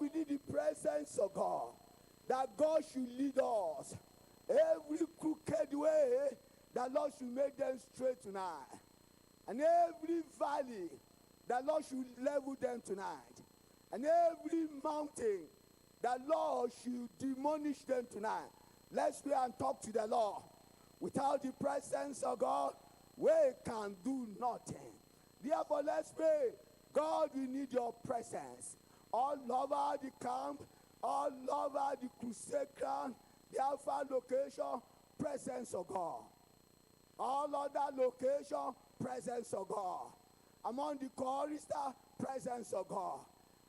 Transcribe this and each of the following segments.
We need the presence of God, that God should lead us. Every crooked way, the Lord should make them straight tonight. And every valley, the Lord should level them tonight. And every mountain, the Lord should demolish them tonight. Let's pray and talk to the Lord. Without the presence of God, we can do nothing. Therefore, let's pray. God, we need your presence. All over the camp, all over the crusade ground, the Alpha location, presence of God. All other location, presence of God. Among the chorister, presence of God.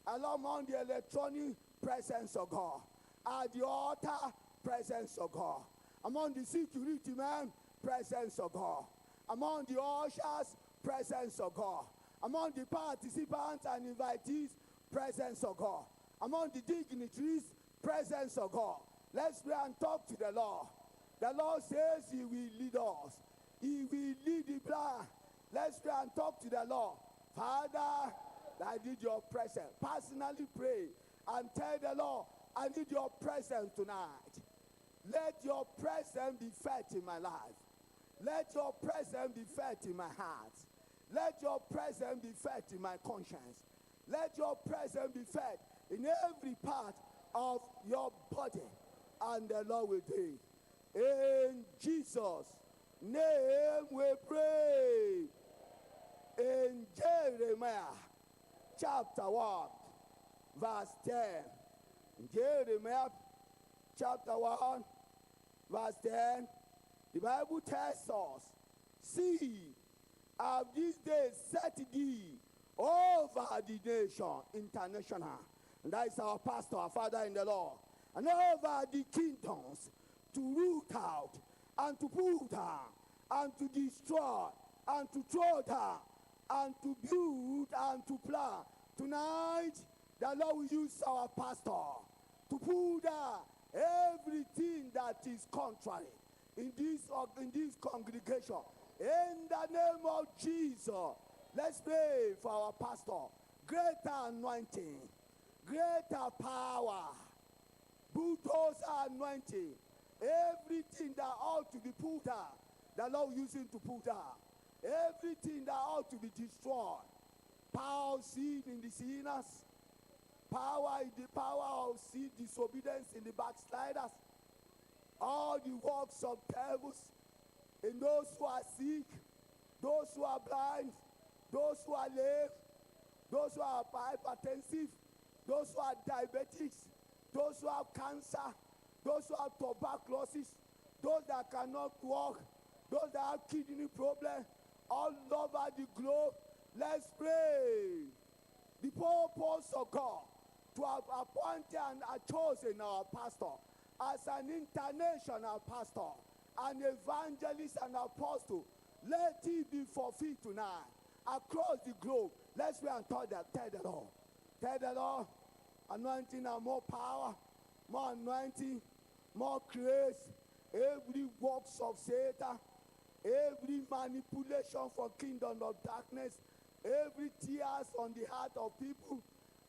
Among the electronic, presence of God. At the altar, presence of God. Among the security men, presence of God. Among the ushers, presence of God. Among the participants and invitees, presence of God. Among the dignitaries, presence of God. Let's pray and talk to the Lord. The Lord says he will lead us. He will lead the blind. Let's pray and talk to the Lord. Father, I need your presence. Personally pray and tell the Lord, I need your presence tonight. Let your presence be felt in my life. Let your presence be felt in my heart. Let your presence be felt in my conscience. Let your presence be felt in every part of your body. And the Lord will do it. In Jesus' name we pray. In Jeremiah chapter 1, verse 10. Jeremiah chapter 1, verse 10. The Bible tells us, see, I have this day set thee over the nation, international. And that is our pastor, our father in the Lord. And over the kingdoms to root out and to pull down and to destroy and to throw down and to build and to plant. Tonight, the Lord will use our pastor to pull down everything that is contrary in this congregation. In the name of Jesus, let's pray for our pastor. Greater anointing, greater power, bulldozer anointing, everything that ought to be pulled down, the Lord using to pull down. Everything that ought to be destroyed. Power of sin in the sinners, power in the power of sin, disobedience in the backsliders, all the works of devils in those who are sick, those who are blind, those who are lame, those who are hypertensive, those who are diabetics, those who have cancer, those who have tuberculosis, those that cannot walk, those that have kidney problems, all over the globe. Let's pray. The purpose of God to have appointed and chosen our pastor as an international pastor, an evangelist and apostle, let it be fulfilled tonight across the globe. Let's pray and tell the Lord. Tell the Lord, anointing and more power, more anointing, more grace. Every works of Satan, every manipulation for kingdom of darkness, every tears on the heart of people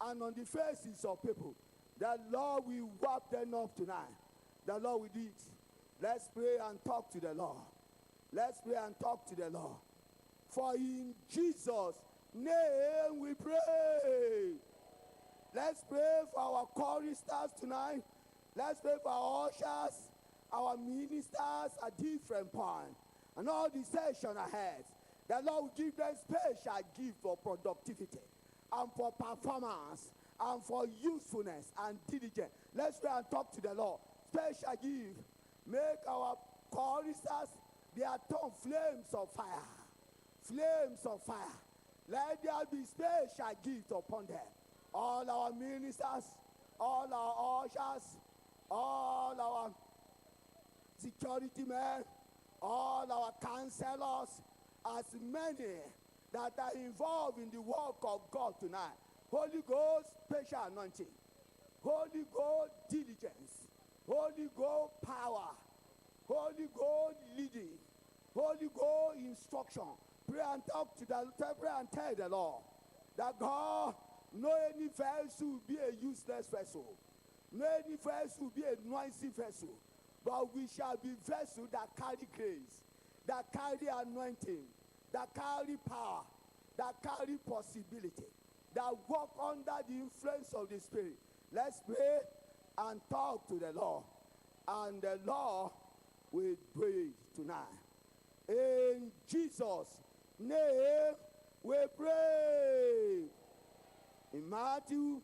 and on the faces of people, the Lord will wipe them up tonight. The Lord will do it. Let's pray and talk to the Lord. Let's pray and talk to the Lord. For in Jesus' name we pray. Let's pray for our choristers tonight. Let's pray for our ushers, our ministers at different points, and all the session ahead. The Lord will give them special gift for productivity and for performance and for usefulness and diligence. Let's pray and talk to the Lord. Special gift. Make our choristers, their tongue flames of fire. Flames of fire. Let there be special gift upon them. All our ministers, all our ushers, all our security men, all our counselors, as many that are involved in the work of God tonight. Holy Ghost special anointing, Holy Ghost diligence, Holy Ghost power, Holy Ghost leading, Holy Ghost instruction. Pray and talk to the, pray and tell the Lord that God No any vessel will be a useless vessel. No any vessel will be a noisy vessel. But we shall be vessels that carry grace, that carry anointing, that carry power, that carry possibility, that walk under the influence of the Spirit. Let's pray and talk to the Lord. And the Lord will do it tonight. In Jesus' name we pray. In Matthew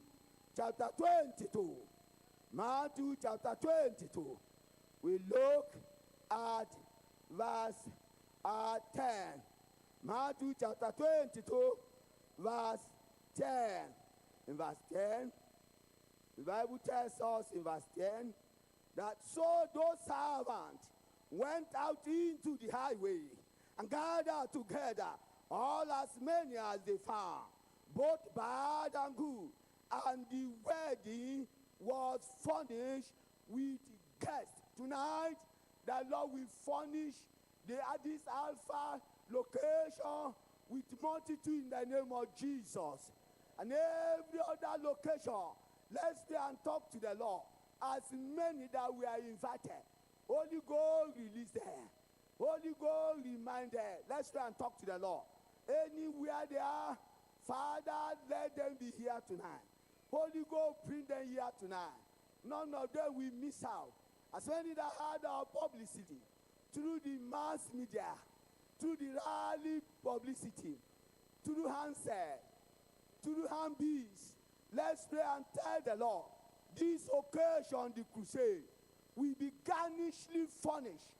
chapter 22, Matthew chapter 22, we look at verse 10. Matthew chapter 22, verse 10. In verse 10, the Bible tells us in verse 10 that so those servants went out into the highway and gathered together all as many as they found, both bad and good. And the wedding was furnished with guests. Tonight, the Lord will furnish the Addis Alpha location with multitude in the name of Jesus. And every other location, let's stay and talk to the Lord. As many that we are invited, Holy Ghost release them. Holy Ghost remind them. Let's try and talk to the Lord. Anywhere they are, Father, let them be here tonight. Holy Ghost, bring them here tonight. None of them will miss out. As many that had our publicity through the mass media, through the rally publicity, through handset, through handbills, let's pray and tell the Lord this occasion, the crusade, will be garnishly furnished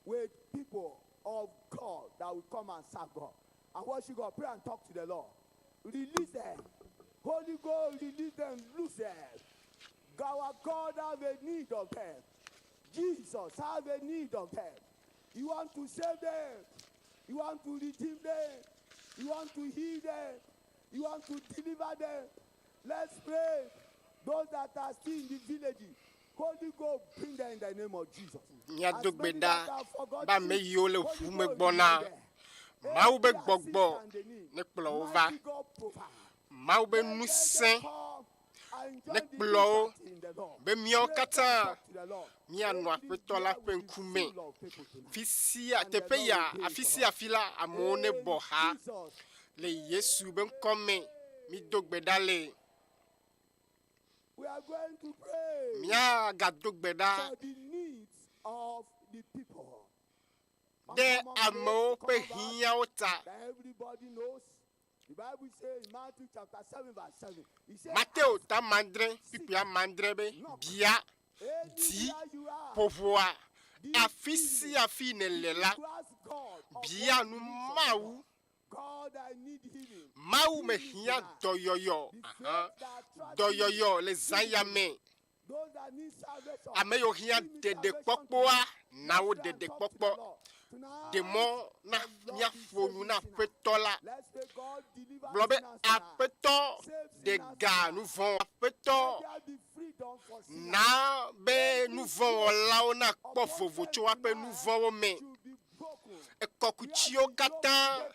with people of God that will come and serve God. And worship God, pray and talk to the Lord. Release them. Holy Ghost, release them, loose them. Our God have a need of them. Jesus have a need of them. You want to save them. You want to redeem them. You want to heal them. You want to deliver them. Let's pray. Those that are still in the village, Holy Ghost, bring them in the name of Jesus. Míado gbe ɖa be ame yiwo le ʋu me gbɔna, Mawu be gbɔgbɔ nekplɔ wo va. Mawu be ŋusẽ nekplɔ wo be míawo katã míanɔ Aƒetɔ la ƒe ŋkume. Fi sia teƒe ya, afi sia afi la, amewo nebɔ ha le Yesu be ŋkɔ me. Mído gbe ɖa le. We are going to pray Míagado gbe ɖa for the needs of the people. ɖe amewo ƒe hiãwo ta. That everybody knows. The Bible says in Matthew chapter 7, verse 7. He said, Mateo ta mandre kpukpui amandre be bia di Anywhere you are, ƒoƒoa afi sia afi nèle la to ask God of bia what nu the needs of Mawu. God, I need healing. Mawu mehiã dɔyɔyɔ The ahan faith that attracts dɔyɔyɔ le zã ya me. those that need salvation. Ame yiwo hiã Give me salvation ɖeɖekpɔkpɔa na wo Let's pray and talk to ɖeɖekpɔkpɔ. the Lord. Tonight, Ɖe mɔ na the Lord míaƒo is nu saving na sinners. Aƒetɔ la. Let's pray God deliver Gblɔ be sinners tonight. Aƒetɔ ɖe ga nu vɔ̃. Aƒetɔ Let there be freedom for sinners. na be nu vɔ̃ wɔlawo nakpɔ vovo tso woaƒe nu vɔ̃wo me. Should be broken. Ekɔkutsiwo katã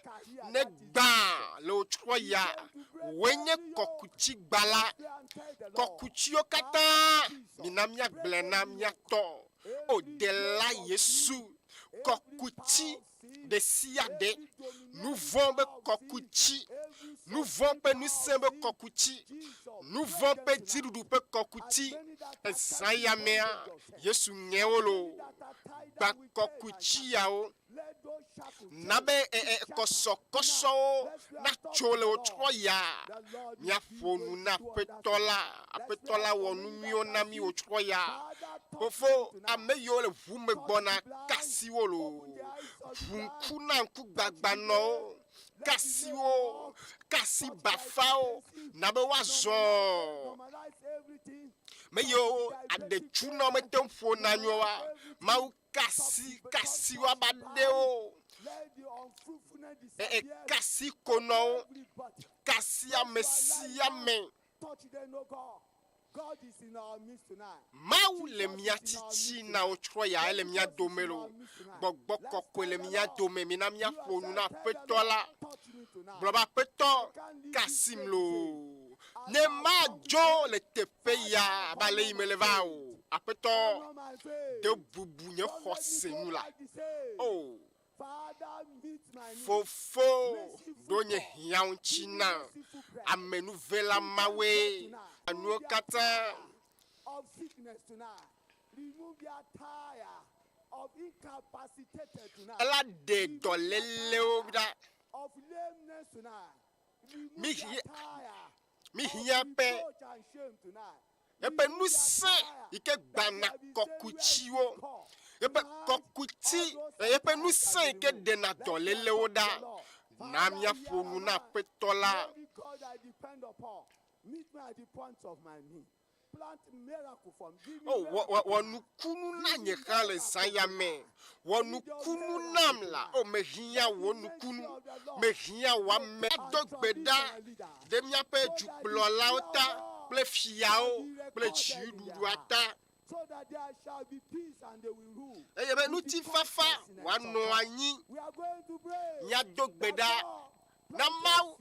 negbã le wotrɔ ya. Woe nye kɔkutsigbala. Pray and tell the Lord. Kɔkutsiwo katã mina míagblẽ na míatɔ. O dela Yesu, kɔkutsi ɖe sia ɖe, nu vɔ̃ be kɔkutsi, nu vɔ̃ ƒe ŋusẽ be kɔkutsi, nu vɔ̃ ƒe dziɖuɖu ƒe kɔkutsi. Ezã ya mea, Yesu ŋe wo loo. Gba kɔkutsi yawo. Na be e, e, kɔsɔkɔsɔwo natso le wotrɔ ya. Míaƒo nu na Aƒetɔ la. Aƒetɔ la wɔ nu nyuiwo na mí wotrɔ ya. Fofo, ame yiwo le ʋu me gbɔna kasi wo loo. Ʋu ŋku na ŋkugbagbanɔwo. Kasi wo, kasi bafawo. Na be woazɔ. Normalize everything. Me yiwo aɖetsunɔ mete ŋu ƒona nyuie oa, Mawu kasi kasi woabe aɖewo. Let the unfruitfulness E, e, disappear. kasi konɔwo. Everybody. Kasi ame sia ame. Touch them, no God. God is in our midst tonight. Mawu le mía tsitsi na wotrɔ ya ele mía dome lo. Gbɔgbɔ kɔkɔe le mía dome. Mina míaƒo nu na Aƒetɔ la. Touch me tonight. Gblɔ be Aƒetɔ kasim loo. Ne madzo le teƒe ya abe ale yi mele va o. Aƒetɔ, de bubu nye xɔse ŋu la. O, Fofo, ɖo nye hiã ŋuti nam. Amenuvela Mawue nuwo katã. Ela ɖe dɔlélewo ɖa. Mihiã be eƒe ŋusẽ yi ke gbana kɔkutsiwo, eƒe kɔkuti, eƒe ŋusẽ yi ke ɖena dɔlélewo ɖa. Na míaƒo nu na Aƒetɔ la. O, wɔ, wɔ, wɔ nukunu na nye hã le zã ya me. Wɔ nukunu nam la. O, mehiã wò nukunu. Mehiã wò ame. Ado gbe ɖa ɖe míaƒe dukplɔlawo ta kple fiawo kple dziɖuɖua ta. Eye be ŋutifafa wòanɔ anyi. Míado gbe ɖa na Mawu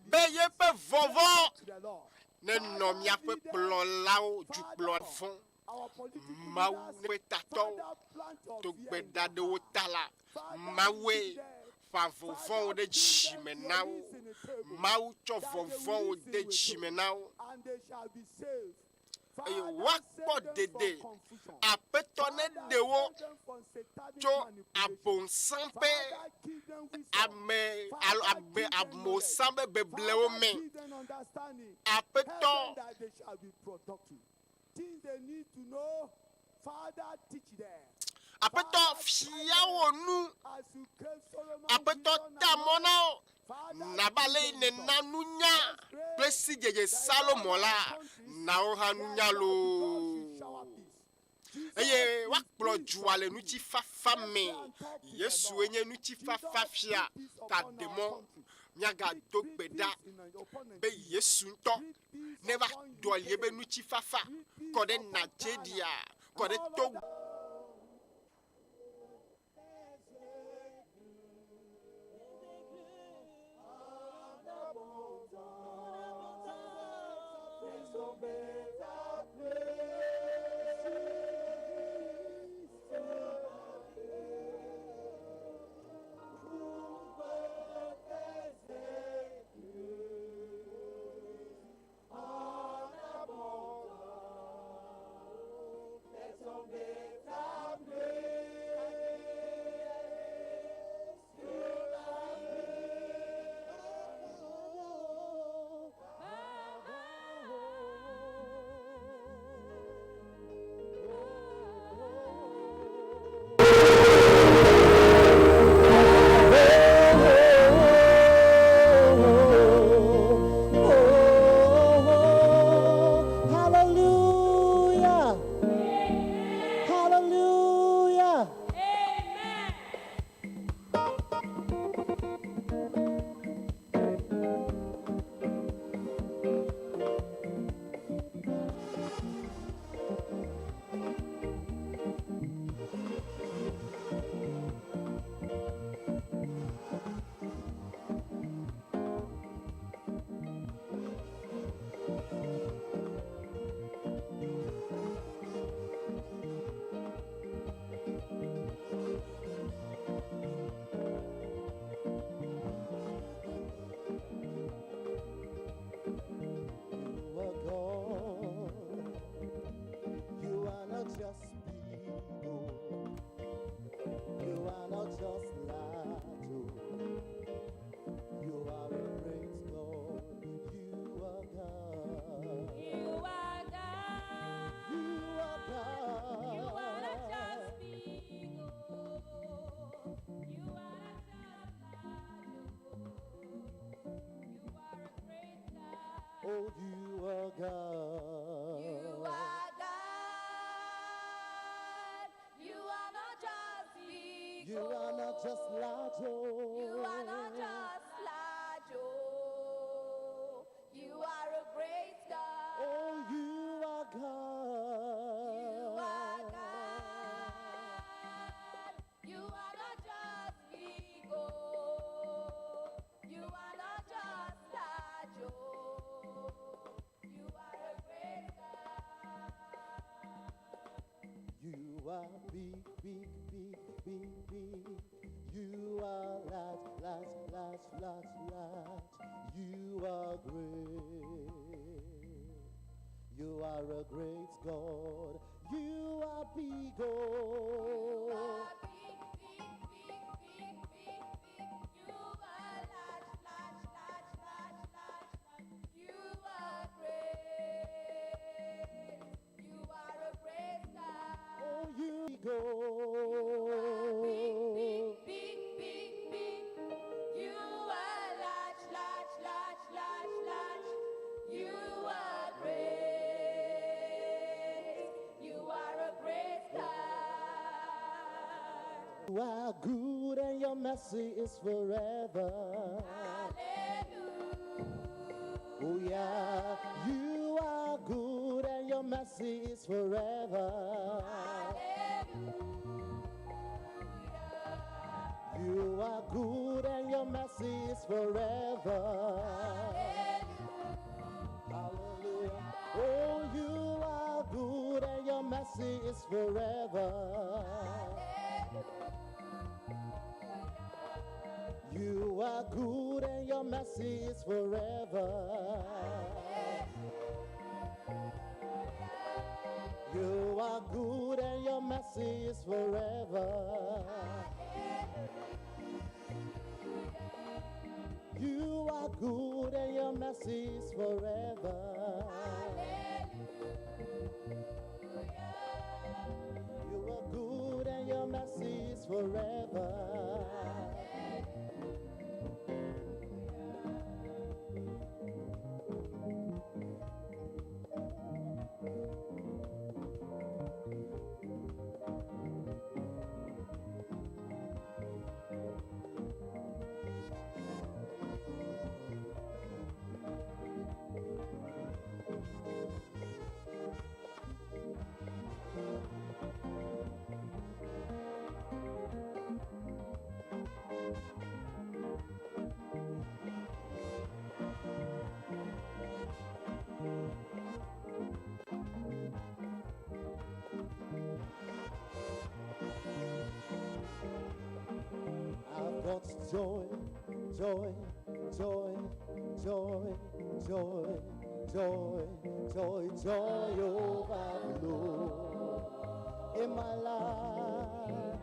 be yeƒe vɔvɔ̃ nenɔ míaƒe kplɔlawo dukplɔ vɔ̃ Mawu ƒe tatɔwo do gbe ɖa ɖe wo ta la, Mawue ƒã vɔvɔ̃wo ɖe dzime na wo. Mawu tsɔ vɔvɔ̃wo de dzime na wo. Eye woakpɔ dede. Aƒetɔ neɖe wo tso abosam ƒe ame alo abe abosam ƒe beblewo me. Aƒetɔ. Aƒetɔ, fia wò nu. Aƒetɔ, ta mɔ na wo. Nabe ale yi nèna nunya kple sidzedze Salomo la, na wo hã nunya loo. Eye woakplɔ dua le ŋutifafa me. Yesue nye ŋutifafafia. Ta ɖe mɔ míagado gbe ɖa be Yesu ŋutɔ neva ɖɔli eƒe ŋutifafa kɔ ɖe Nigeria, kɔ ɖe Togo. Hallelujah. Hallelujah. You are God. You are not just big. oh. You are not just large. oh. You are a great God. You are God. You are God. You are God. You are not just big, oh. You are not just large, oh. You are a great God. Oh, you are God. You are God. You are not just big, You are not just oh. large. oh. You are not just large, oh. You are a great God. Oh, you are God. You are God. You are not just big, oh. You are not just large, oh. large, large, large. You are great. You are a great God. You are big, oh. Big, big, big, big, big, big. You are large, large, large, large, large, large. You are great. You are a great God. Oh, you go. Big, big, big, big, big. You are large, large, large, large, large. You are great. You are a great God. You are good and your mercy is forever. Hallelujah. Oh, yeah. You are good and your mercy is forever. Hallelujah. You are good and your mercy is forever. Hallelujah. Oh, you are good and your mercy is forever. You are good and your mercy is forever. You are good and your mercy is forever. You are good and your mercy is forever. You are good and your mercy is forever. I've got joy, joy, joy, joy, joy, joy, joy, joy overflow in my life.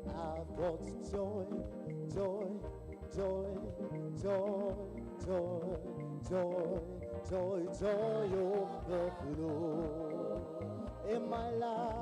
I've got joy, joy, joy, joy, joy, joy, joy, joy overflow in my life.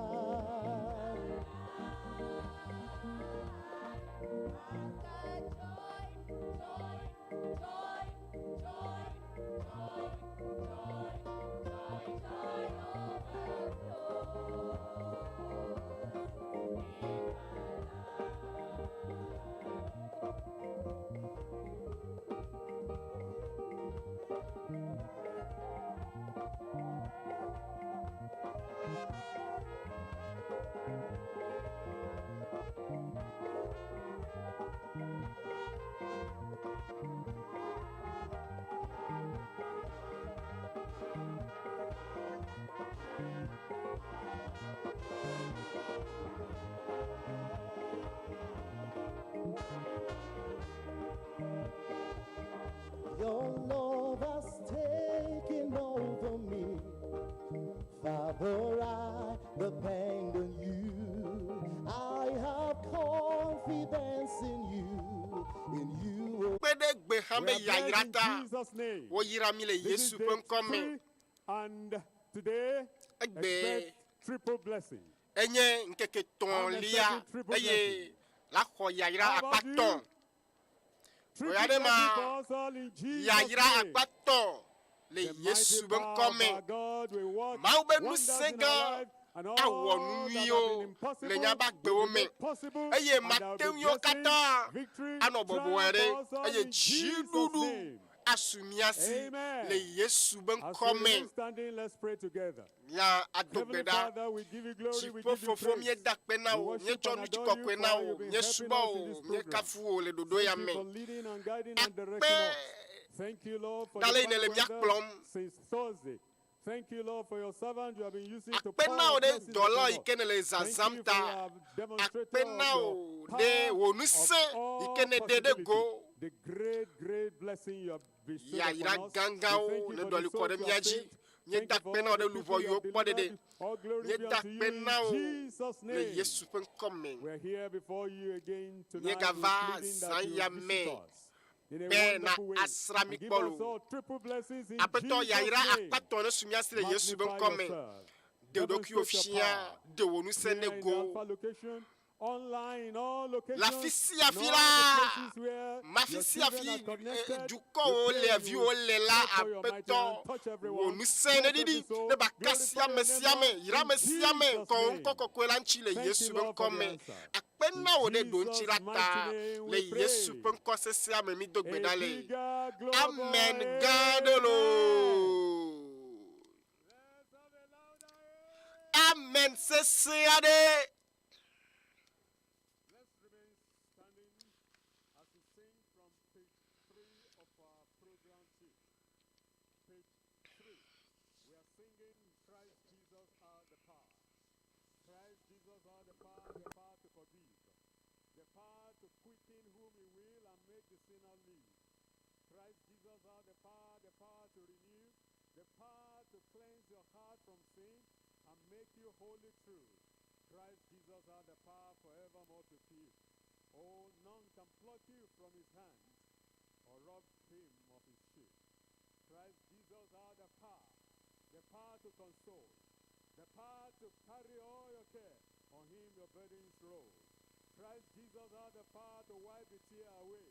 Your love has taken over me. Father, I depend on you. I have confidence in you. In you. Kpe ɖe gbe hã We be are blessed yayra in ta. Jesus' name. Woyra mi le This is Yesu day ƒe ŋkɔ me. three, and today Egbe expect triple blessing. Enye ŋkeke tɔ̃lia eye la xɔ yayra How about akpa you? tɔ̃. Triple Oya ɖe blessing ma for us all in Jesus' yayra name. akpa tɔ̃ le The Yesu mighty be power ŋkɔ of me. our God will work Mawu be wonders ŋusẽ in gã our life and awɔ all nu that have nyuiwo been le impossible míaƒe agbewo will be me made possible, eye and there will mate be ŋuiwo blessing, katã victory, anɔ bɔbɔe triumph ɖe for us all eye in Jesus' dziɖuɖu name. asu mía si Amen. le Yesu be As ŋkɔ we me. remain standing, let's pray together. Mía ado Heavenly gbe ɖa. Father, we give you glory, we Dziƒo give you fofo praise. míeda akpe na We wò, worship míetsɔ and nu adore you tsikɔkɔe for na how wò, you've been míesubɔ helping us in wò, this program. míekafu wò le ɖoɖo ya Thank you me. for leading and guiding and directing Akpe us. Thank you, Lord, for ɖa the le yi nèle fine mía weather kplɔm. since Thursday. Thank you, Lord, for your servant you have been using to Akpe pour na your wò ɖe blessings dɔla upon yi us. ke nèle Thank zazãm you for ta. your demonstrator Akpe of na your wò ɖe power wò of ŋusẽ yi ke all nèɖe ɖe possibility. go. The great, great blessing you have bestowed Yayra upon us. We gãgãwo thank you ne for the ɖɔli kɔ souls ɖe you mía have dzi. saved. Míeda Thank you for akpe na all wò ɖe the luʋɔ people you yiwo have kpɔ ɖeɖe. delivered. All glory be Míeda unto you akpe in na wò Jesus' le name. Yesu ƒe ŋkɔ me. We're here before you again tonight. We're Míegava pleading zã that you ya will me visit us in a be na wonderful way asrã and mí give kpɔ us loo. all triple blessings in Aƒetɔ Jesus' yayra name. akpa tɔ̃ ne su mía si le Yesu be Magnify ŋkɔ me. yourself. Ɖe ɖokuiwò Demonstrate your fia, power. ɖe wò ŋusẽ Here ne in the go. Alpha location, online, in all Le locations, afi sia in afi all the la, places where mafi your sia children fi are connected, we dukɔwo pray le you viwo will le la, stretch forth your mighty Aƒetɔ, hand, touch wò everyone, ŋusẽ bless ne every ɖiɖi soul, ne ba kasi glorify ame your name, sia ame, Lord, yra in ame sia ame, Jesus' kɔ wò name. ŋkɔ kɔkɔe la ŋuti le Thank Yesu you, be Lord, ŋkɔ for the me. answer. Akpe In na wò ɖe ɖoŋtsi Jesus' la ta mighty name le we Yesu pray. ƒe ŋkɔ sesea me mído gbe A ɖa le. bigger global Amen gã ɖe amen. loo. Let's have a louder amen. Amen sesẽ aɖe. Let's remain standing as we sing from page 3 of our program sheet. Page 3. We are singing Christ Jesus has the power. Christ Jesus has the power to forgive, the power to quicken whom he will and make the sinner live. Christ Jesus has the power to renew, the power to cleanse your heart from sin and make you wholly true. Christ Jesus has the power forevermore to keep. Oh, none can pluck you from his hand or rob him of his sheep. Christ Jesus has the power to console, the power to carry all your care, on him your burdens roll. Christ Jesus has the power to wipe the tear away.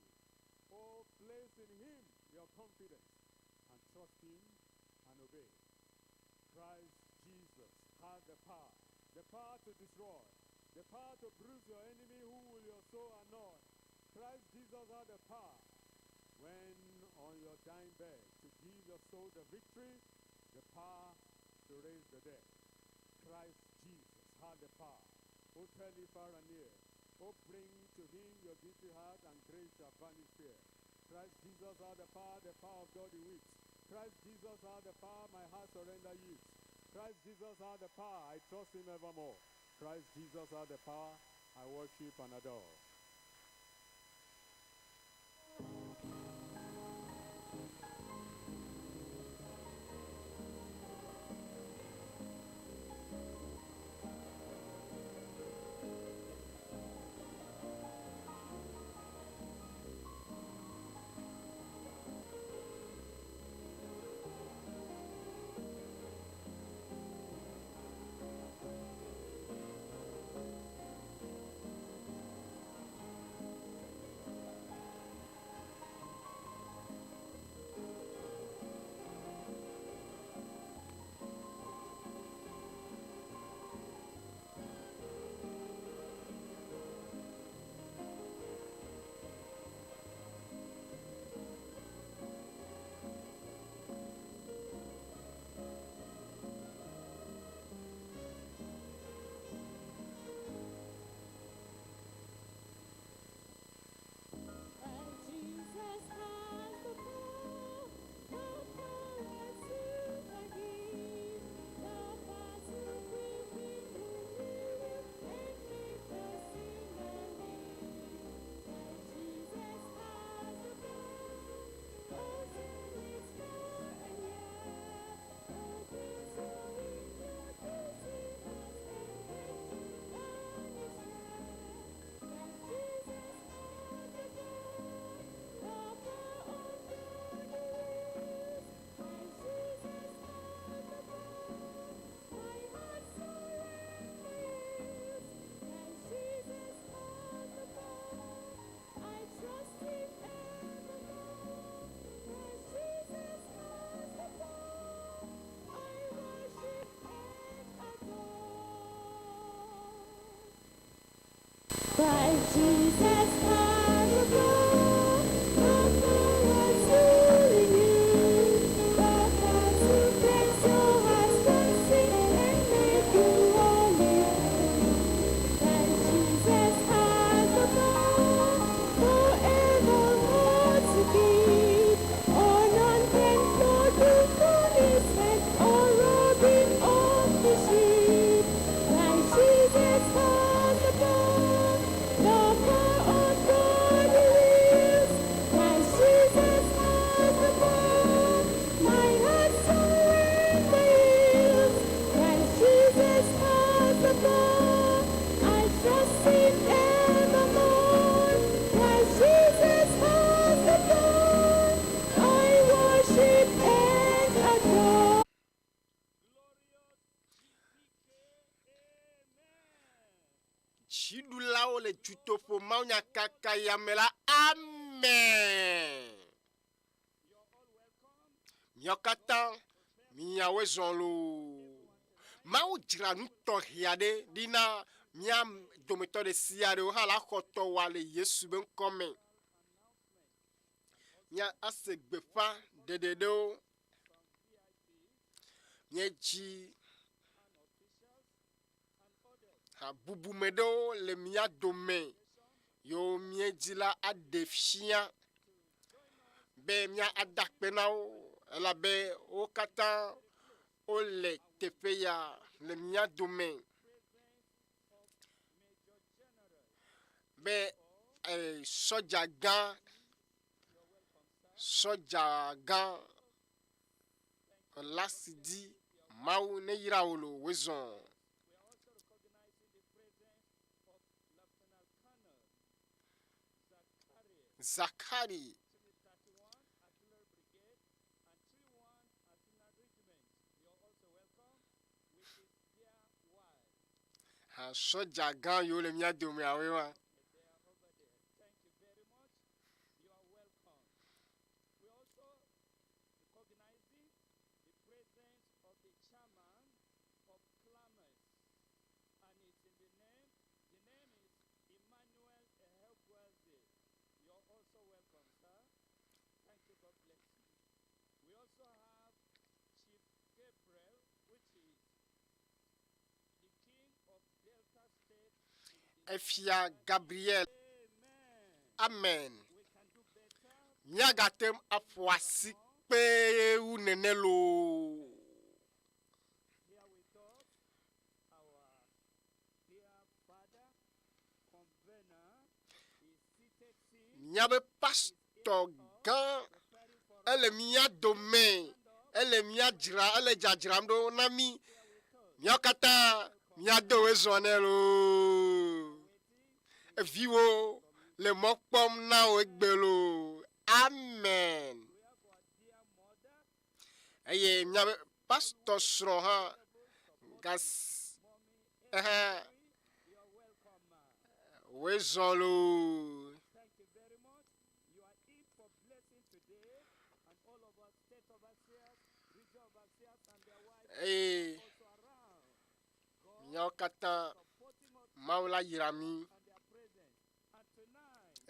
Oh, place in him your confidence and trust him and obey. Christ Jesus has the power to destroy, the power to bruise your enemy who will your soul annoy. Christ Jesus has the power when on your dying bed to give your soul the victory, the power to raise the dead. Christ Jesus had the power. Oh, tell it far and near. Oh, bring to him your guilty heart, and grace shall banish fear. Christ Jesus had the power of God in weeks. Christ Jesus had the power, my heart surrender yields. Christ Jesus had the power, I trust him evermore. Christ Jesus had the power, I worship and adore. Thank Christ Jesus has the power, the power to renew, the power to cleanse your hearts from sin and make you holy. Christ Jesus has the power forevermore to keep. Oh, none can pluck you from his hand or rob him of his sheep. Christ Jesus has the power, the power of God he wields. Christ Jesus has the power, my heart surrender yields. Christ Jesus has the power, I trust him evermore. Christ Jesus has the power, I worship and adore. Dziɖulawo le dutoƒo mawunyakaka ya me la, amen. Miawo katã miawoe zɔ loo. Mawu dzra nu tɔxɛ aɖe ɖi na mía dometɔ ɖe sia ɖe. Wò hã la xɔ tɔwòa le Yesu be ŋkɔ me. Mía ase gbeƒã ɖeɖe ɖewo. Míedzi ha bubume ɖewo le mía dome yiwo míedzi la aɖe fia be mía ada akpe na wo elabe wo katã wole teƒe ya le mía dome be eh, sɔdza gã sɔdza gã lasi di Mawu ne yra wò lo wòezɔ. Zakari. Ha sɔdza gã yiwo le mía domea woe wa. Efia Gabriel. Amen. Míagate ŋu aƒo asi kpee wu nene loo. Míaƒe pastɔ gã ele mía dome, ele mía dzra, ele dzadzram ɖo na mí. Míawo katã míado wòezɔ nɛ loo. Eviwo le mɔ kpɔm na wò egbe loo. Amen. Eye míaƒe pastɔ srɔ̃ hã gas ehe wòezɔ loo. Eye míawo katã Mawu la yra mí.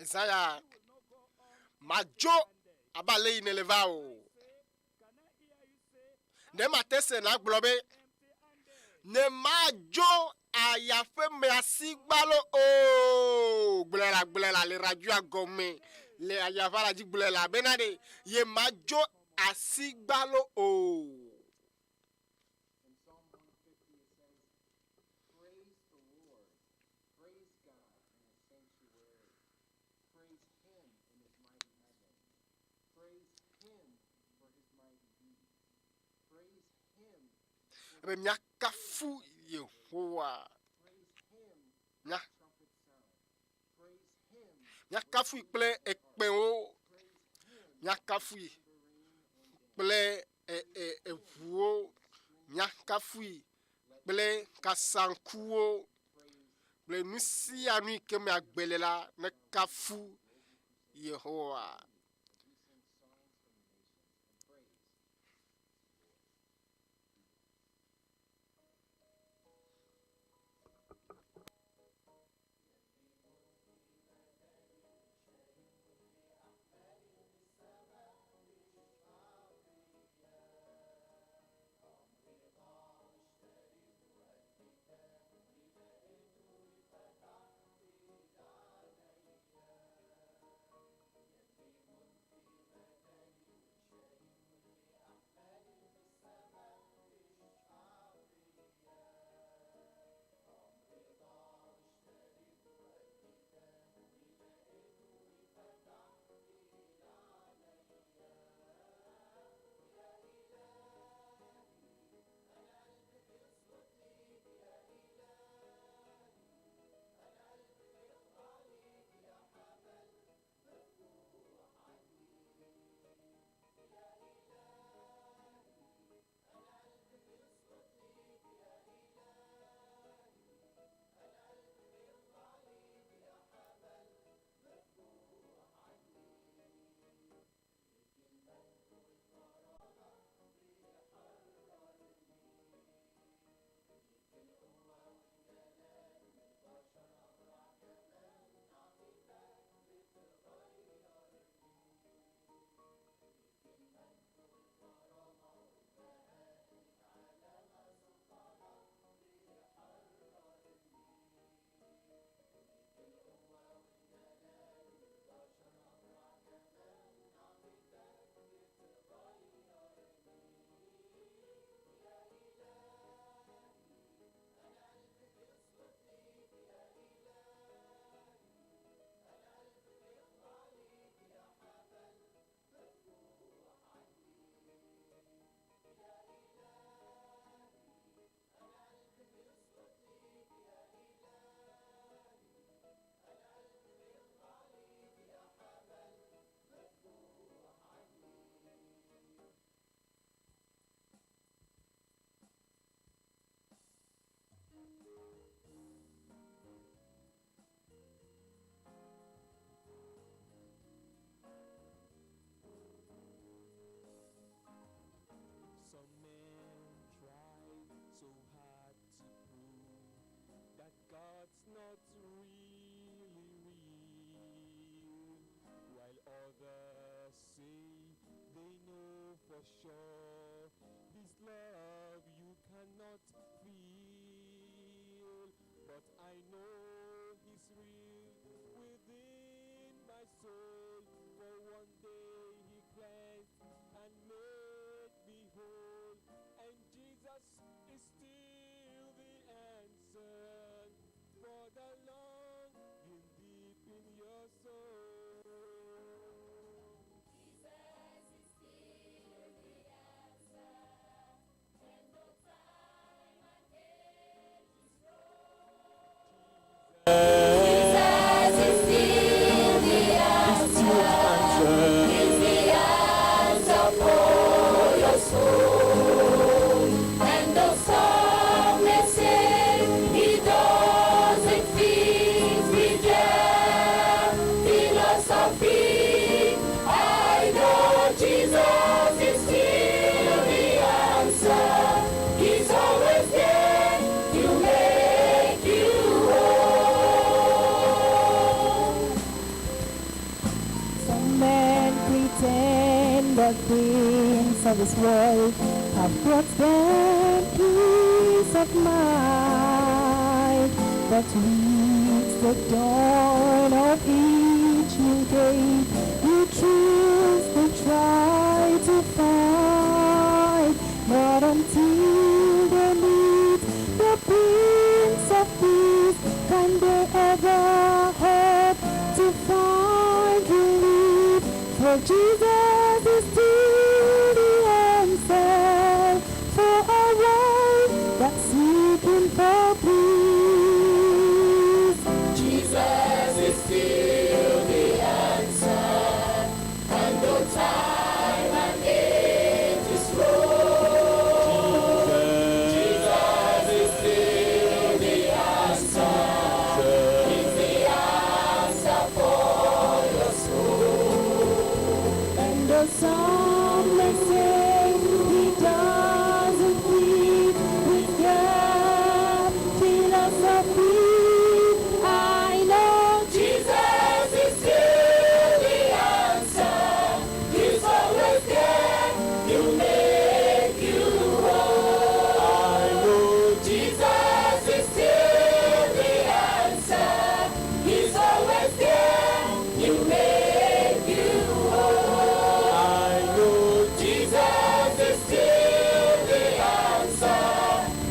Ezaya, madzo abe ale yi nèle va o. Ɖe mate se nàgblɔ be, Ne madzo aya ƒe me asi gbalo o. Gblɔe la, gblɔe la le radioa gɔme le aya ƒe ala dzi gblɔe la bena ɖe ye madzo asi gbalo o. In Psalm 150 it says, Praise the Lord. Praise God in his sanctuary. Praise him in his mighty heavens. Praise him for his mighty deeds. Praise him Ebe míakafu Yehowa. Praise him Mía trumpet sound. Praise him míakafui kple ekpẽwo. Míakafui kple e, e, eʋuwo. Míakafui kple kasaŋkuwo kple nu sia nu yi ke me agbe le la nekafu Yehowa. We sing songs from the nations and praise. Others say they know for sure this love you cannot feel, but I know He's real within my soul. For one day He cleansed and made me whole, and Jesus is still the answer for the longing deep in your soul. Jesus is still the answer, and no time and age is wrong. Jesus is still the answer. He's the answer for your soul. And though some may say he doesn't fit with their philosophy, I know Jesus is still the answer. He's always there to make you whole. Some men pretend that things of this world have brought them peace of mind. But with the dawn of each new day, new truths they try to find. Not until they meet the Prince of Peace can they ever hope to find relief. For Jesus is still the answer for a world that's seeking for peace. Jesus is still the answer, and no time and age is wrong. Jesus is still the answer. He's the answer for your soul. And though some may say he doesn't fit with their philosophy, I know Jesus is still the answer. He's always there to make you whole. I know Jesus is still the answer. He's always there to make you whole. I know Jesus is still the answer.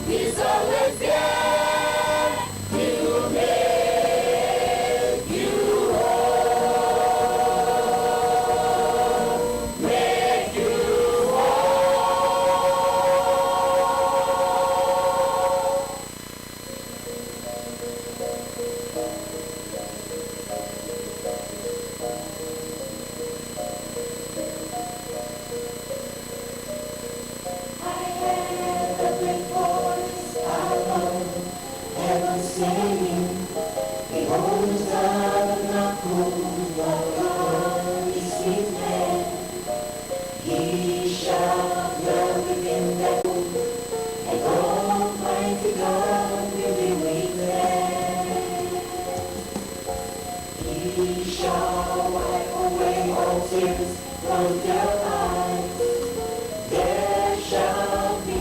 He's always there to make you whole. Make you whole. I heard the great voice above heaven saying, Behold, the tabernacle of God is with men. He shall dwell within them, and Almighty God will be with them. He shall wipe away all tears from their eyes. There shall be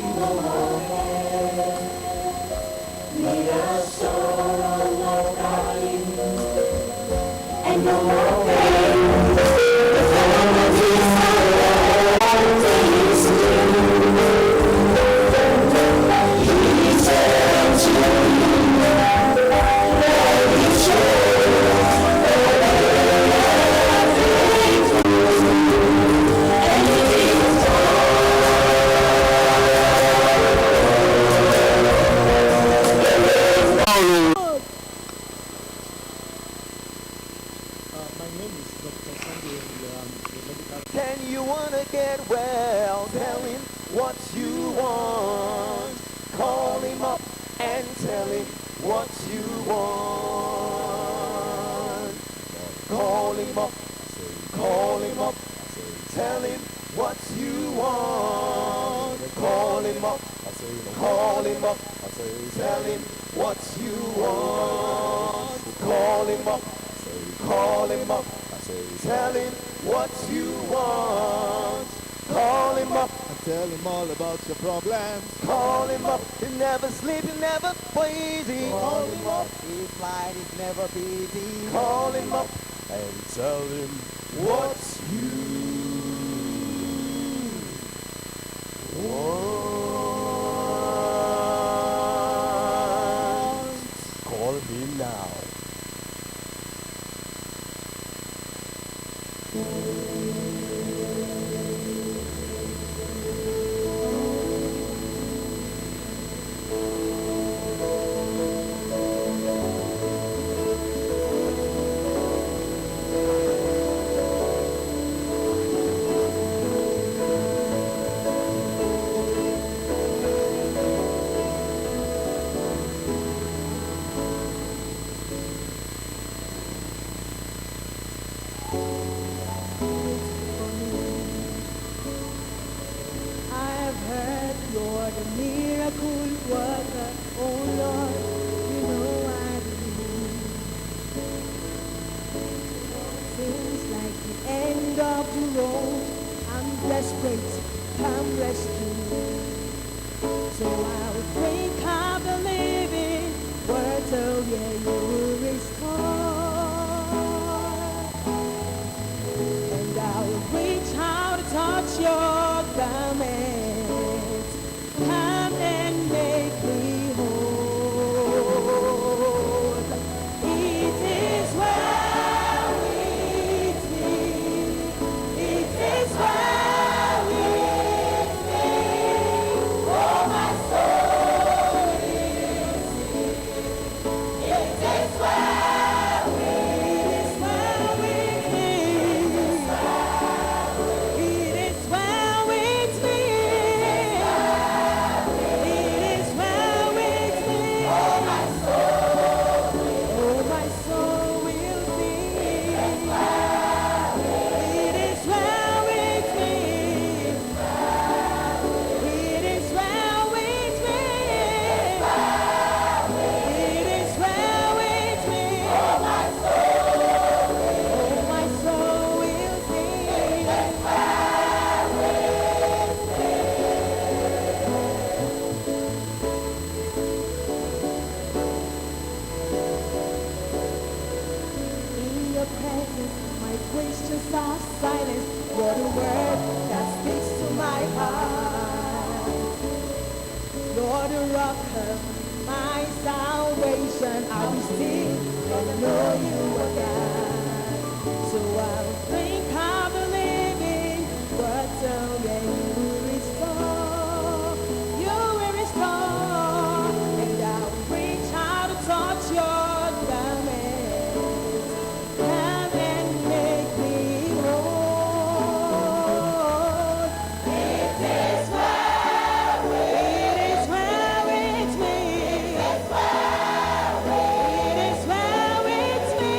no more pain, neither sorrow nor crying, and no more pain. The former things are things new. He said to me, "Let me show My name is Dr. Sunday Emile. I'm a medical Then you wanna get well, tell him what you want. Call him up and tell him what you want. Call him up, call him up, tell him what you want. Call him up, call him up, tell him what you want. Call him up, call him up, Tell him what you want. Call him up And tell him all about your problems. Call him up. He never sleep, he never lazy. Call him up. His line is never busy. Call him up And tell him what you want. Call him now. I've heard you're the miracle worker, oh Lord, you know I believe. Seems like the end of the road. I'm desperate, come rescue me. So I'll drink of the living water, yeah, you will restore. And I'll reach out to touch your garment. Come and make me whole. It is well with me. It is well with me. Oh, my soul is It is well. It is well with me. It is well with me. It is well with me. Oh my soul, oh my soul will sing. It is well with me. It is well with me. It is well with me. Oh my soul, oh my soul will sing. In your presence, my questions are silenced. You're the word that speaks to my heart. You're the rock of my salvation. I'll be still, 'cause I know you are God. So I'll drink of the living water, yeah, you will restore. You will restore. And I'll reach out to touch your garment. Come and make me whole. It is well. It is well with me. It is well with me.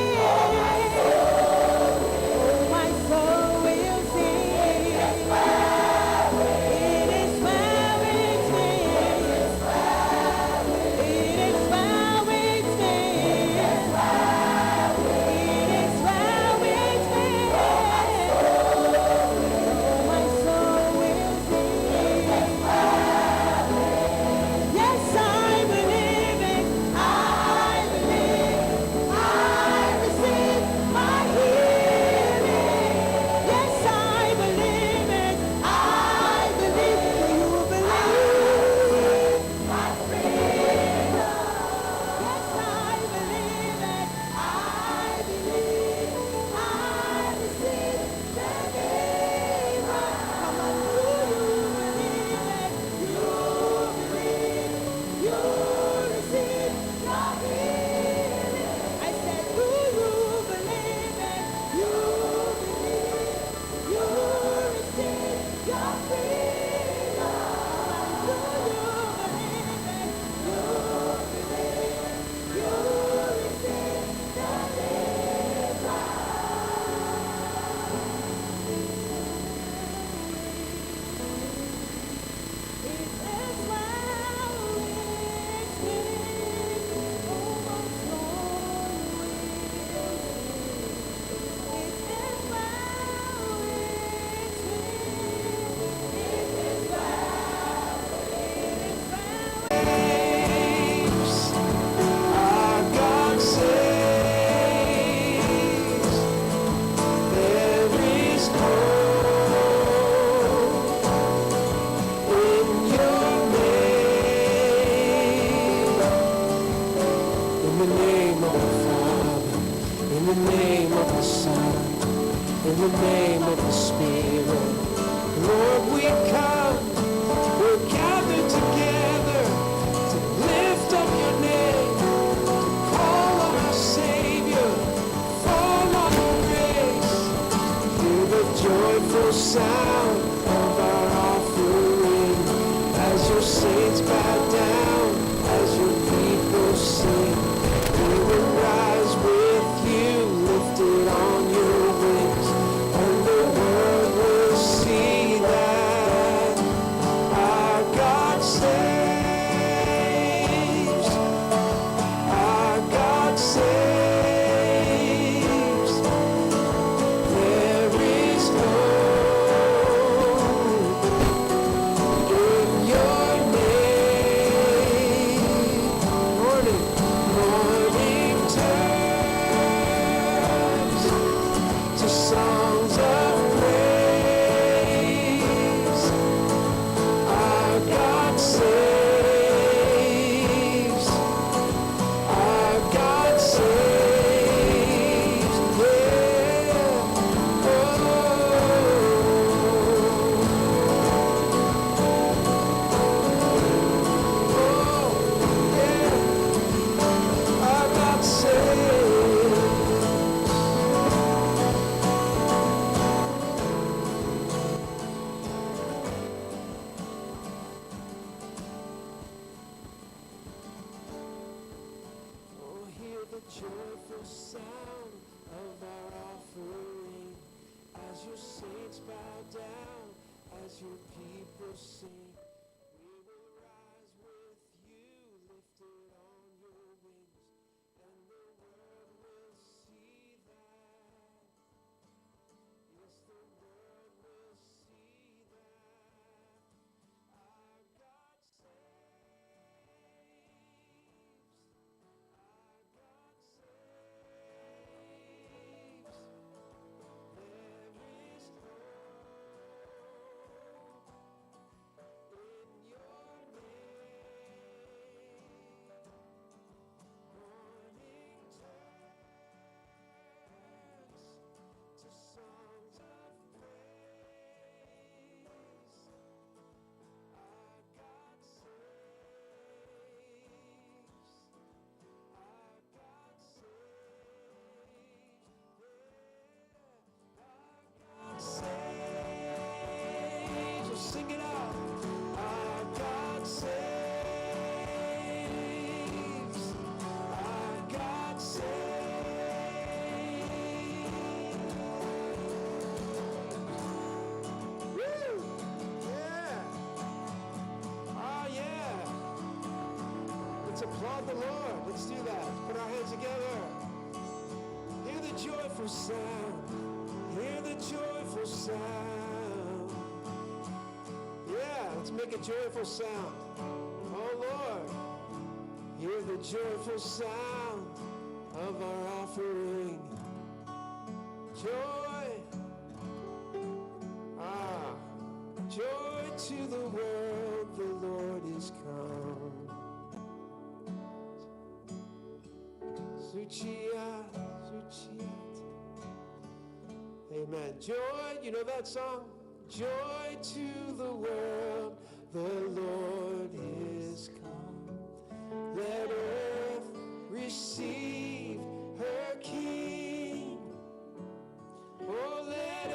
Oh, my In the name of the Father, in the name of the Son, in the name of the Spirit. Lord, we come, we're gathered together to lift up your name, to call on our Savior, fall on your grace. Hear the joyful sound of our offering as your saints bow down, as your people sing. We will rise with you, lifted on your wings, and the world will see that our God saves. Our God saves. There is hope in your name. Morning, morning turns to songs of praise. Our God saves. Our God saves. Yeah. Oh. Oh, yeah. Our God saves. Oh, hear the joyful sound of our offering as your saints bow down, as your people sing. We will rise with you, lifted on your wings, and the world will see that. Yes, the world will see that our God saves. Our God saves. There is hope in your name. Morning turns to songs of praise. Our God saves. Our God saves. Yeah. Our God saves. We'll sing it out. Our God saves. Our God saves. Woo! Yeah. Ah, yeah. Let's applaud the Lord. Let's do that. Put our hands together. Hear the joyful sound. Hear the joyful sound. Yeah, let's make a joyful sound. Oh Lord, hear the joyful sound of our offering. Joy. Ah, joy to the world, the Lord is come. Suchiat, Suchiat. Amen. Joy, you know that song? Joy to the world, the Lord is come. Let earth receive her King. Oh, let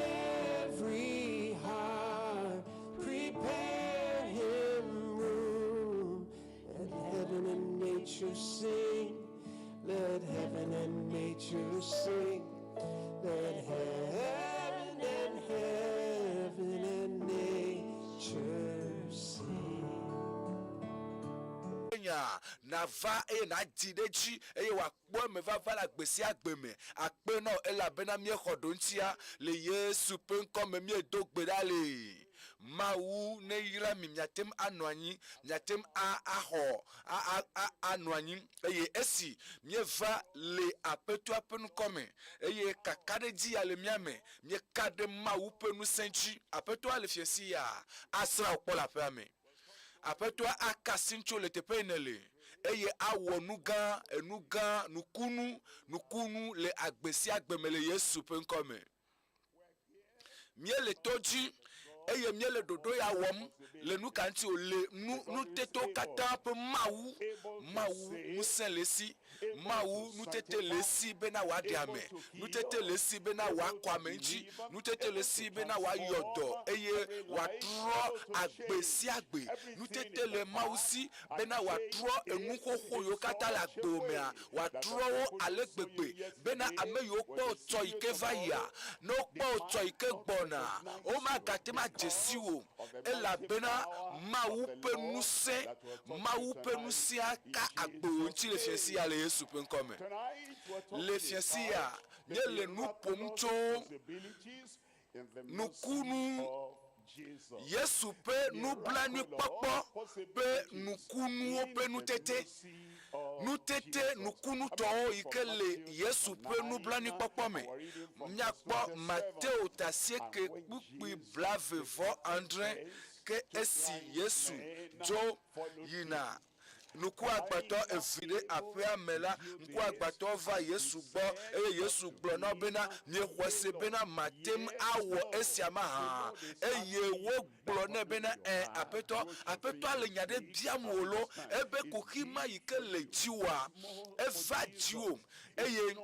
every heart prepare him room. Let heaven and nature sing. Let heaven and nature sing. Let heaven and heaven and nature sing. Nya nava eye nàdzi ɖe edzi eye wòakpɔ emevava le agbe sia agbe me. Akpe na wò elabena míexɔ ɖoŋtsia le Yesu ƒe ŋkɔ me míedo gbe ɖa le. Mawu neyra mi miate ŋu anɔ anyi, miate ŋu a axɔ a a a anɔ anyi eye esi míeva le Aƒetɔa ƒe ŋkɔ me eye kakaɖedzi ya le mía me, míeka ɖe Mawu ƒe ŋusẽ dzi. Aƒetɔa le fiẽsi ya asrã wò kpɔ le aƒea me. Aƒetɔa aka asi ŋutiwò le teƒe yi nèle. eye awɔ nu gã, enu gã, nukunu, nukunu le agbe sia agbe me le Yesu ƒe ŋkɔ me. Míele to dzi eye míele ɖoɖo ya wɔm le nu ka ŋuti o? Le nu nutetewo katã ƒe Mawu, Mawu ŋusẽ le esi. Mawu nutete le esi bena wòaɖe ame, nutete le esi bena wòakɔ ame ŋuti, nutete le esi bena wòayɔ dɔ eye wòatrɔ agbe sia agbe. Nutete le Mawu si bena wòatrɔ enu xoxo yiwo katã le agbewò mea, wòatrɔ wo ale gbegbe bena ame yiwo kpɔ wò tsɔ yi ke va yia, ne wokpɔ wò tsɔ yi ke gbɔna, womagate ŋu adze si wò o, elabena Mawu ƒe ŋusẽ, Mawu ƒe ŋusẽa ka agbewò ŋuti le fiẽ sia le Yesu ƒe ŋkɔ me. Le fiẽ sia, míele nu ƒom tso nukunu, Yesu ƒe nublanuikpɔkpɔ ƒe nukunuwo ƒe nutete, nutete nukunutɔwo yi ke le Yesu ƒe nublanuikpɔkpɔ me. Míakpɔ Mateo ta asieke kpukpui 26 ke esi Yesu dzo yina Ŋkuagbãtɔ eve ɖe aƒea me la, ŋkuagbãtɔ va Yesu gbɔ, eye Yesu gblɔ na wo bena, Miexɔe se bena mate ŋu awɔ esia mahã? Eye wogblɔ nɛ bena, Ẽ, Aƒetɔ. Aƒetɔa le nya ɖe biam wò lo, ebe kuxi ma yi ke le dziwòa, eva dziwò, eye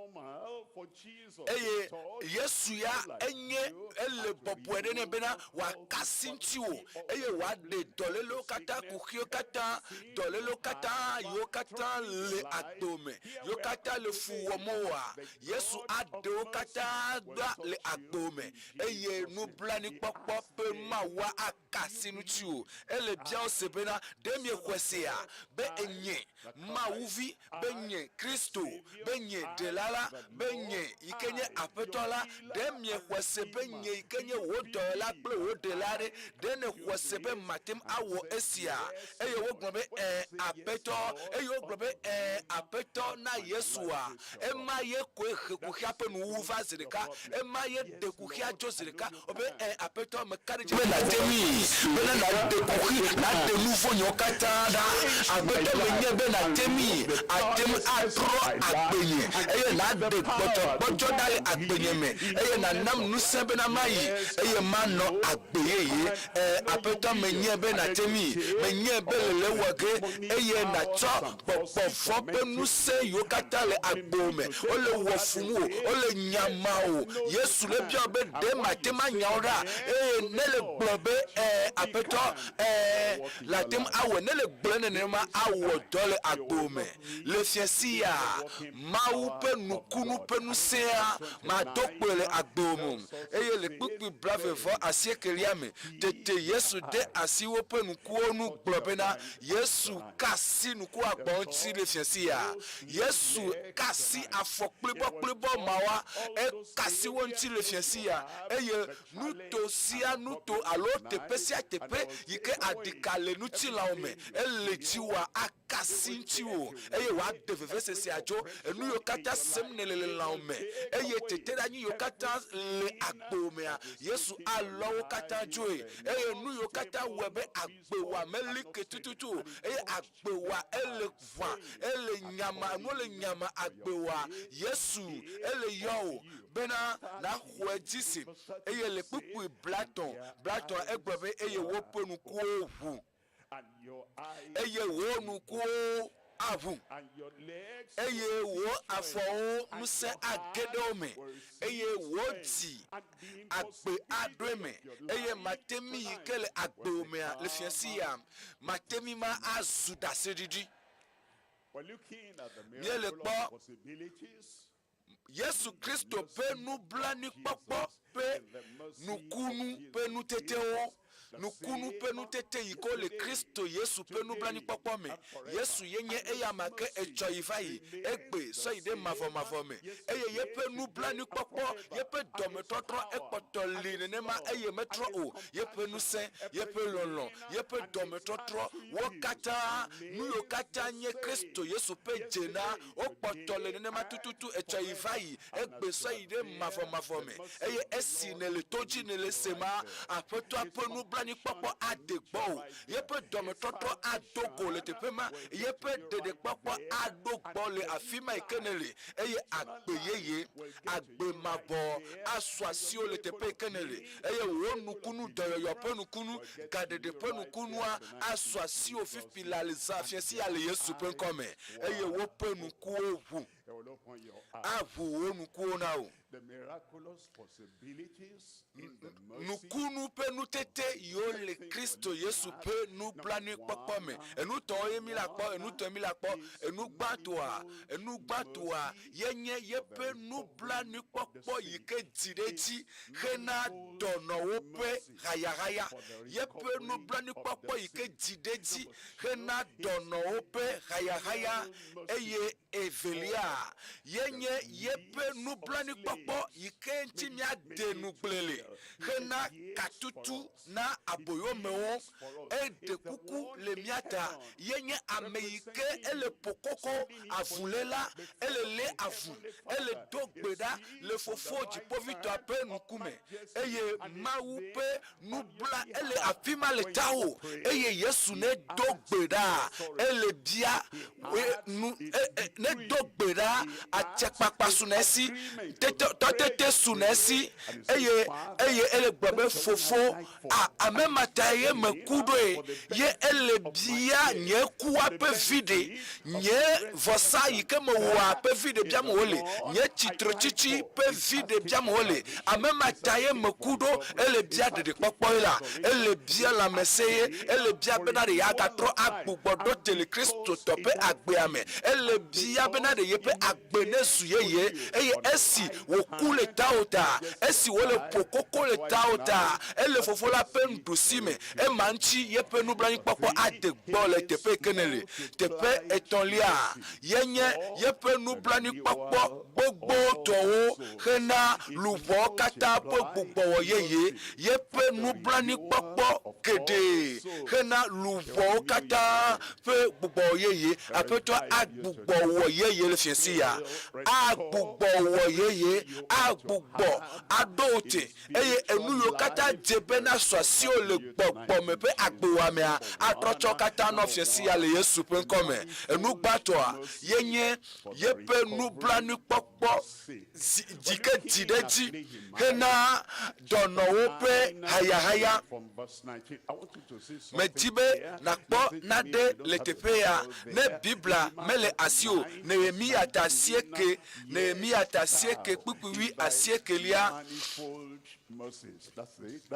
Eye Yesu ya enye ele bɔbɔe ɖe nɛ bena wòaka asi ŋutiwò eye wòaɖe dɔlélewo katã, kuxiwo katã, dɔlélewo katã yiwo katã le agbe me, yiwo katã le fu wɔm woa, Yesu aɖe wo katã ɖa le agbe me eye nublanuikpɔkpɔ ƒe Mawua aka asi ŋutiwò. Ele bia wo se bena, Ɖe miexɔe sea be enye Mawu Vi, be nye Kristo, be nye Ɖela la, be nye yi ke nye Aƒetɔ la? Ɖe miexɔe se be nye yi ke nye wò dɔyɔla kple wò Ɖela ɖe? Ɖe nèxɔe se be mate ŋu awɔ esia? Eye wogblɔ be, Ẽ, Aƒetɔ. Eye wogblɔ be, Ẽ, Aƒetɔ, na Yesua. Ema ye koe he kuxia ƒe nuwuwu va zi ɖeka. Ema ye ɖe kuxia dzo zi ɖeka. Wobe, Ẽ, Aƒetɔ, meka ɖe edzi be nàte ŋui, bena nàɖe kuxi, nàɖe nu vɔ̃ nyewo katã ɖa. Aƒetɔ, menyae be nàte ŋui, àte ŋu atrɔ agbenye, eye nàɖe gbɔdzɔgbɔdzɔ ɖa le agbenye me, eye nànam ŋusẽ bena mayi, eye manɔ agbe yeye. Ẽ, Aƒetɔ, menyae be nàte ŋui, menyae be lele wɔ ge, eye nàtsɔ gbɔgbɔ vɔ̃ ƒe ŋusẽ yiwo katã le agbo me, wole wɔ fum wò, wole nyama wò. Yesu le biɔ be, Ɖe mate ŋu anya wo ɖa? Eye ne le gblɔ be, Ẽ, Aƒetɔ, ẽ, late ŋu awɔe. Ne le gblɔe nenema, awɔ dɔ le agbo me. Le fiẽ sia, Mawu ƒe nukunu ƒe ŋusẽa mado kpoe le agbo me o. Eye le kpukpui blave vɔ asiekelia me, tete Yesu de asi woƒe ŋkuwo nu gblɔ bena, Yesu ka asi nukuagbɔ ŋuti le fiẽ sia. Yesu ka asi afɔ kplibɔkplibɔ mawoa, eka asi wo ŋuti le fiẽ sia. Eye nuto sia nuto alo teƒe sia teƒe yi ke aɖika le ŋutilãwò me, ele dziwòa, aka asi ŋutiwò eye wòaɖe vevesesea dzo. Enu yiwo katã sem nèle le lãwò me eye teteɖeanyi yiwo katã le agbewò mea, Yesu alɔ wo katã dzoe. Eye nu yiwo katã wɔe be agbewa meli ke tututu o, eye agbewa ele ʋã, ele nyama, enuwo le nyama agbewa. Yesu ele yɔ wò bena nàxɔe dzi se. Eye le kpukpui blatɔ̃, blatɔ̃a egblɔ be, Eye woƒe ŋkuwo ʋu, eye wò ŋkuwo aʋu, eye wò afɔwo ŋusẽ age ɖe wo me, eye wò dzi agbe aɖo eme, eye mate mi yi ke le agbewò mea le fiẽsi ya, mate mi ma azu ɖaseɖiɖi. Míele kpɔ Yesu Kristo ƒe nublanuikpɔkpɔ ƒe nukunu ƒe nutetewo, nukunu ƒe nutete yi ke wole Kristo Yesu ƒe nublanuikpɔkpɔ me. Yesu ye nye eyama ke etsɔ yi va yi, egbe sɔ yi ɖe mavɔmavɔ me. Eye yeƒe nublanuikpɔkpɔ, yeƒe dɔmetɔtrɔ ekpɔtɔ li nenema eye metrɔ o. Yeƒe ŋusẽ, yeƒe lɔlɔ̃, yeƒe dɔmetɔtrɔ, wo katã, nu yiwo katã nye Kristo Yesu ƒe dze na, Wokpɔtɔ le nenema tututu etsɔ yi va yi, egbe sɔ yi ɖe mavɔmavɔ me. Eye esi nèle to dzi nèle se ma, Aƒetɔa ƒe nublanuikpɔkpɔ. nublanuikpɔkpɔ ade gbɔwò, yeƒe dɔmetɔtrɔ ado go le teƒe ma, yeƒe ɖeɖekpɔkpɔ aɖo gbɔ le afi ma yi ke nèle, eye agbe yeye, agbe mavɔ asu asiwò le teƒe yi ke nèle, eye wò nukunu, dɔyɔyɔ ƒe nukunu, gaɖeɖe ƒe nukunua asu asiwò fifi laa le zã fiẽ sia le Yesu ƒe ŋkɔ me, eye woƒe ŋkuwo ʋu. Aʋu wò ŋkuwo na wò. Nukunu ƒe nutete yiwo le Kristo Yesu ƒe nublanuikpɔkpɔ me. Enu tɔwo ye mi la kpɔ, enu tɔe mi la kpɔ. Enu gbãtɔa, enu gbãtɔa ye nye yeƒe nublanuikpɔkpɔ yi ke dzi ɖe edzi hena dɔnɔwo ƒe hayahaya. Yeƒe nublanuikpɔkpɔ yi ke dzi ɖe edzi hena dɔnɔwo ƒe hayahaya eye Evelia ye nye yeƒe nublanuikpɔkpɔ yi ke ŋuti míade ŋugble le hena katutu na aboyomewo. Eɖe kuku le mía ta. Ye nye ame yi ke ele ƒo koko avuléla, ele lé avu, ele do gbe ɖa le Fofo Dziƒoʋĩtɔa ƒe ŋkume eye Mawu ƒe nubla ele afi ma le tawò eye Yesu nedo gbe ɖa, ele bia nu nedo gbe ɖa atsɛkpakpa su na esi, tɔtete su na esi eye eye ele gblɔ be fofo a ame ma ta ye meku ɖoe ye ele bia nye kua ƒe viɖe, nye vɔsa yi ke mewɔa ƒe viɖe biam wole, nye tsitretsitsi ƒe viɖe biam wole. Ame ma ta ye meku ɖo, ele bia ɖeɖekpɔkpɔ ye la, ele bia lãmesẽ ye, ele bia bena ɖe yeagatrɔ agbugbɔ ɖo te le Kristotɔ ƒe agbea me, ele bia bena ɖe yeƒe agbe nezu yeye, eye esi wòku le tawò ta, esi wòle ƒo koko le tawò ta, ele Fofo la ƒe nuɖusi me, ema ŋuti yeƒe nublanuikpɔkpɔ ade gbɔ le teƒe yi ke nèle. Teƒe etɔ̃lia ye nye yeƒe nublanuikpɔkpɔ. gbogbotɔwo hena luʋɔwo katã ƒe gbugbɔwɔ yeye, yeƒe nublanuikpɔkpɔ geɖe hena luʋɔwo katã ƒe gbugbɔwɔ yeye. Aƒetɔ agbugbɔ wɔ yeye le fiẽsi ya. Agbugbɔ wɔ yeye, agbugbɔ aɖo wò te, eye enu yiwo katã dze be nasu asiwò le gbɔgbɔ me ƒe agbewɔamea atrɔ tsɔ katã nɔ fiẽsi ya le Yesu ƒe ŋkɔ me. Enu gbãtɔa ye nye yeƒe nublanuikpɔkpɔ zi dzi ke dzi ɖe edzi hena dɔnɔwo ƒe hayahaya. Medi be nàkpɔ nane le teƒe ya ne Biblia mele asiwò. Nehemiya ta asieke, Nehemiya ta asieke kpukpui wui asiekelia.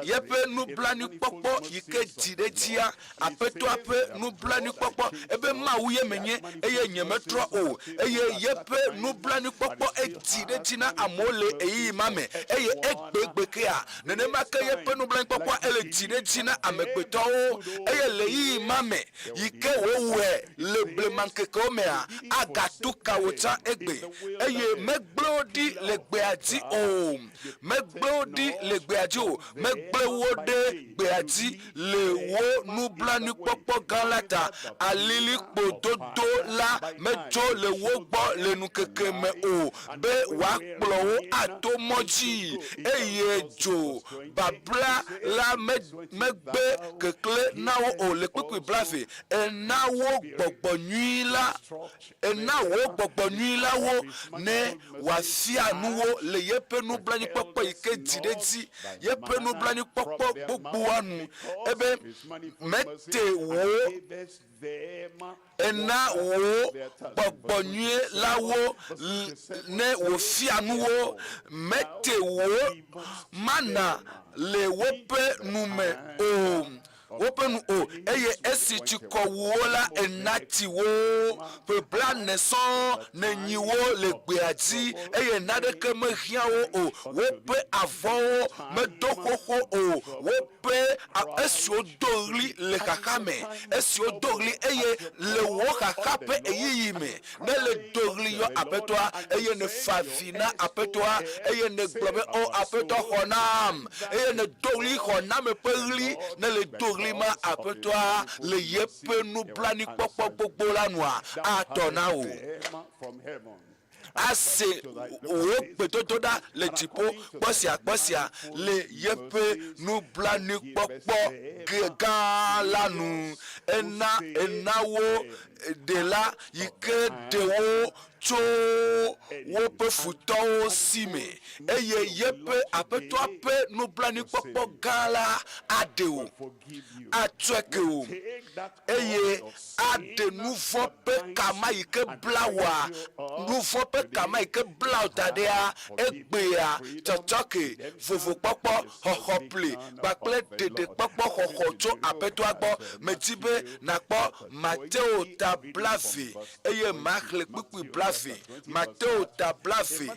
Yeƒe nublanuikpɔkpɔ yi ke dzi ɖe edzia, Aƒetɔa ƒe nublanuikpɔkpɔ, ebe Mawu ye menye, eye nyemetrɔ o, eye yeƒe nublanuikpɔkpɔ edzi ɖe edzi na amewo le ɣeyiɣi ma me, eye egbegbe kea, nenema ke yeƒe nublanuikpɔkpɔa ele dzi ɖe edzi na amegbetɔwo, eye le ɣeyiɣi ma me yi ke wòwɔe le blemaŋkekewo mea, agatu ka wò tsã egbe, eye megblẽ wo ɖi le gbea dzi o. Megblẽ wo ɖi le gbea dzi o, megblẽ wo ɖe gbea dzi le wò nublanuikpɔkpɔ gã la ta. Alilikpo dodo la medzo le wo gbɔ le ŋkeke me o, be wòakplɔ wo ato mɔ dzii, eye dzo babla la megbe keklẽ na wo o. Le kpukpui blave, Èna wò gbɔgbɔ nyui la Ena wò gbɔgbɔ nyui la wo ne wòafia nu wo le yeƒe nublanuikpɔkpɔ yi ke dzi ɖe edzi, yeƒe nublanuikpɔkpɔ gbogboa nu. Ebe, Mete wò, ena wò gbɔgbɔ nyui la wo ne wòfia nu wo. Mete wò mana le woƒe nu me o. woƒe nu o, eye esi tsikɔ wu wo la, ena tsi wo. Ƒe blaene sɔŋ nènyi wo le gbea dzi, eye naneke mehiã wo o. Woƒe avɔwo medo xoxo o, woƒe esiwo do ɣli le xaxa me, esiwo do ɣli eye le wò xaxa ƒe ɣeyiɣi me, Ne le do ɣli yɔ Aƒetɔa, eye nèfa avi na Aƒetɔa, eye nègblɔ be, O Aƒetɔ, xɔ nam! Eye nèdo ɣli xɔname ƒe ɣli, ne le do ɣli ma Aƒetɔa le yeƒe nublanuikpɔkpɔ gbogbo la nua, atɔ na wò. Ase wò gbedodoɖa le dziƒo kpɔ sia kpɔ sia le yeƒe nublanuikpɔkpɔ gã la nu. Ena ena wo Ɖela yi ke ɖe wo tso woƒe futɔwo si me, eye yeƒe Aƒetɔa ƒe nublanuikpɔkpɔ gã la aɖe wò, atsɔe ke wò, eye aɖe nu vɔ̃ ƒe ka ma yi ke bla wòa, nu vɔ̃ ƒe ka ma yi ke bla wò da ɖia, egbea tsɔtsɔke, vovokpɔkpɔ, xɔxɔ ƒli, kpakple ɖeɖekpɔkpɔ xɔxɔ tso Aƒetɔa gbɔ. Medi be nàkpɔ Mateo ta blave, eye maxlẽ kpukpui blave. Mateo ta blave,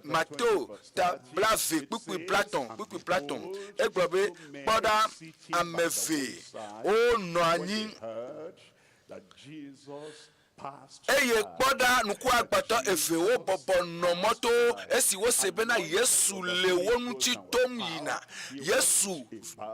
Mateo ta blave kpukpui blatɔ̃, kpukpui blatɔ̃. Egblɔ be, Kpɔ ɖa, ame eve wonɔ anyi. Eye kpɔ ɖa, ŋkuagbãtɔ eve wobɔbɔ nɔ mɔto esi wose bena Yesu le wo ŋuti tom yina. Yesu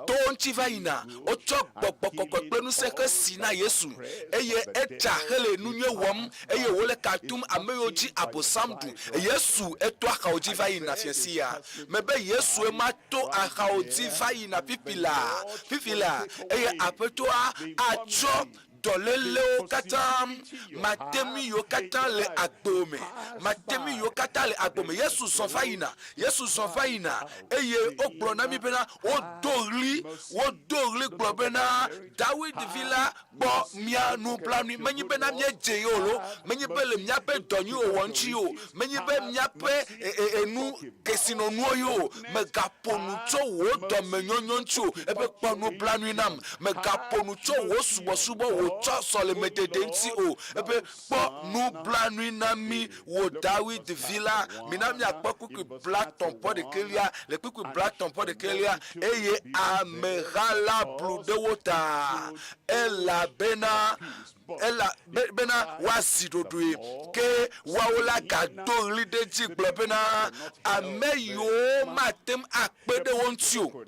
to wo ŋuti va yina. Wotsɔ gbɔgbɔ kɔkɔe kple ŋusẽ xe si na Yesu, eye etsa hele nu nyui wɔm, eye wòle ka tum ame yiwo dzi Abosam ɖu. Yesu eto axawo dzi va yina fiẽ sia. Mebe Yesue ma to axawo dzi va yina fifi laa, fifi laa, eye Aƒetɔa atsɔ dɔlélewo katã, mate ŋui yiwo katã le agbo me, mate ŋui yiwo katã le agbo me. Yesu zɔ va yina, Yesu zɔ va yina, eye wogblɔ na mí bena wodo ɣli, wodo ɣli gblɔ bena, Dawid vi la, kpɔ mía nublanui. Menye bena míedze ye o lo, menye be le míaƒe dɔ nyui wɔwɔ ŋuti o, menye be míaƒe enu kesinɔnuwo ye o. Mègaƒo nu tso wò dɔmenyonyo ŋuti o, ebe kpɔ nublanui nam. Mègaƒo nu tso wò subɔsubɔ, wò tsɔ sɔlemedede ŋuti o, ebe kpɔ nublanui na mí, wò Dawid vi la. Mina míakpɔ kpukpui blatɔ̃ vɔ ɖekɛlia, le kpukpui blatɔ̃ vɔ ɖekɛlia, eye ameha la blu ɖe wo ta, elabena Ela be, bena woazi ɖoɖoe. Ke woawo la gado ɣli ɖe edzi gblɔ bena, Ame yiwo mate ŋu akpe ɖe wo ŋuti o,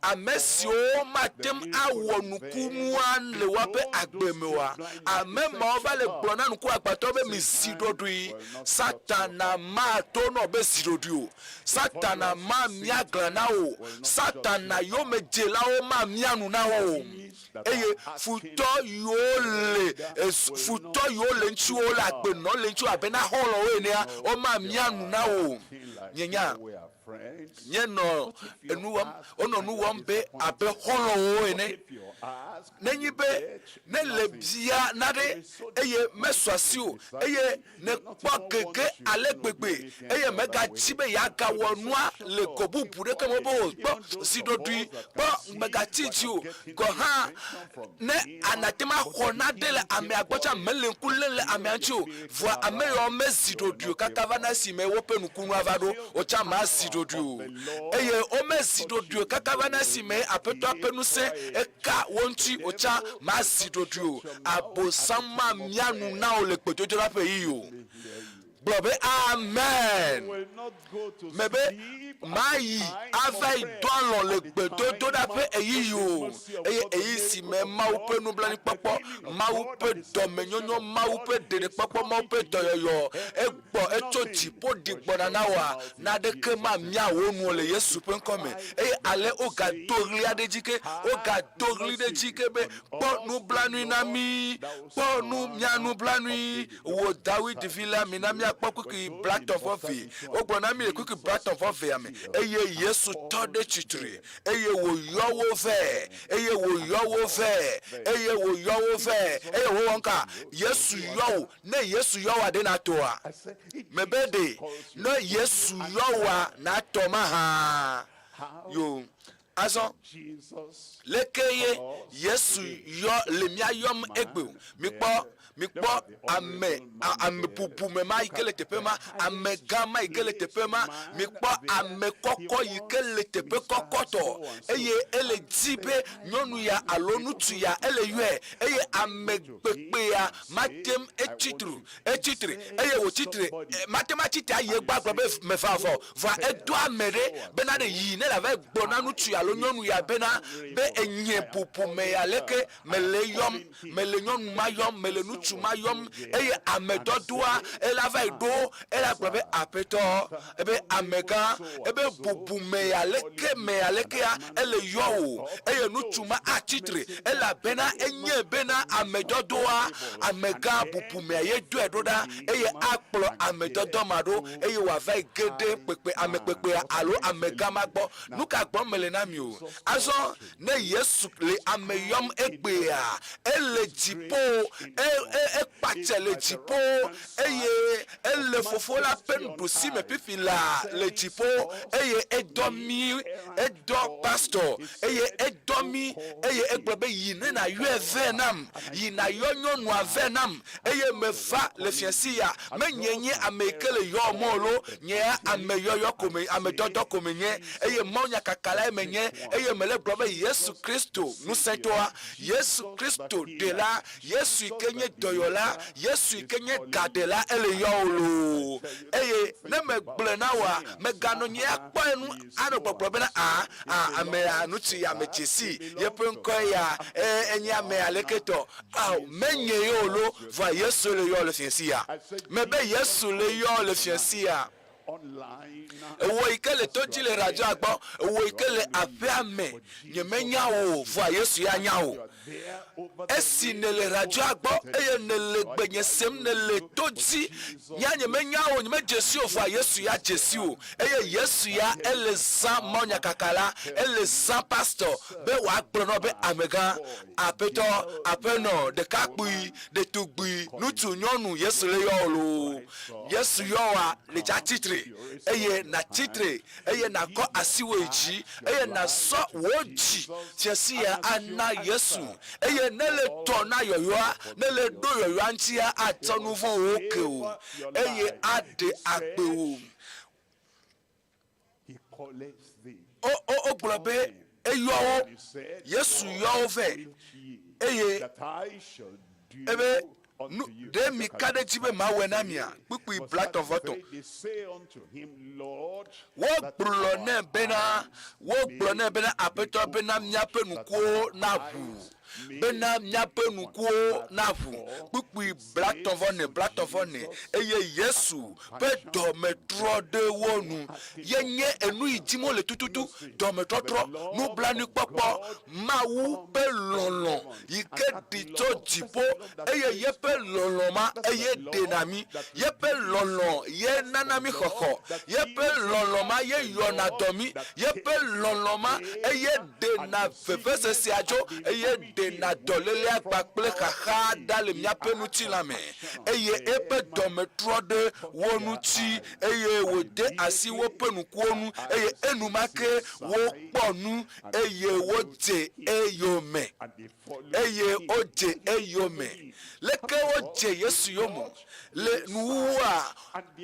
ame siwo mate ŋu awɔ nukunua le woaƒe agbe me oa, ame mawo va le gblɔ na ŋkuagbãtɔwo be, Mizi ɖoɖoe! Satana mato nɔ be zi ɖoɖoe o. Satana mamia glã na wò o. Satana yomedzelawo mamia nu na wò o. Eye futɔ yiwo le futɔ yiwo le ŋutiwò le agbe nɔm le ŋutiwò abe na xɔlɔ̃wo enea, womamia nu na wò o. Mienya, míenɔ enu wɔm, wonɔ nu wɔm be abe xɔlɔ̃wo ene. Nenye be ne le bia naɖe eye mesu asiwò eye Nèkpɔ gege ale gbegbe eye mègadzi be yeagawɔ nua le go bubu ɖeke me o be o. Kpɔ zi ɖoɖoe, kpɔ mègatsi dzi o. Gɔ̃ hã ne nàte ŋu axɔ nane le amea gbɔ tsã, mèle ŋku lém le amea ŋuti o. Vɔa ame yawo mezi ɖoɖoe o kaka va na esime woƒe nukunua va ɖo, wò tsã màzi ɖoɖoe o. Eye womezi ɖoɖoe o kaka va na esime Aƒetɔa ƒe ŋusẽ Ka wo ŋuti o tsã, mazi ɖoɖoe o. Abosam mamia nu na wò le gbedodoɖa ƒe ɣeyiɣi o. Gblɔ be, Amen. Mebe, mayi ava yi do alɔ̃ le gbedodoɖa ƒe ɣeyiɣi o. Eye ɣeyiɣi si me Mawu ƒe nublanuikpɔkpɔ, Mawu ƒe dɔmenyonyo, Mawu ƒe ɖeɖekpɔkpɔ, Mawu ƒe dɔyɔyɔ, egbɔ, etso dziƒo ɖi gbɔna na wòa, Naneke mamia wò nu o le Yesu ƒe ŋkɔ me. Eye ale wogado ɣli aɖe dzi ke, wogado ɣli ɖe edzi ke be, Kpɔ nublanui na mí! Kpɔ nu, mía nublanui, wò Dawid vi la! Mina míakpɔ kpukpui blatɔ̃ vɔ eve. Wogblɔ na mí le kpukpui blatɔ̃ vɔ evea me, Eye Yesu tɔ ɖe tsitre, eye wòyɔ wo vɛ, eye wòyɔ wo vɛ, eye wòyɔ wo vɛ, eye wòwɔ nuka? Yesu yɔ wò. Ne Yesu yɔ wòa, ɖe nàtɔa? Mebe ɖe ne Yesu yɔ wòa, nàtɔ mahã? Yo. Azɔ, leke ye Yesu yɔ le mía yɔm egbe o? Mikpɔ, mikpɔ ame, a, ame bubume ma yi ke le teƒe ma, amegã ma yi ke le teƒe ma, mikpɔ ame kɔkɔ yi ke le teƒe kɔkɔtɔ, eye ele di be nyɔnu ya alo ŋutsu ya, ele yɔe, eye ame kpekpea mate ŋu etsi tru, etsi tre, eye wòtsi tre, mate ŋu atsi tre ayi egbɔ agblɔ be meva vɔ o, vɔa edo ame ɖe bena ɖe yii ne le ava gblɔ na ŋutsu alo. alo nyɔnu ya bena be enye bubume ya leke mele yɔm, mele nyɔnu ma yɔm, mele ŋutsu ma yɔm eye ame dɔdɔa ela va yi ɖo ela gblɔ be aƒetɔ ebe amegã ebe bubume ya leke me ya lekea ele yɔ wò eye ŋutsu ma atsitre elabena enye bena ame dɔdɔa amegã bubumea ye dɔe ɖo ɖa eye akplɔ ame dɔdɔ ma ɖo eye wòava yi ge ɖe kpekpe ame kpekpea alo amegã ma gbɔ. Nu ka gblɔm mele na mi o? Azɔ ne Yesu le ame yɔm egbea, ele dziƒo, e, e, ekpatse le dziƒo, eye ele Fofo la ƒe nuɖusi me fifi laa le dziƒo, eye edɔ mí, edɔ pastor, eye edɔ mí, eye egblɔ be, Yi ne nàyɔe vɛ nam, yi nàyɔ nyɔnua vɛ nam. Eye meva le fiasi ya, menye nye ame yi ke le yɔwòm o loo, nye ya ame yɔyɔ ko me, ame dɔdɔ ko menye, eye mawunyakakalae menye, eye mele gblɔm be Yesu Kristo ŋusẽtɔa, Yesu Kristo Ɖela, Yesu yi ke nye dɔyɔla, Yesu yi ke nye gaɖela, ele yɔwò loo. Eye ne megblɔe na wòa, mèganɔ nye ya kpɔ enu anɔ gbɔgblɔ bena, Aa, aa, amea, ŋutsu ya medze sii, yeƒe ŋkɔe ya, ee, enye amea leke tɔ. Ao, menye ye o lo, vɔa Yesu le yɔ le fiasia. Mebe Yesu le yɔ le fiasia. Ewò yi ke le to dzi le radioa gbɔ, ewò yi ke le aƒea me, nyemenya wò o, vɔa Yesu ya nya wò. Esi nèle radioa gbɔ eye nèle gbenye sem, nèle to dzi, nya nyemenya wò, nyemedze si wò, vɔa Yesu ya dze si wò. Eye Yesu ya ele zã mawunyakaka la, ele zã pastor be wòagblɔ na wò be, Amegã, Aƒetɔ, aƒenɔ, ɖekakpui, ɖetugbui, ŋutsu, nyɔnu, Yesu le yɔ wò loo. Yesu yɔ wòa, le dza tsitre, eye nàtsi tre, eye nàkɔ asiwò yi dzi, eye nàsɔ wò dzi fiasi ya ana Yesu. Eye ne le tɔ na yɔyɔa, ne le ɖo yɔyɔa ŋutia, atsɔ nuvɔ̃wo ke wò, eye aɖe agbe wò. Wo, wo, wogblɔ be eyɔ wo, Yesu yɔ wo vɛ, eye ebe, Nu, ɖe mika ɖe edzi be mawɔe na mia? Kpukpui blatɔ̃vɔtɔ̃. Wogblɔ nɛ bena, wogblɔ nɛ bena, Aƒetɔ, bena míaƒe ŋkuwo naʋu. Bena míaƒe ŋkuwo naʋu. Kpukpui blatɔ̃-vɔ-ene, blatɔ̃-vɔ-ene, eye Yesu ƒe dɔme trɔ ɖe wo nu. Ye nye enu yi dim wole tututu, dɔmetɔtrɔ, nublanuikpɔkpɔ, Mawu ƒe lɔlɔ̃ yi ke ɖi tso dziƒo, eye yeƒe lɔlɔ̃ ma eye ɖena mí. Yeƒe lɔlɔ̃ ye nana mí xɔxɔ. Yeƒe lɔlɔ̃ ma ye yɔna dɔ mí. Yeƒe lɔlɔ̃ ma eye ɖena vevesesea tso, eye ɖena dɔlélea kpakple xaxa ɖa le míaƒe ŋutilã me. Eye eƒe dɔme trɔ ɖe wo ŋuti, eye wòde asi woƒe ŋkuwo ŋu, eye enumake wokpɔ nu, eye wodze eyome. Eye wodze eyome. Leke wodze Yesu yome? Le nuwuwua,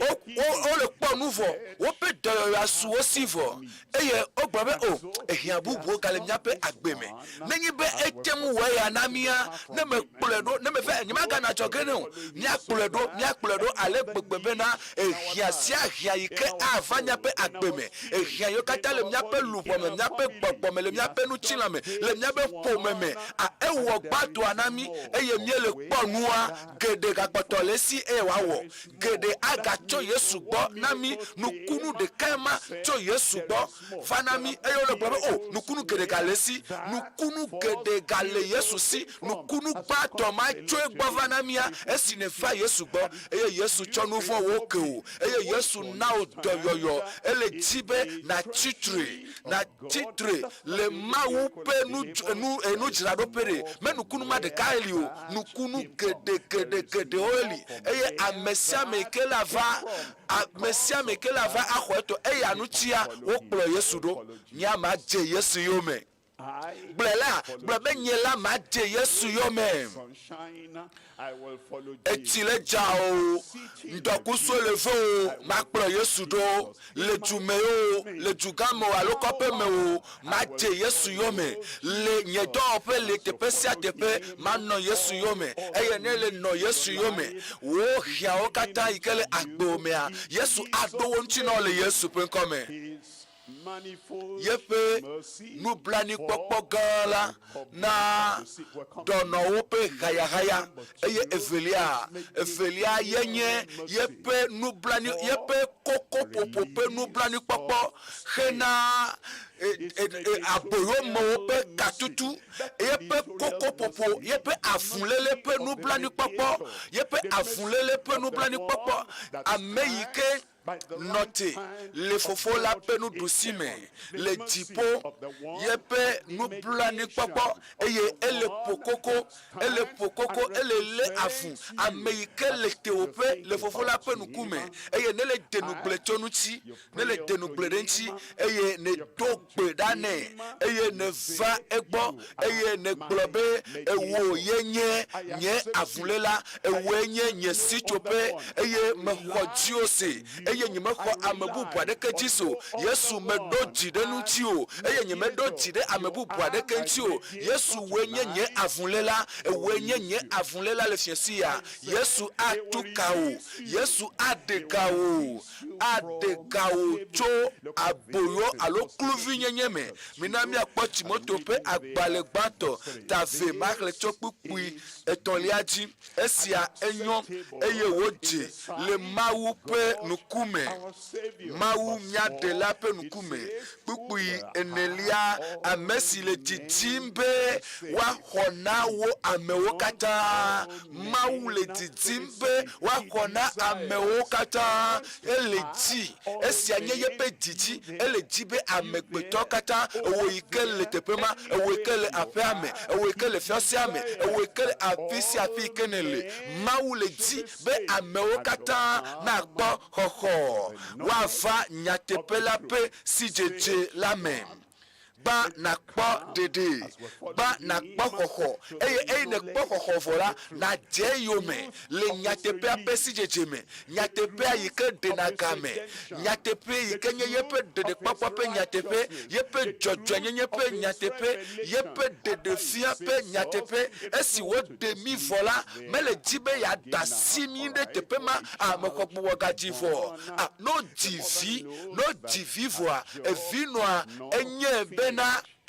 wo, wo, wole kpɔ nu vɔ, woƒe dɔyɔyɔa su wo si vɔ, eye wogblɔ be, O, ehiã bubuwo gale míaƒe agbe me. Nenye be ete ŋu wɔ eya na mía, ne mekplɔe ɖo, ne meva, nyemagana adzɔge nɛ o. Míakplɔe ɖo, míakplɔe ɖo ale gbegbe bena ehiã sia hiã yi ke ava míaƒe agbe me, ehiã yiwo katã le míaƒe luʋɔ me, míaƒe gbɔgbɔ me, le míaƒe ŋutilã me, le míaƒe ƒome me, a, ewɔ gbãtɔa na mí eye míele kpɔ nua geɖe gakpɔtɔ le esi eye wòawɔ. Geɖe agatso Yesu gbɔ na mí. Nukunu ɖekae ma tso Yesu gbɔ va na mí eye wole gblɔm be, O, nukunu geɖe gale esi. Nukunu geɖe gale Yesu si. Nukunu gbãtɔ ma tso egbɔ va na mía esi nèva Yesu gbɔ eye Yesu tsɔ nu vɔ̃wo ke wò eye Yesu na wò dɔyɔyɔ. Ele dzi be nàtsi tre, nàtsi tre le Mawu ƒe nu, nu, nudzraɖoƒe ɖe. Me nukunu ma ɖekae li o. Nukunu geɖe, geɖe, geɖewoe li eye ame sia ame yi ke lava, ame sia ame yi ke lava axɔ etɔ. Eya ŋutia wokplɔ Yesu ɖo. Nye madze Yesu yome. Gblɔe la, gblɔ be nye la madze Yesu yome. Etsi le dza o, ŋdɔkusuo le ve o, makplɔ Yesu ɖo. Le du me o, le dugã me o alo kɔƒe me o, madze Yesu yome. Le nye dɔwɔƒe, le teƒe sia teƒe, manɔ Yesu yome. Eye ne le nɔ Yesu yome, wò hiãwo katã yi ke le agbewò mea, Yesu aɖo wo ŋuti na wò le Yesu ƒe ŋkɔ me. Yeƒe nublanuikpɔkpɔ gã la na dɔnɔwo ƒe hayahaya, eye evelia, evelia ye nye yeƒe nublanui, yeƒe kokoƒoƒo ƒe nublanuikpɔkpɔ hena aboyomewo ƒe katutu, yeƒe kokoƒoƒo, yeƒe avuléle ƒe nublanuikpɔkpɔ, yeƒe avuléle ƒe nublanuikpɔkpɔ, ame yi ke nɔ te le Fofo la ƒe nuɖusi me le dziƒo, yeƒe nublanuikpɔkpɔ, eye ele ƒo koko, ele ƒo koko, ele lé avu ame yi ke le tewòƒe le Fofo la ƒe ŋkume, eye nele de ŋugble tso eŋuti, nele de ŋugble ɖe eŋuti, eye nèdo gbe ɖa nɛ, eye nèva egbɔ, eye nègblɔ be, Ewò ye nye nye avuléla, ewòe nye nye sitsoƒe, eye mexɔ dziwò se, eye nyemexɔ ame bubu aɖeke dzi se o. Yesu, meɖo dzi ɖe ŋutiwò, eye nyemeɖo dzi ɖe ame bubu aɖeke ŋuti o. Yesu, wòe nye nye avuléla, ewòe nye nye avuléla le fiẽsi ya. Yesu atu ka wò. Yesu aɖe ga wò. Aɖe ga wò tso aboyo alo kluvinyenye me. Mina míakpɔ Timoteo ƒe agbalẽ gbãtɔ ta ve maxlẽ tso kpukpui etɔ̃lia dzi. Esia enyo eye wòdze le Mawu ƒe ŋkume, Mawu mía Ɖela ƒe ŋkume. Kpukpui enelia, Ame si le didim be woaxɔ na wo amewo katã. Mawu le didim be woaxɔ na amewo katã. Ele dzi, esia nye yeƒe didi, ele dzi be amegbetɔ katã, ewò yi ke le teƒe ma, ewò yi ke le aƒea me, ewò yi ke le fiasea me, ewò yi ke le afi sia afi yi ke nèle. Mawu le dzi be amewo katã nakpɔ xɔxɔ, woava nyateƒe la ƒe sidzedze la me. Gbã nàkpɔ ɖeɖe, gbã nàkpɔ xɔxɔ, eye eyi nèkpɔ xɔxɔ vɔ la, nàdze eyome le nyateƒea ƒe sidzedze me, nyateƒea yi ke ɖena ga me, nyateƒe yi ke nye yeƒe ɖeɖekpɔkpɔ ƒe nyateƒe, yeƒe dzɔdzɔenyenye ƒe nyateƒe, yeƒe ɖeɖefia ƒe nyateƒe. Esi wòɖe mí vɔ la, mele di be yeada asi mí ɖe teƒe ma, a, mexɔ gbugbɔgadzi vɔ. A, ne wodzi vi, ne wodzi vi vɔa, evi nɔa enye bena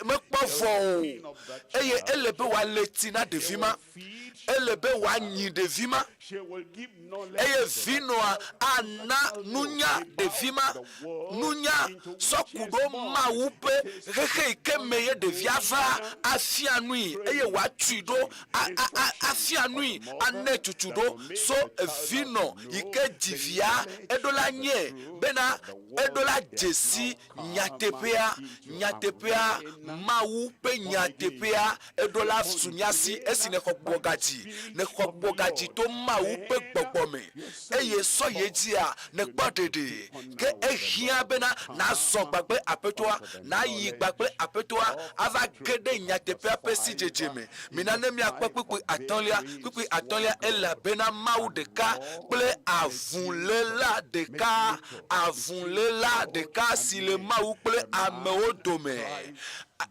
mekpɔ vɔ o, eye ele be wòale tsi na ɖevi ma, ele be wòanyi ɖevi ma, eye vinɔa ana nunya ɖevi ma, nunya sɔ ku ɖo Mawu ƒe xexe yi ke me ye ɖevia va afia nui, eye wòatui ɖo a, a, a, afia nui, ane tutu ɖo so vinɔ yi ke dzi via eɖo la nye bena eɖo la dzesi Nyateƒea, nyateƒea, Mawu ƒe nyateƒea, eɖo la su mía si esi nèxɔ gbɔgbɔgadzi. Nèxɔ gbɔgbɔgadzi to Mawu ƒe gbɔgbɔ me, eye sɔ yi edzia, nèkpɔ ɖeɖe. Ke ehiã bena nàzɔ kpakple Aƒetɔa, nàyi kpakple Aƒetɔa ava ge ɖe nyateƒea ƒe sidzedze me. Mina ne míakpɔ kpukpui atɔ̃lia. Kpukpui atɔ̃lia, Elabena Mawu ɖeka kple avuléla ɖeka Avuléla ɖeka si le Mawu kple amewo dome,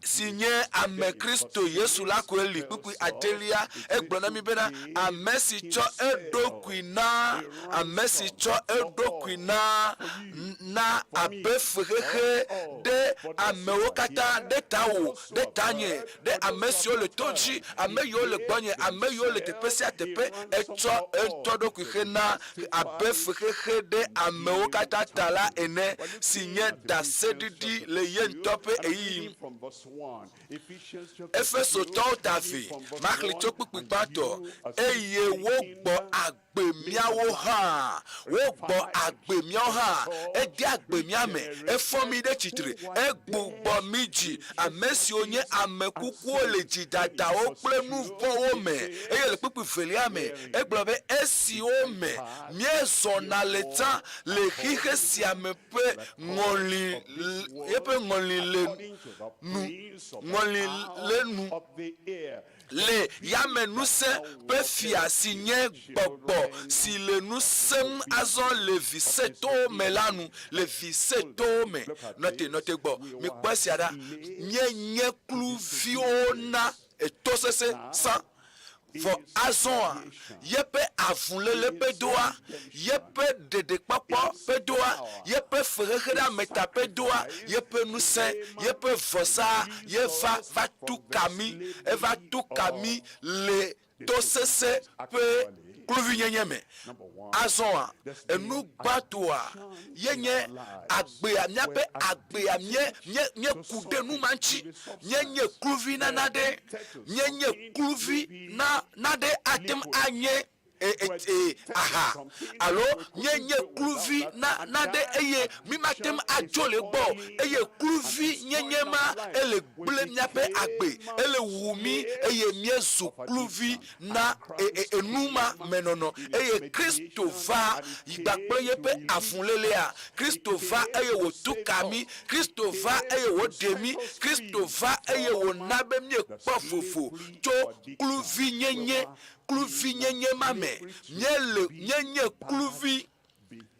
si nye ame Kristo Yesu la koe li. Kpukpui adelia, egblɔ na mí bena, Ame si tsɔ eɖokui na, ame si tsɔ eɖokui na, na abe fexexe ɖe amewo katã, ɖe tawò, ɖe tanye, ɖe ame siwo le to dzi, ame yiwo le gbɔnye, ame yiwo le teƒe sia teƒe, etsɔ eŋutɔ ɖokui xena abe fexexe ɖe amewo katã ta la ene, si nye ɖaseɖiɖi le ye ŋutɔ ƒe ɣeyiɣi. Efesotɔwo ta ve, maxlẽ tso kpukpui gbãtɔ, eye wogbɔ agbe. Agbe míawo hã. Wogbɔ agbe míawo hã. Ede agbe mía me. Efɔ mí ɖe tsitre. Egbugbɔ mí dzi. Ame siwo nye ame kukuwo le dzidadawo kple nu vɔ̃wo me. Eye le kpukpui velia me, egblɔ be, Esiwo me míezɔna le tsã le xixe sia me ƒe ŋɔli, eƒe ŋɔli le nu, ŋɔli le nu. Le yamenusẽ ƒe fia si nye gbɔgbɔ si le nu sẽm azɔ le vi sẽtowo me la nu, le vi sẽtowo me. Nɔ te, nɔ te gbɔ. Mikpɔ esia ɖa. Míenye kluviwo na etosesẽ sã. Vɔ azɔa, yeƒe avuléle ƒe doa, yeƒe ɖeɖekpɔkpɔ ƒe doa, yeƒe. fexexe ɖe ame ta ƒe doa, yeƒe ŋusẽ, yeƒe vɔsa ye va va tu ka mí, eva tu ka mí le tosese ƒe kluvinyenye me. Azɔa, enu gbãtɔa ye nye agbea, míaƒe agbea, mía, mía, míeku ɖe nu ma ŋuti. Míenye kluvi na naɖe, míenye kluvi na naɖe ate ŋu anye e, e, e, aha alo míenye kluvi na naɖe eye mímate ŋu adzo le egbɔ o eye kluvi nyenye ma ele gblẽ míaƒe agbe, ele wu mí eye míezu kluvi na e, e, enu ma me nɔnɔ. Eye Kristo va yi kpakple yeƒe avulélea. Kristo va eye wòtu ka mí. Kristo va eye wòɖe mí. Kristo va eye wòna be míekpɔ vovo tso kluvinyenye, kluvinyenye ma me. Míele, míenye kluvi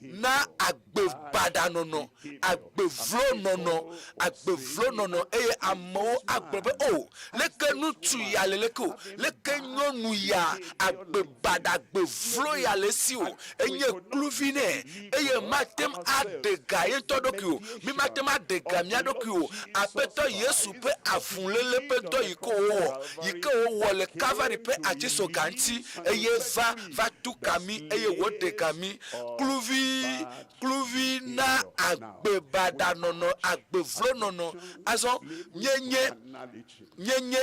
na agbe baɖa nɔnɔ, agbe vlo nɔnɔ, agbe vlo nɔnɔ eye amewo agblɔ be, O, leke ŋutsu ya le leke o, leke nyɔnu ya, agbe baɖa, agbe vlo ya le esi o, enye kluvi nɛ eye mate ŋu aɖe ga ye ŋutɔ ɖokui o. Mi mate ŋu aɖe ga mía ɖokui o. Aƒetɔ Yesu ƒe avuléle ƒe dɔ yi ke wòwɔ, yi ke wòwɔ le Kalvari ƒe atitsoga ŋuti eye va va tu ka mí eye wòɖe ga mí. Kluvi, kluvi na agbe baɖa nɔnɔ, agbe vlo nɔnɔ. Azɔ míenye, míenye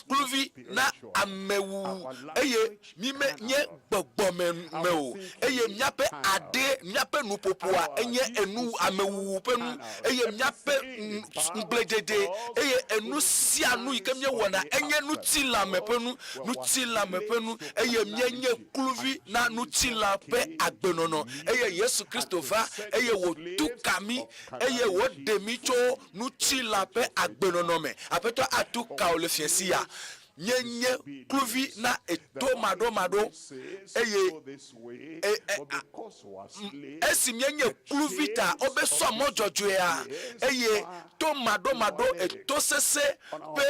kluvi na amewuwu eye mímenye gbɔgbɔme me o eye míaƒe aɖe, míaƒe nuƒoƒoa enye enu amewuwu ƒe nu eye míaƒe ŋugbledede eye enu sia nu yi ke míewɔna enye ŋutilãme ƒe nu. ŋutilãme ƒe nu, eye míenye kluvi na ŋutilã ƒe agbenɔnɔ. Eye Yesu Kristo va, eye wòtu ka mí, eye wòɖe mí tso ŋutilã ƒe agbenɔnɔ me. Aƒetɔ atu ka wò le fiẽ sia. Míenye kluvi na eto maɖomaɖo, eye e, e, a, esi míenye kluvi ta, wobe sɔ mɔ dzɔdzɔea, eye to maɖomaɖo eto sesẽ ƒe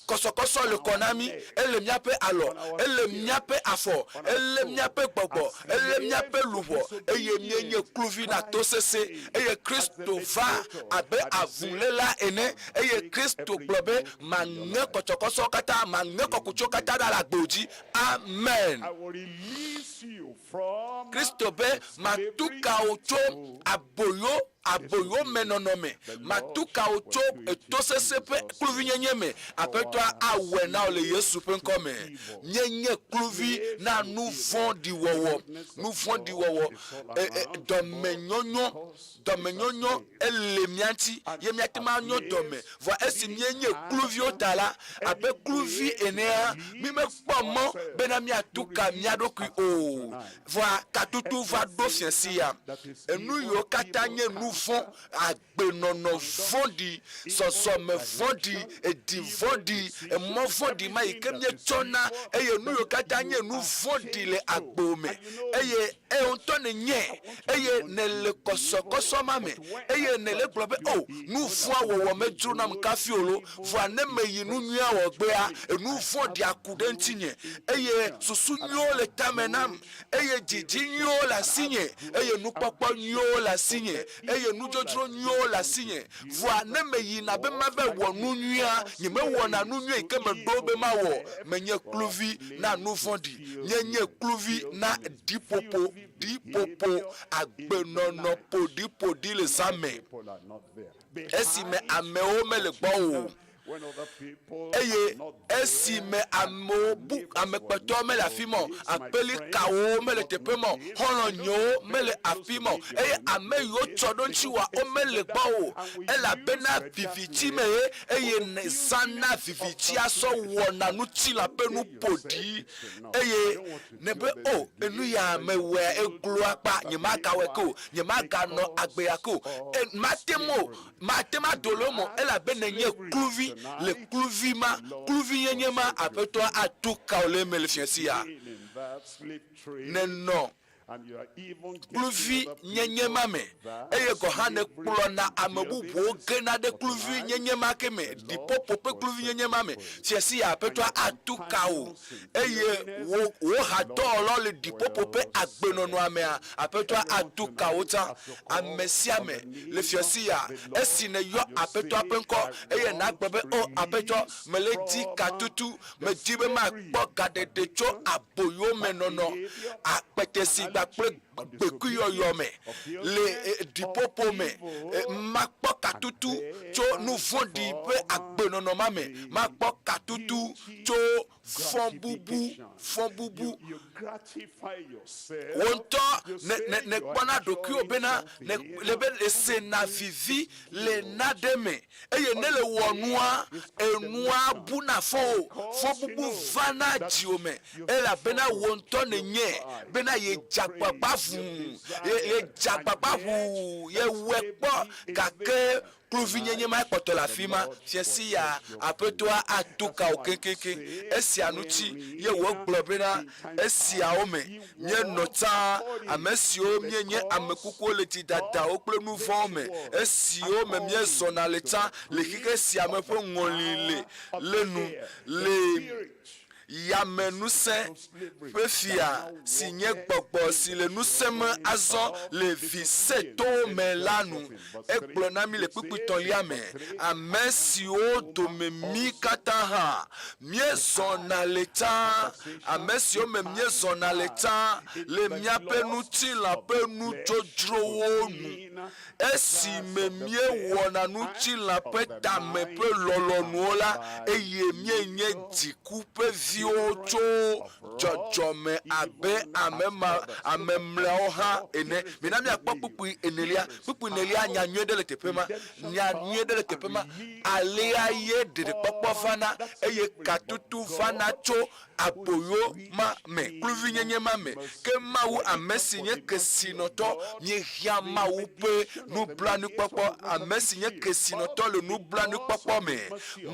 Kɔsɔkɔsɔ le kɔ na mí, ele míaƒe alɔ, ele míaƒe afɔ, ele míaƒe gbɔgbɔ, ele míaƒe luʋɔ, eye míenye kluvi na tosesẽ. Eye Kristo va abe avuléla ene, eye Kristo gblɔ be, Maŋe kɔsɔkɔsɔwo katã, maŋe kɔkutsiwo katã ɖa le agbo dzi. Amen. Kristo be, Matu ka wò tso aboyo aboyomenɔnɔ me. Matu ka wò tso etosese ƒe kluvinyenye me. Aƒetɔa awɔe na wò le Yesu ƒe ŋkɔ me. Míenye kluvi na nu vɔ̃ɖi wɔwɔ. Nu vɔ̃ɖi wɔwɔ. E, e, dɔmenyonyo, dɔmenyonyo ele mía ŋuti ye míate ŋu anyo dɔme. Vɔa esi míenye kluviwo ta la, abe kluvi enea, mímekpɔ mɔ bena míatu ka mía ɖokui o. Vɔa katutu va ɖo fiẽ sia. Enu yiwo katã nye nu vɔ̃, agbenɔnɔ vɔ̃ɖi, zɔzɔme vɔ̃ɖi, eɖi vɔ̃ɖi, emɔ vɔ̃ɖi ma yi ke míetsɔna eye nu yiwo katã nye nu vɔ̃ɖi le agbo me eye eo ŋutɔ nènyae eye nèle kɔsɔkɔsɔ ma me eye nèle gblɔ be, O, nu vɔ̃a wɔwɔ medzronam kafi o lo, vɔa ne meyi nu nyuia wɔgbea, enu vɔ̃ɖia ku ɖe ŋutinye, eye susu nyuiwo le tame nam, eye didi nyuiwo le asinye, eye nukpɔkpɔ nyuiwo le asinye, eye nudzodzro nyuiwo le asinye. Vɔa ne meyina be mava wɔ nu nyuia, nyemewɔna nu nyui yi ke meɖo be mawɔ. Menye kluvi na nu vɔ̃ɖi. Míenye kluvi na ɖiƒoƒo, ɖiƒoƒo, agbenɔnɔ ƒoɖiƒoɖi le zã me. Esime amewo mele gbɔwò o, eye esime amewo bu ame kpɔtɔewo mele afi ma o, aƒelikawo mele teƒe ma o, xɔlɔ̃nyewo mele afi ma o, eye ame yiwo tsɔ ɖo ŋutiwòa womele gbɔwò o, elabena viviti mee eye nèzãna vivitia sɔ wɔna ŋutilã ƒe nu ƒoɖi, eye nèbe, O, enu ya mewɔea eglo akpa, nyemagawɔe ke o, nyemaganɔ agbe ya ke o. E, mate ŋu o, mate ŋu ado le eme o, elabe nènye kluvi le kluvi ma, kluvinyenye ma, Aƒetɔa atu ka wò le eme le fiẽ sia. Nenɔ. Kluvi nyenye ma me, eye gɔ̃ hã nèkplɔna ame bubuwo gena ɖe kluvi nyenye ma ke me, ɖiƒoƒo ƒe kluvi nyenye ma me. Fia sia Aƒetɔa atu ka wò, eye wò, wò hadɔwɔlawo le ɖiƒoƒo ƒe agbenɔnɔa mea, Aƒetɔa atu ka wò tsã. Ame sia ame le fia sia, esi nèyɔ Aƒetɔa ƒe ŋkɔ, eye nàgblɔ be, O Aƒetɔ, mele di katutu, Medi be makpɔ gaɖeɖe tso aboyomenɔnɔ, akpetesi kpakple gbekuiyɔyɔ me le ɖiƒoƒo me. Makpɔ katutu tso nu vɔ̃ɖi ƒe agbenɔnɔ ma me. Makpɔ katutu tso fɔbubu, fɔbubu. Wò ŋutɔ nèkpɔna ɖokuiwò bena le be èsena vivi le nane me. Eye ne le wɔ nua, enua buna fɔ wò, fɔbubu vana dziwò me, elabena wò ŋutɔ nènyae bena yedze agbagba ʋuu, yedze agbagba ʋuu, yewɔe kpɔ, gake kluvinyenye ma ekpɔtɔ le afima. Fiẽ ya, Aƒetɔa atu ka wò keŋkeŋkeŋ. Esia ŋuti ye wògblɔ bena, Esiawo me Míenɔ tsã, ame siwo míenye ame kukuwo le dzidadawo kple nu vɔ̃wo me, esiwo me míezɔna le tsã le xexe sia me ƒe ŋɔli le le nu, le yamenusẽ ƒe fia si nye gbɔgbɔ si le ŋusẽ me azɔ le vi sẽtowo me la nu. Egblɔ na mí le kpukpui tɔ̃lia me, Ame siwo dome mí katã hã míezɔna le tsã, ame siwo me míezɔna le tsã le míaƒe ŋutilã ƒe nudzodzrowo nu, esime míewɔna ŋutilã ƒe tame ƒe lɔlɔ̃nuwo la, eye míenye dziku ƒe viwo tso dzɔdzɔme abe ame ma, ame mlɔeawo hã ene. Mina míakpɔ kpukpui enelia. Kpukpui enelia, nya nyui ɖe le teƒe ma. Nya nyui ɖe le teƒe ma. Alea ye ɖeɖekpɔkpɔ vana eye katutu vana tso aboyo ma me, kluvinyenye ma me. Ke Mawu, ame si nye kesinɔtɔ, míehiã Mawu ƒe nublanuikpɔkpɔ, ame si nye kesinɔtɔ le nublanuikpɔkpɔ me.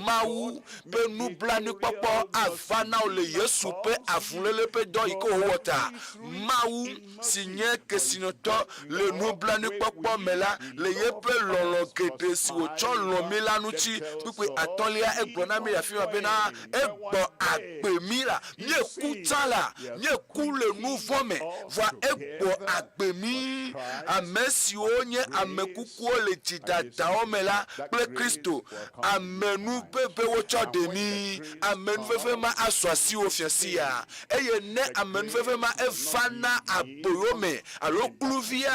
Mawu ƒe nublanuikpɔkpɔ ava na wò le Yesu ƒe avuléle ƒe dɔ yi ke wòwɔ ta. Mawu, si nye kesinɔtɔ le nublanuikpɔkpɔ me la, le yeƒe lɔlɔ̃ geɖe si wòtsɔ lɔ̃ mí la ŋuti. Kpukpui atɔ̃lia, egblɔ na mí le afi ma bena, Egbɔ agbe mí la, míeku tsã la, míeku le nu vɔ̃ me, vɔa egbɔ agbe mí, ame siwo nye ame kukuwo le dzidadawo me la kple Kristo. Amenuveve wotsɔ ɖe mí. Amenuveve ma asu asiwò fia sia. Eye ne amenuveve ma eva na aboyo me alo kluvia,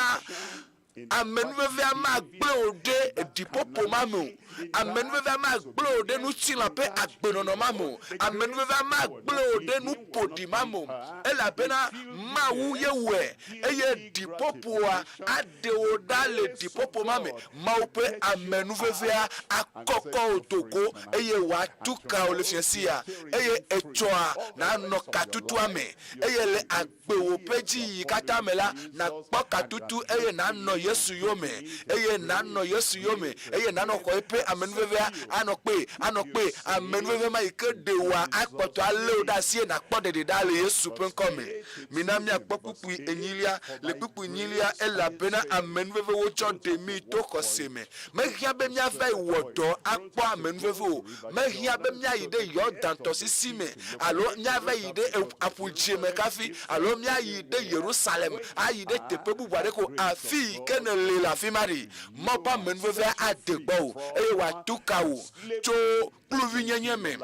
Amenuvevea magblẽ wò ɖe ɖiƒoƒo ma me o. Amenuvevea magblẽ wò ɖe ŋutilã ƒe agbenɔnɔ ma me o. Amenuvevea magblẽ wò ɖe nu ƒoɖi ma me o. Elabena Mawu ye wɔe, eye ɖiƒoƒoa aɖe wò ɖa le ɖiƒoƒo ma me. Mawu ƒe amenuvevea akɔkɔ wò do go eye wòatu ka wò le fiẽ sia, eye etsɔa nànɔ katutua me. Eye le Gbewò ƒe dziyiyi katã me la, nàkpɔ katutu eye nànɔ Yesu yome, eye nànɔ Yesu yome, eye nànɔ xɔ eƒe amenuvevea, anɔ kpee, anɔ kpee, amenuveve ma yi ke ɖe wòa akpɔtɔ alé wò ɖe asi eye nàkpɔ ɖeɖe ɖaa le Yesu ƒe ŋkɔ me. Mina míakpɔ kpukpui enyilia. Le kpukpui enyilia, elabena amenuveve wotsɔ ɖe mí to xɔse me. Mehiã be míava yi wɔ dɔ akpɔ amenuveve o. Mehiã be míayi ɖe Yordan tɔsisi me alo míava yi ɖe aƒu dzĩ me kafi alo míayi ɖe Yerusalem ayi ɖe teƒe bubu aɖeke o. Afii ke nèle le afi ma ɖi, Mawu ƒe amenuvevea ade gbɔwò eye wòatu ka wò tso kluvinyenye me.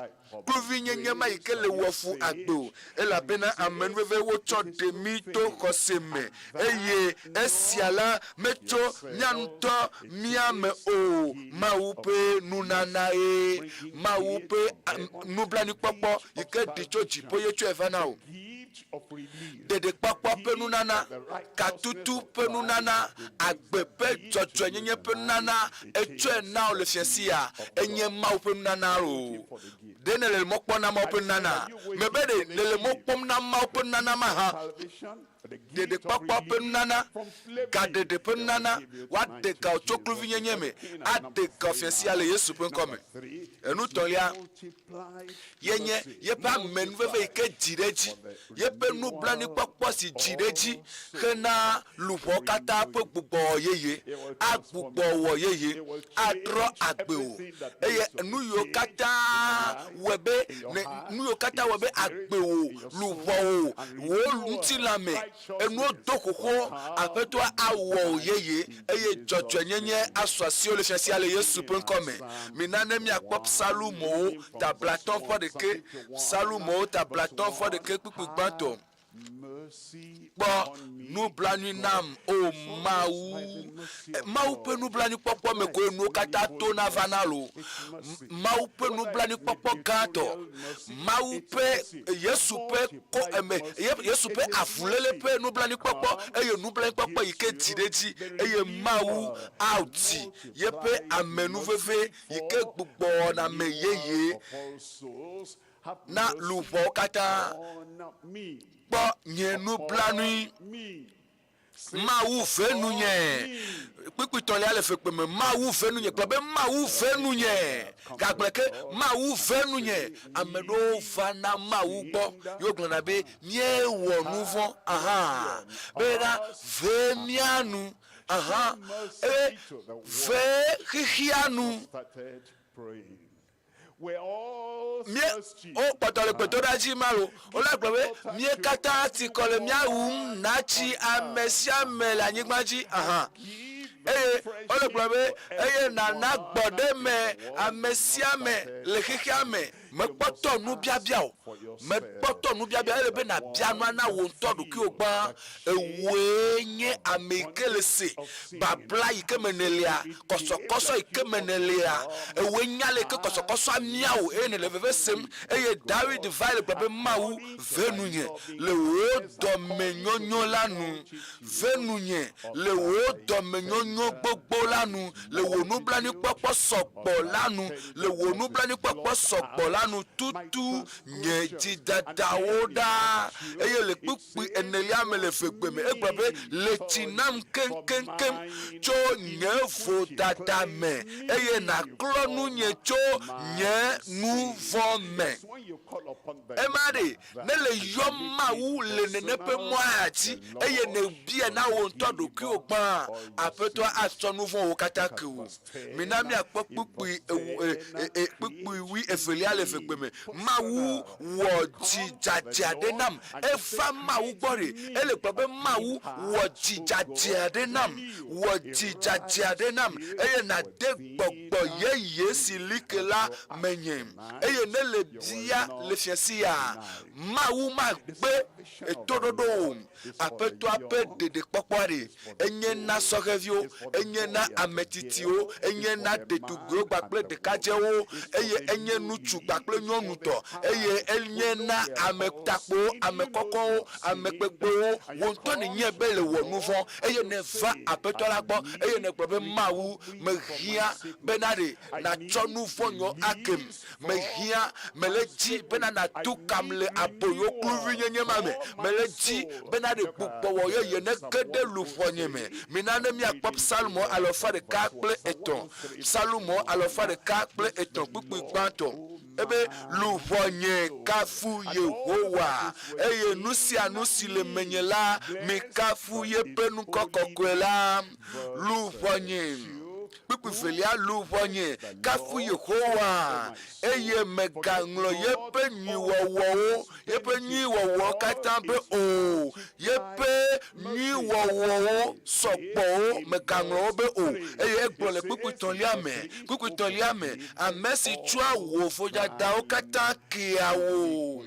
Kluvinyenye ma yi ke le wɔ fu agbe o, elabena amenuveve wotsɔ ɖe mí to xɔse me, eye esia la metso mía ŋutɔ mía me o, Mawu ƒe nunanae, Mawu ƒe nublanuikpɔkpɔ yi ke ɖi tso dziƒo ye tsɔe va na wò. Ɖeɖekpɔkpɔ ƒe nunana, katutu ƒe nunana, agbe ƒe dzɔdzɔenyenye ƒe nunana, etsɔe na wò le fiẽ sia. Enye Mawu ƒe nunana o. Ɖe nèle mɔ kpɔm na Mawu ƒe nunana? Mebe ɖe nèle mɔ kpɔm na Mawu ƒe nunana mahã? Ɖeɖekpɔkpɔ ƒe nunana, gaɖeɖe ƒe nunana, woaɖe ga wò tso kluvinyenye me, aɖe ga wò fiẽ sia le Yesu ƒe ŋkɔ me. Enu tɔ̃lia ye nye yeƒe amenuveve yi ke dzi ɖe edzi, yeƒe nublanuikpɔkpɔ si dzi ɖe edzi hena luʋɔ katã ƒe gbugbɔwɔ yeye, agbugbɔ wɔ yeye, atrɔ agbe wò. Eye nu yiwo katã wɔe be ne nu yiwo katã wɔe be agbe wò, luʋɔ wò, wò ŋutilã me enuwo do xoxo, Aƒetɔa awɔ wò yeye eye dzɔdzɔenyenye asu asiwò le fiasia le Yesu ƒe ŋkɔ me. Mina ne míakpɔ Psalmowo ta blatɔ̃ vɔ ɖekɛ, Psalmowo ta blatɔ̃ vɔ ɖekɛ kpukpui gbãtɔ. Kpɔ nublanui nam, O Mawu. Mawu ƒe nublanuikpɔkpɔ me koe nuwo katã tona vana loo. Mawu ƒe nublanuikpɔkpɔ gãtɔ, Mawu ƒe, Yesu ƒe ko eme, Yesu ƒe avuléle ƒe nublanuikpɔkpɔ eye nublanuikpɔkpɔ yi ke dzi ɖe edzi eye Mawu adi yeƒe amenuveve yi ke gbugbɔna ame yeye na luʋɔwo katã. Kpɔ nye nublanui. Mawu ve nunye. Kpukpui tɔ̃lia le fekpe me. Mawu ve nunye. Gblɔ be Mawu ve nunye. Gagblɔe ke, Mawu ve nunye. Ame ɖewo va na Mawu gbɔ ye wogblɔna be míewɔ nu vɔ̃. Aha. Bena ve mía nu. Aha. Eye ve xexea nu. Mía, wokpɔtɔ le gbedoɖa dzi ma lo. Wole gblɔ be, Mía katã ti kɔ le mía wum natsi ame sia ame le anyigba dzi. Aha. Eye wole gblɔ be, Eye nàna gbɔɖeme ame sia ame le xexea me. Mekpɔtɔ nubiabia o. Mekpɔtɔ nubiabia. Ele be nàbia nua na wò ŋutɔ ɖokuiwò gbã. Ewòe nye ame yi ke le se babla yi ke me nèlea, kɔsɔkɔsɔ yi ke me nèlea. Ewòe nya le yi ke kɔsɔkɔsɔa mia wò eye nèle veve sem. Eye Dawid va le gblɔ be, Mawu, ve nunye le wò dɔmenyonyo la nu. Ve nunye le wò dɔmenyonyo gbogbo la nu, le wò nublanuikpɔkpɔ sɔgbɔ la nu, le wò nublanuikpɔkpɔ sɔgbɔ la nu. Tutu nye dzidadawo ɖa. Eye le kpukpui enelia me le vegbe me, egblɔ be, Le tsi nam keŋkeŋkeŋ tso nye vodada me, eye nàklɔ nunye tso nye nu vɔ̃ me. Ema ɖe, ne le yɔm Mawu le nene ƒe mɔa ya dzi, eye nèbia na wò ŋutɔ ɖokuiwò gbãa, Aƒetɔa atsɔ nu vɔ̃wo katã ke wò. Mina míakpɔ kpukpui ewo, e, e, e, kpukpui wui evelia le evegbe me. Mawu wɔ dzi dzadzɛ aɖe nam. Eva Mawu gbɔ ɖe. Ele gblɔ be Mawu wɔ dzi dzadzɛ aɖe nam. Wɔ dzi dzadzɛ aɖe nam eye nàde gbɔgbɔ yeye si li ke la menye. Eye ne le bia le fiasi ya, Mawu magbe etoɖoɖo o. Aƒetɔa ƒe ɖeɖekpɔkpɔa ɖe, enye na sɔhɛviwo, enye na ame tsitsiwo, enye na ɖetugbiwo kpakple ɖekadzewo, eye enye ŋutsu kpakple nyɔnu tɔ, eye enye na ame takpowo, ame kɔkɔwo, ame kpekpewo. Wò ŋutɔ nènyae be lewɔ nuvɔ̃, eye nèva Aƒetɔ la gbɔ, eye nègblɔ be, Mawu, mehiã bena ɖe nàtsɔ nuvɔ̃nyewo akem. Mehiã, mele edzi bena nàtu kam le aboyo kluvinyenye ma me. Mele edzi bena ɖe gbugbɔwɔ yeye nege ɖe luʋɔnye me. Mina ne míakpɔ Psalmo alafa ɖeka kple etɔ̃, Psalmo alafa ɖeka kple etɔ̃ kpukpui gbãtɔ. Ebe, Luʋɔnye, kafu Yehowa, eye nu sia nu si le menye la, mikafu yeƒe ŋkɔ kɔkɔe la. Luʋɔnye. Kpukpui velia, Luʋɔnye, kafu Yehowa, eye mègaŋlɔ yeƒe nyuiwɔwɔwo, yeƒe nyuiwɔwɔwo katã be o. Yeƒe nyuiwɔwɔwo sɔgbɔwo, mègaŋlɔ wo be o. Eye egblɔ le kpukpui tɔ̃lia me, kpukpui tɔ̃lia me, Ame si tsɔa wò vodadawo katã kea wò.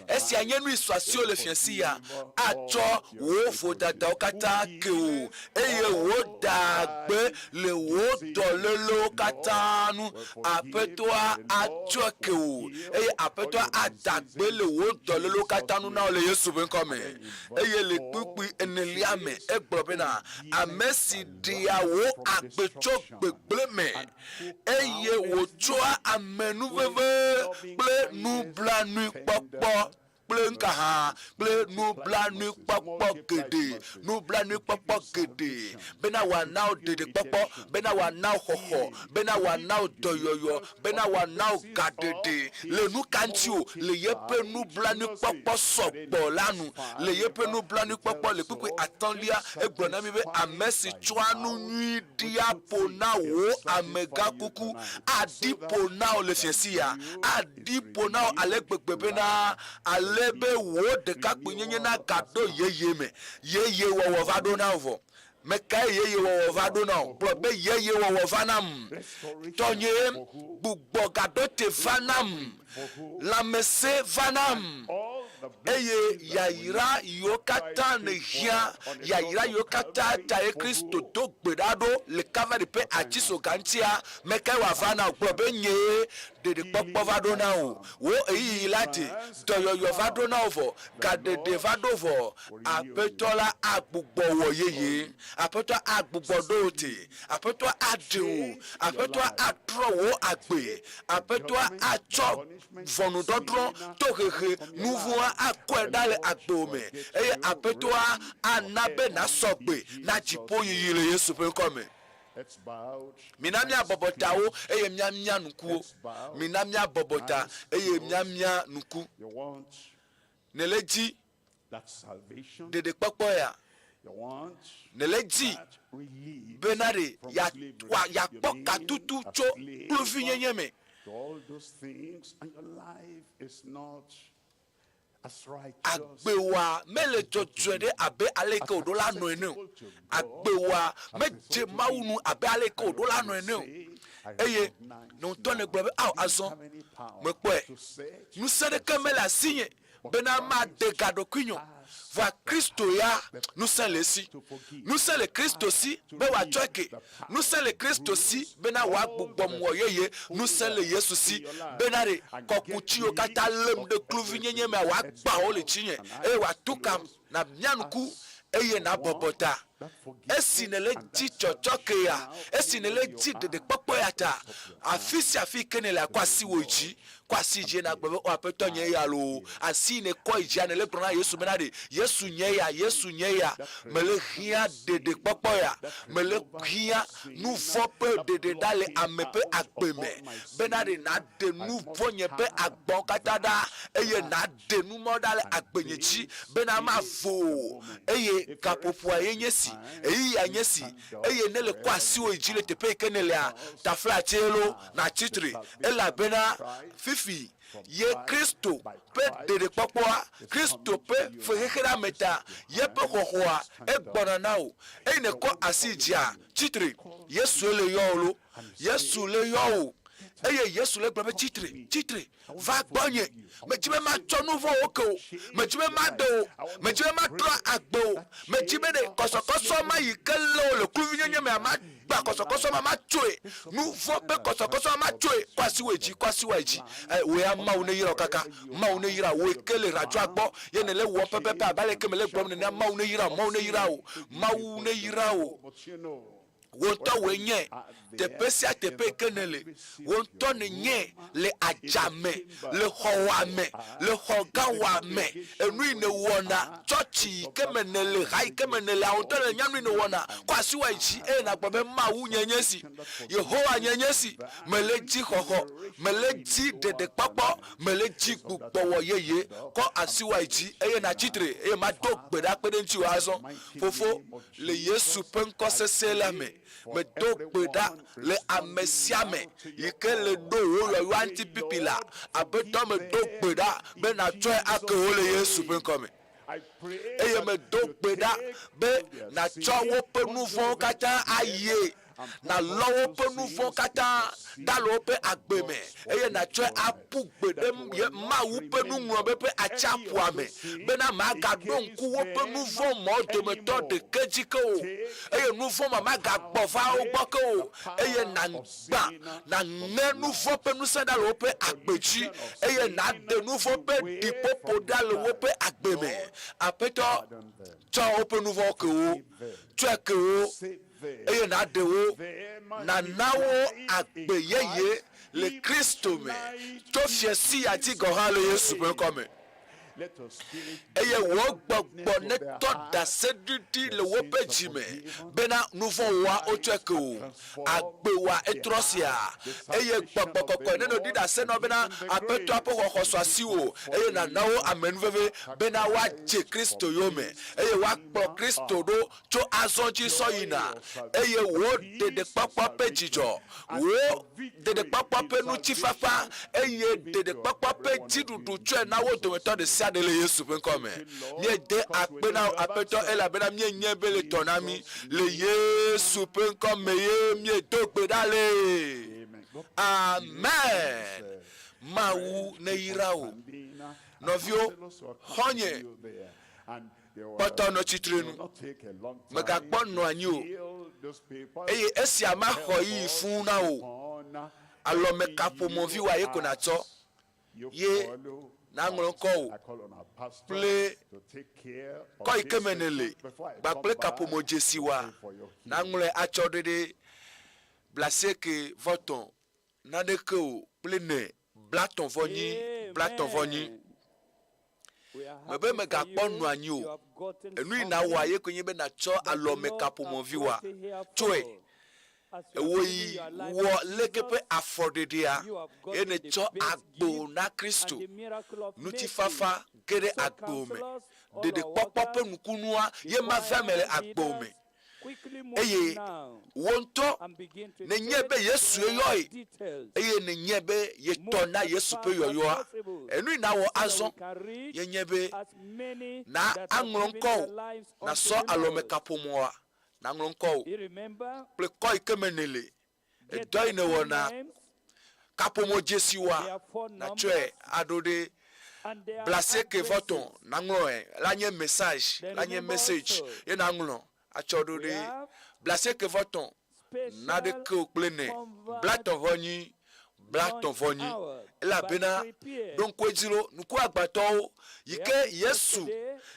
Esia nye nui su asiwò le fiẽ sia, atsɔ wò vodadawo katã ke wò, eye wò da gbe le wò dɔlélewo katã nu. Aƒetɔa atsɔe ke wò, eye Aƒetɔa ada gbe le wò dɔlélewo katã nu na wò le Yesu ƒe ŋkɔ me. Eye le kpukpui enelia me, egblɔ bena, Ame si ɖea wò agbe tso gbegblẽ me, eye wòtsɔa amenuveve kple nublanuikpɔkpɔ kple nuka hã? Kple nublanuikpɔkpɔ geɖe, nublanuikpɔkpɔ geɖe, bena wòana wò ɖeɖekpɔkpɔ, bena wòana wò xɔxɔ, bena wòana wò dɔyɔyɔ, bena wòana wò gaɖeɖe. Le nuka ŋuti o? Le yeƒe nublanuikpɔkpɔ sɔgbɔ la nu. Le yeƒe nublanuikpɔkpɔ. Le kpukpui atɔ̃lia, egblɔ na mí be, Ame si tsɔa nu nyui ɖia ƒo na wò amegãkuku aɖi ƒo na wò le fiẽsi ya, aɖi ƒo na wò ale gbegbe bena ale be wò ɖekakpuinyenye nagaɖo yeye me. Yeyewɔwɔ va ɖo na wò vɔ. Mekae yeyewɔwɔ va ɖo na wò? Gblɔ be, Yeyewɔwɔ va nam. Tɔnye, gbugbɔ gaɖo te va nam. Lãmesẽ va nam. Eye yayra yiwo katã nèhiã, yayra yiwo katã tae Kristo do gbe ɖa ɖo le Kalvari ƒe atisoga ŋutia, mekae wòava na wò? Gblɔ be, Nyee ɖeɖekpɔkpɔ va ɖo na wò. Wò ɣeyiɣi la de. Dɔyɔyɔ va ɖo na wò vɔ. Gaɖeɖe va ɖo vɔ. Aƒetɔ la agbugbɔ wɔ yeye. Aƒetɔa agbugbɔ ɖo wò te. Aƒetɔa aɖe wò. Aƒetɔa atrɔ wò agbe. Aƒetɔa atsɔ ʋɔnudɔdrɔ̃, tohehe, nuvɔ̃a akɔe ɖa le agbewò me. Eye Aƒetɔa ana be nàsɔ gbe na dziƒoyiyi le Yesu ƒe ŋkɔ me. Mina míabɔbɔ tawo eye míamia ŋkuwo. Mina míabɔbɔ ta eye míamia ŋku. Nèle edzi ɖeɖekpɔkpɔ ya? Nèle edzi bena ɖe yeakpɔ katutu tso kluvinyenye me? Agbewòa mele dzɔdzɔe ɖe abe aleke wòɖo la nɔ ene o. Agbewòa medze Mawu nu abe aleke wòɖo la nɔ ene o. Eye ne ŋutɔ nègblɔ be, Ao, azɔ mekpɔe. Ŋusẽ ɖeke mele asinye bena made ga ɖokuinye o. Vɔa Kristo ya, ŋusẽ le esi. Ŋusẽ le Kristo si be wòatsɔe ke. Ŋusẽ le Kristo si bena wòagbugbɔm wɔ yeye. Ŋusẽ le Yesu si bena ɖe kɔkuti yiwo katã lém ɖe kluvinyenye mea, wòagbã wo le dzinye eye wòatu kam. Nàmia ŋku eye nàbɔbɔ ta. Esi nèle dzi tsɔtsɔke ya, esi nèle dzi ɖeɖekpɔkpɔ ya ta, afi sia afi ke nèlea, kɔ asiwò yi dzi. Kɔ asi yi dzi eye nàgblɔ be, O Aƒetɔ, nye eya loo. Asi yi nèkɔ yi dzia, nèle gblɔm na Yesu bena ɖe, Yesu, nye eya, Yesu, nye eya. Mele hiã ɖeɖekpɔkpɔ ya. Mele hiã nu vɔ̃ ƒe ɖeɖe ɖa le ame ƒe agbe me, bena ɖe nàɖe nu vɔ̃ nye ƒe agbawo katã ɖa eye nàɖe Ɖe nu mɔ ɖa le agbenye dzi bena mavo o, eye gaƒoƒoa ye nye si, ɣeyiɣia nye si, eye ne le kɔ asiwò yi dzi le teƒe yi ke nèlea, taflatse lo nàtsi tre, elabena fifi ye Kristo ƒe ɖeɖekpɔkpɔa, Kristo ƒe fexexeɖeame ta, yeƒe xɔxɔa, egbɔna na wò. Eye nèkɔ asi yi dzia, tsi tre. Yesue le yɔ wò lo. Yesu le yɔ wò. Eye Yesu le gblɔ be, Tsi tre, tsi tre. Va gbɔnye. Medi be matsɔ nu vɔ̃wo ke wò. Medi be maɖe wò. Medi be matrɔ agbe wò. Medi be ɖe kɔsɔkɔsɔ ma yi ke lé wò le kluvinyenye mea, magbã kɔsɔkɔsɔ ma, matsoe. Nu vɔ̃ ƒe kɔsɔkɔsɔ ma, matsoe. Kɔ asiwò yi dzi, kɔ asiwòa yi dzi. Ɛ, wò ya Mawu neyra wò kaka. Mawu neyra wò. Wòe ke le radioa gbɔ ye nèle ewɔm pɛpɛpɛ abe aleke mele egblɔm nenea. Mawu neyra wò. Mawu neyra wò. Mawu neyra wò. Wò ŋutɔ wòe nye teƒe sia teƒe yi ke nèle. Wò ŋutɔ nènye le adzame, le xɔwòa me, le xɔgãwòa me. Enu yi nèwɔna, tsɔtsi yi ke me nèle, ha yi ke me nèlea, wò ŋutɔ nènya nu yi nèwɔna. Kɔ asiwòa yi dzi eye nàgblɔ be, Mawu nye nye esi. Yehowa nye nye esi. Mele dzi xɔxɔ. Mele dzi ɖeɖekpɔkpɔ. Mele dzi gbugbɔwɔ yeye. Kɔ asiwòa yi dzi eye nàtsi tre eye mado gbe ɖa kpe ɖe ŋutiwò azɔ. Fofo, Le Yesu ƒe ŋkɔ sesẽ la me, medo gbe ɖa le ame sia ame yi ke le ɖo wò yɔyɔa ŋuti pipi la, Aƒetɔ, medo gbe ɖa be nàtsɔe ake wo le Yesu ƒe ŋkɔ me. Eye medo gbe ɖa be nàtsɔ woƒe nu vɔ̃wo katã ayie Nàlɔ woƒe nu vɔ̃ katã ɖa le woƒe agbe me, eye nàtsɔe aƒu gbe ɖe Mawu ƒe nuŋlɔbe ƒe atsiaƒua me, bena màgaɖo ŋku woƒe nu vɔ̃ mawo dometɔ ɖeke dzi ke o, eye nu vɔ̃ ma magagbɔ va wo gbɔ ke o, eye nàgbã, nàŋe nu vɔ̃ ƒe ŋusẽ ɖa le woƒe agbe dzi, eye nàɖe nu vɔ̃ ƒe ɖiƒoƒo ɖa le woƒe agbe me. Aƒetɔ, tsɔ woƒe nu vɔ̃wo ke wo. Tsɔe ke wo. eye nàɖe wo, nàna wo agbe yeye le Kristo me, tso fiẽ sia dzi gɔ̃ hã le Yesu ƒe ŋkɔ me. Eye wò gbɔgbɔ netɔ ɖaseɖiɖi le woƒe dzi me bena nuvɔ̃ wɔa wotsɔe ke wò, agbe wɔa etrɔ sia. Eye gbɔgbɔ kɔkɔe nenɔ ɖi ɖase na wo bena Aƒetɔa ƒe xɔxɔ su asiwò, eye nàna wo amenuveve bena woadze Kristo yome, eye woakplɔ Kristo ɖo tso azɔ dzi sɔ yina, eye wò ɖeɖekpɔkpɔ ƒe dzidzɔ, wò ɖeɖekpɔkpɔ ƒe ŋutifafa, eye ɖeɖekpɔkpɔ ƒe dziɖuɖu tsɔe na wo dometɔ ɖesiaɖe le Yesu ƒe ŋkɔ me. Míede akpe na wò, Aƒetɔ, elabena míenyae be le tɔ na mí. Le Yesu ƒe ŋkɔ me ye míedo gbe ɖa le. Amen. Mawu neyra wò. Nɔviwo, xɔ̃nye, Kpɔtɔ nɔ tsitrenu, mègakpɔ nɔ anyi o, eye esia maxɔ ɣeyiɣi fũu na wò o. Alɔmekaƒomɔ̃vi wa ye ko nàtsɔ, ye nàŋlɔ ŋkɔwò kple kɔ yi ke me nèle kpakple kaƒomɔ̃dzesi wa nàŋlɔe atsɔ ɖo ɖe blasieke vɔ tɔ̃ naneke o kple ne blatɔ̃ vɔ nyi blatɔ̃ vɔ nyi. Mebe mègakpɔ nɔ anyi o. Enu yi nàwɔa ye koe nye be nàtsɔ alɔme kaƒomɔvi wa. Tsɔe. Ewò yi wɔ leke ƒe afɔɖeɖea ye nètsɔ agbo na Kristo. Ŋutifafa ge ɖe agbo me. Ɖeɖekpɔkpɔ ƒe nukunua ye ma va eme le agbo me. Eye wò ŋutɔ nènyae be Yesue yɔe, eye nènyae be yetɔ na Yesu ƒe yɔyɔa. Enu yi nàwɔ azɔ ye nye be na aŋlɔ ŋkɔwò, nàsɔ alɔmekaƒomɔa, nàŋlɔ ŋkɔwò kple kɔ yi ke me nèle, edɔ yi nèwɔna, kaƒomɔdzesiwoa, nàtsɔe aɖo ɖe blasieke vɔ tɔ̃ nàŋlɔe la nye message la nye message ye nàŋlɔ atsɔ ɖo ɖe blasieke vɔ tɔ̃ naɖeke o kple ne blatɔ̃ vɔ nyi blatɔ̃ vɔ nyi elabena ɖo ŋku edzi lo nukuagbatɔwo yi ke Yesu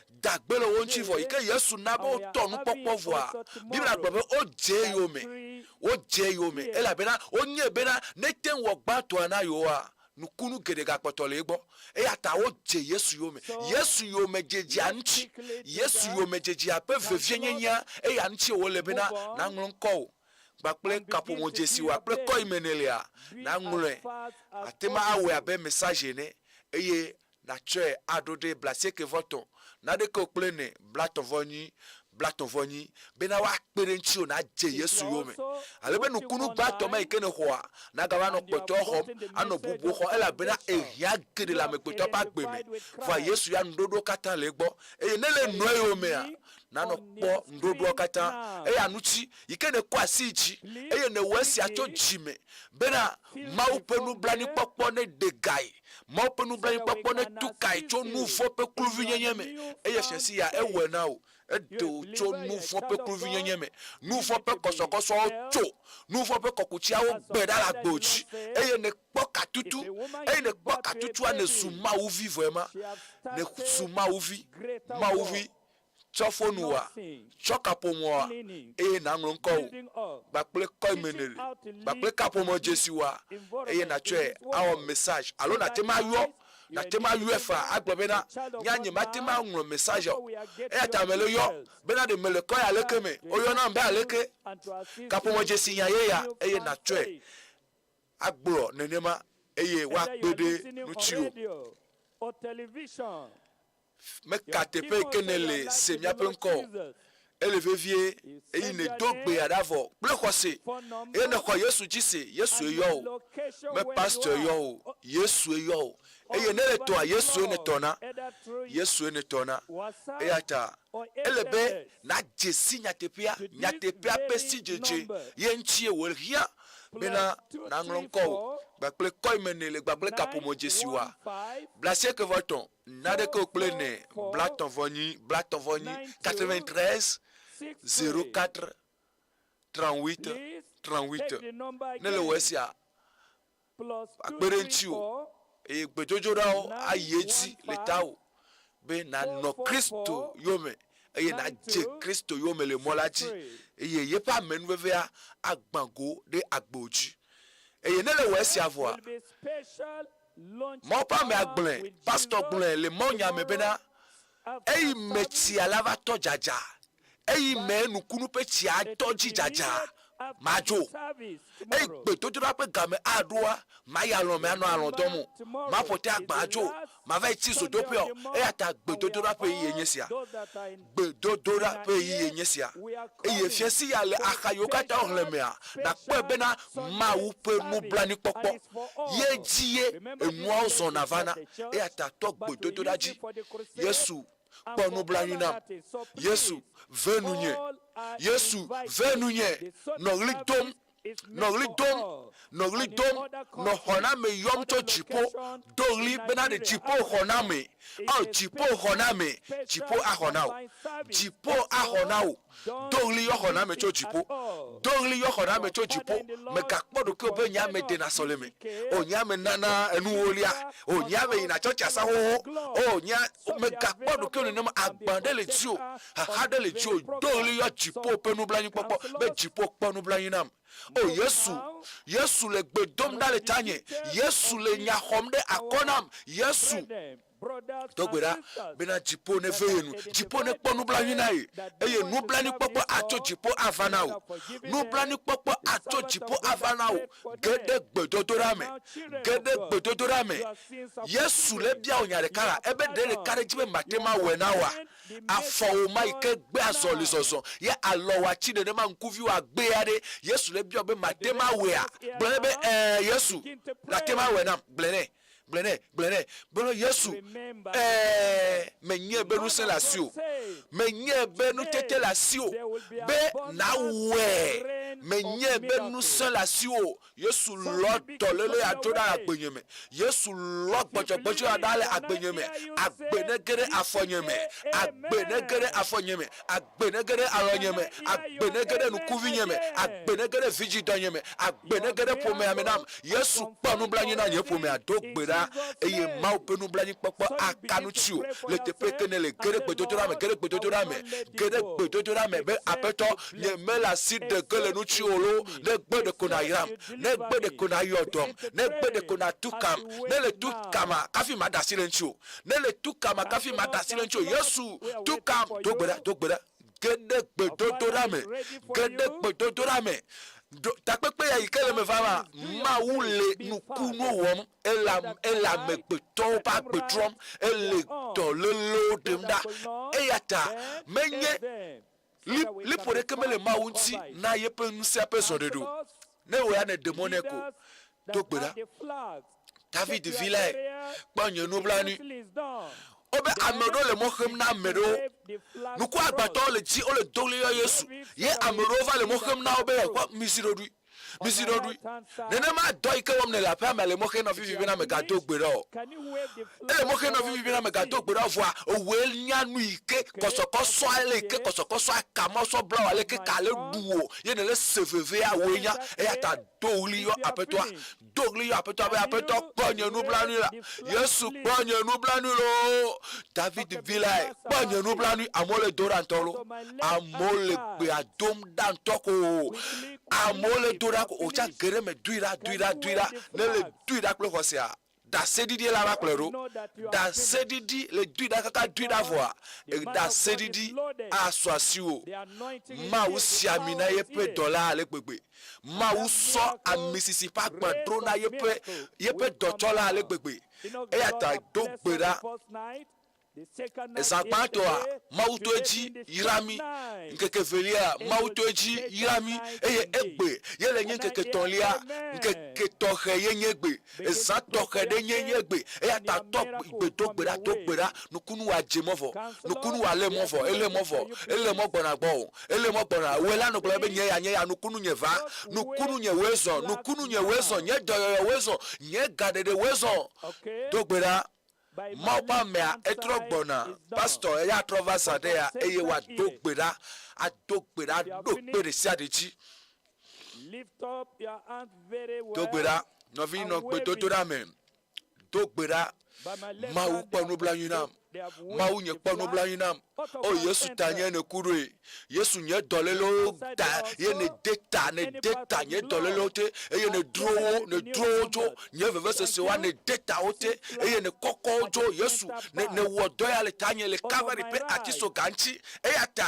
da gbe le wo ŋuti vɔ yi ke Yesu na be wotɔ nukpɔkpɔ vɔa, Biblia gblɔ be wodze eyome. Wodze eyome elabena wonyae bena ne ete ŋu wɔ gbãtɔa na yewoa, nukunu geɖe gakpɔtɔ le egbɔ. Eya ta wodze Yesu yome. Yesu yomedzedzea ŋuti, Yesu yomedzedzea ƒe vevienyenyea, eya ŋutie wòle bena nàŋlɔ ŋkɔwò kpakple kaƒomɔdzesiwòa kple kɔ yi me nèlea, nàŋlɔe. Àte ŋu awɔe abe message ene eye Nàtsɔe aɖo ɖe blasieke vɔ tɔ̃, naɖeke o kple ene, blatɔ̃ vɔ nyi, blatɔ̃ vɔ nyi, bena woakpe ɖe ŋutiwò nàdze Yesu yome. Ale be nukunu gbãtɔ ma yi ke nèxɔa, nàgava nɔ kpɔtɔewo xɔm, anɔ bubuwo xɔm, elabena èhiã geɖe le amegbetɔ ƒe agbe me. Vɔa Yesu ya nuɖoɖowo katã le egbɔ, eye ne èle nɔ eyomea, nanɔ kpɔ nuɖoɖoawo katã. Eya ŋuti, yi ke nèkɔ asi yi dzi, eye nèwɔ esia tso dzi me, bena Mawu ƒe nublanuikpɔkpɔ neɖe gae, Mawu ƒe nublanuikpɔkpɔ netu kae tso nu vɔ̃ ƒe kluvinyenye me, eye fia si ya ewɔe na wò, eɖe wò tso nu vɔ̃ ƒe kluvinyenye me. Nu vɔ̃ ƒe kɔsɔkɔsɔawo tso, nu vɔ̃ ƒe kɔkutsiawo gbe ɖa le agbo dzi, eye nèkpɔ katutu, eye nèkpɔ katutua nèzu Mawu vi vɔe ma, nèzu Mawu vi, Mawu vi. Tsɔ fonua, tsɔ kaƒomɔa, eye nàŋlɔ ŋkɔwò kpakple kɔimeneli kpakple kaƒomɔ dzesiwoa, eye nàtsɔe awɔ message. Alo nàte ŋu ayɔ, nàte ŋu ayɔe faa agblɔ bena, Nya nyemate ŋu aŋlɔ message o, eya ta mele yɔ bena ɖe mele kɔe aleke me. Woyɔnam be aleke? Kaƒomɔ dzesi nya ye ya, eye nàtsɔe agblɔ nenema, eye woakpe ɖe ŋutiwò. Meka teƒe yi ke nèle se míaƒe ŋkɔ o. Ele vevie eye nèdo gbea ɖa vɔ kple xɔse eye nèxɔ Yesu dzi se. Yesue yɔ wò. Me pastor yɔ wò o. Yesue yɔ wò. Eye ne le tɔa, Yesue nètɔ na. Yesue nètɔ na. Eya ta ele be nàdze si nyateƒea. Nyateƒea ƒe sidzedze ye ŋutie wòhiã bena nàŋlɔ ŋkɔwò kpakple kɔ yi me nèle kpakple kaƒomɔdzesiwòa. Blasieke vɔ etɔ̃. Naɖeke o kple ene, blatɔ̃ vɔ nyi, blatɔ̃ vɔ nyi, 93 04 38 38. Ne le wɔ esia, akpe ɖe ŋutiwò eye gbedodoɖawo ayi edzi le tawò be nànɔ Kristo yome eye nàdze Kristo yome le mɔ la dzi eye yeƒe amenuvevea agbã go ɖe agbewò dzi. Eye ne le wɔ esia vɔa, Mawu ƒe amea gblɔe, pastɔ gblɔe le mawunya me bena, Eyi me tsia la va tɔ dzadza, eyi me nukunu ƒe tsia tɔ dzi dzadza, madzo. Eyi gbedodoɖa ƒe game aɖoa, mayi alɔ̃ me anɔ alɔ̃ dɔm o. Maƒo te agbã adzo, mava yi tsi zodoƒea o. Eya ta gbedodoɖa ƒe ɣeyiɣie nye sia. Gbedodoɖa ƒe ɣeyiɣie nye sia. Eye fiẽsi ya le axa yiwo katã woxlẽ mea, nàkpɔe bena Mawu ƒe nublanuikpɔkpɔ ye dzi ye enuawo zɔna vana. Eya ta tɔ gbedodoɖa dzi. Yesu, kpɔ nublanui nam. Yesu, ve nunye. Yesu, ve nunye. Nɔ ɣli dom Nɔ ɣli dom, nɔ ɣli dom, nɔ xɔname yɔm tso dziƒo. Do ɣli bena ɖe dziƒo xɔname, ɔ, dziƒo xɔname, dziƒo axɔ na wò. Dziƒo axɔ na wò. Do ɣli yɔ xɔname tso dziƒo. Do ɣli yɔ xɔname tso dziƒo. Mègakpɔ ɖokuiwò be nye ame dena sɔleme. O, nye ame nana enuwolia. O, nye ame yina tsɔtsi asa xoxo. O, nye, mègakpɔ ɖokuiwò nenema. Agba ɖe le dziwò. Xaxa ɖe le dziwò, do ɣli yɔ dziƒo ƒe nublanuikpɔkpɔ be dziƒo kpɔ nublanui nam. O Yesu, Yesu le gbe dom ɖa le tanye, Yesu le nya xɔm ɖe akɔ nam, Yesu. Do gbe ɖa bena dziƒo neve ye nu, dziƒo nekpɔ nublanui na ye, eye nublanuikpɔkpɔ atso dziƒo ava na wò. Nublanuikpɔkpɔ atso dziƒo ava na wò. Ge ɖe gbedodoɖa me, ge ɖe gbedodoɖa me. Yesu le bia wò nya ɖeka la, ebe ɖe ɖeka ɖe dzi be mate ŋu awɔe na wòa? Afɔwò ma yi ke gbe azɔli zɔzɔ, ye alɔwò atsi nenema ŋkuviwò agbea ɖe? Yesu le biɔ be, Mate ŋu awɔea? Gblɔ nɛ be, Ɛ̃, Yesu, nàte ŋu awɔe nam. Gblɔe nɛ, gblɔe nɛ, gblɔe nɛ. Gblɔ nɛ, Yesu, ɛ̃, menyae be ŋusẽ le asiwò. Menyae be nutete le asiwò be nàwɔe. Menyae be ŋusẽ le asiwò Yesu lɔ dɔléle ya dzo ɖa le agbenye me. Yesu lɔ gbɔdzɔgbɔdzɔ ya ɖa le agbenye me. Agbe nege ɖe afɔnye me. Agbe nege ɖe afɔnye me. Agbe nege ɖe alɔnye me. Agbe nege ɖe ŋkuvinye me. Agbe nege ɖe vidzidɔnye me. Agbe nege ɖe ƒomea me nam. Yesu kpɔ nublanui na nye ƒomea. Do gbe ɖa eye Mawu ƒe nublanuikpɔkpɔ aka nu tsiwò le teƒe ke nèle. Ge ɖe gbedodoɖa me. Ge ɖe gbedodoɖa me. Ge ɖe gbedodoɖa me be Aƒetɔ, Nye mele asi ɖe ge le nu tsiwò loo, ne gbe ɖeko nàyram, ne gbe ɖeko nàyɔ dɔm, ne gbe ɖeko nàtu kam, ne le tu kama kafi maɖe asi le ŋutiwò, ne le tu kama kafi maɖe asi le ŋutiwò, Yesu, tu kam, do gbe ɖa, do gbe ɖa, ge ɖe gbedodoɖa me, ge ɖe gbedodoɖa me. Ɖo takpekpe ya yi ke le me va ma, Mawu le nukunuwo wɔm, ele, ele amegbetɔwo ƒe agbe trɔm, ele dɔlélewo ɖem ɖa. Eya ta menye Li, liƒo ɖeke mele Mawu ŋuti na yeƒe ŋusẽa ƒe zɔɖeɖe o. Ne wò ya nèɖe mɔ nɛ ko, do gbe ɖa. David vi lae kpɔ nye nublanui. Wobe ame ɖewo le mɔ xem na ame ɖewo. Nuku agbatɔwo le dzi, wole do ɣli yɔ Yesu. Ye ame ɖewo va le mɔ xem na wo be yewoakpɔ mizi ɖoɖoe. Mizi ɖoɖoe. Nenema dɔ yi ke wɔm nèle aƒea me le mɔ xem na fifi bena mègado gbe ɖa o. Ele mɔ xem na fifi bena mègado gbe ɖa o vɔa ewòe nya nu yi ke kɔsɔkɔsɔ ale yi ke kɔsɔkɔsɔa ka mɔ sɔ bla wò ale ke ka le ɖu wò ye nèle se vevea wòe nya. Eya ta do ɣli yɔ Aƒetɔa. Do ɣli yɔ Aƒetɔa be, Aƒetɔ, kpɔ nye nublanui la. Yesu, kpɔ nye nublanui loo. David vi lae. Kpɔ nye nublanui. Amewo le do ɖa ŋutɔ loo. Amewo le gbea dom ɖa ŋutɔ ko. Amewo le do ɖa ko. Wò tsã ge ɖe eme, doe ɖa, doe ɖa, doe ɖa. Ne le doe ɖa kple xɔsea, ɖaseɖiɖie la va kplɔe ɖo. Ɖaseɖiɖi, le doe ɖa kaka doe ɖa vɔa, ɖaseɖiɖi asu asiwò. Mawu si ami na yeƒe dɔla ale gbegbe. Mawu sɔ amisisi ƒe agba dro na yeƒe, yeƒe dɔtsɔla ale gbegbe. Eya ta do gbe ɖa. Ezã gbãtɔa, Mawu to edzi yra mí. Ŋkeke evelia, Mawu to edzi yra mí. Eye egbe ye le nye ŋkeke etɔ̃lia. Ŋkeke tɔxɛ ye nye egbe. Ezã tɔxɛ ɖe nye nye egbe. Eya ta tɔ gbe, do gbe ɖa, do gbe ɖa. Nukunu wa dze mɔ vɔ. Nukunu wa lé mɔ vɔ. Elé mɔ vɔ. Elé mɔ gbɔna gbɔwò. Ele mɔ gbɔna. Wòe la nɔ gblɔm be, Nye ya, nye ya, nukunu nye va. Nukunu nye wòe zɔ. Nukunu nye wòe zɔ. Nye dɔyɔyɔ wòe zɔ. Nye gaɖeɖe wòe zɔ. Do gbe ɖa. Mawu ƒe amea, etrɔ gbɔna. Pastor, eya trɔ va zã ɖe ya eye wòado gbe ɖa. Ado gbe ɖa aɖo kpe ɖesiaɖe dzi. Do gbe ɖa. Nɔvi, nɔ gbedodoɖa me. Do gbe ɖa. Mawu kpɔ nublanui nam. Mawu nye kpɔ nublanui nam. O Yesu ta nye nèku ɖoe. Yesu nye dɔlélewo ta ye nède ta ne de ta nye dɔlélewo te eye ne dro wo ne dro wo tso nye vevesesewoa ne de ta wo te eye ne kɔkɔ wo tso Yesu ne ne wɔ dɔ ya le tanye le Kalvari ƒe atisoga ŋuti eya ta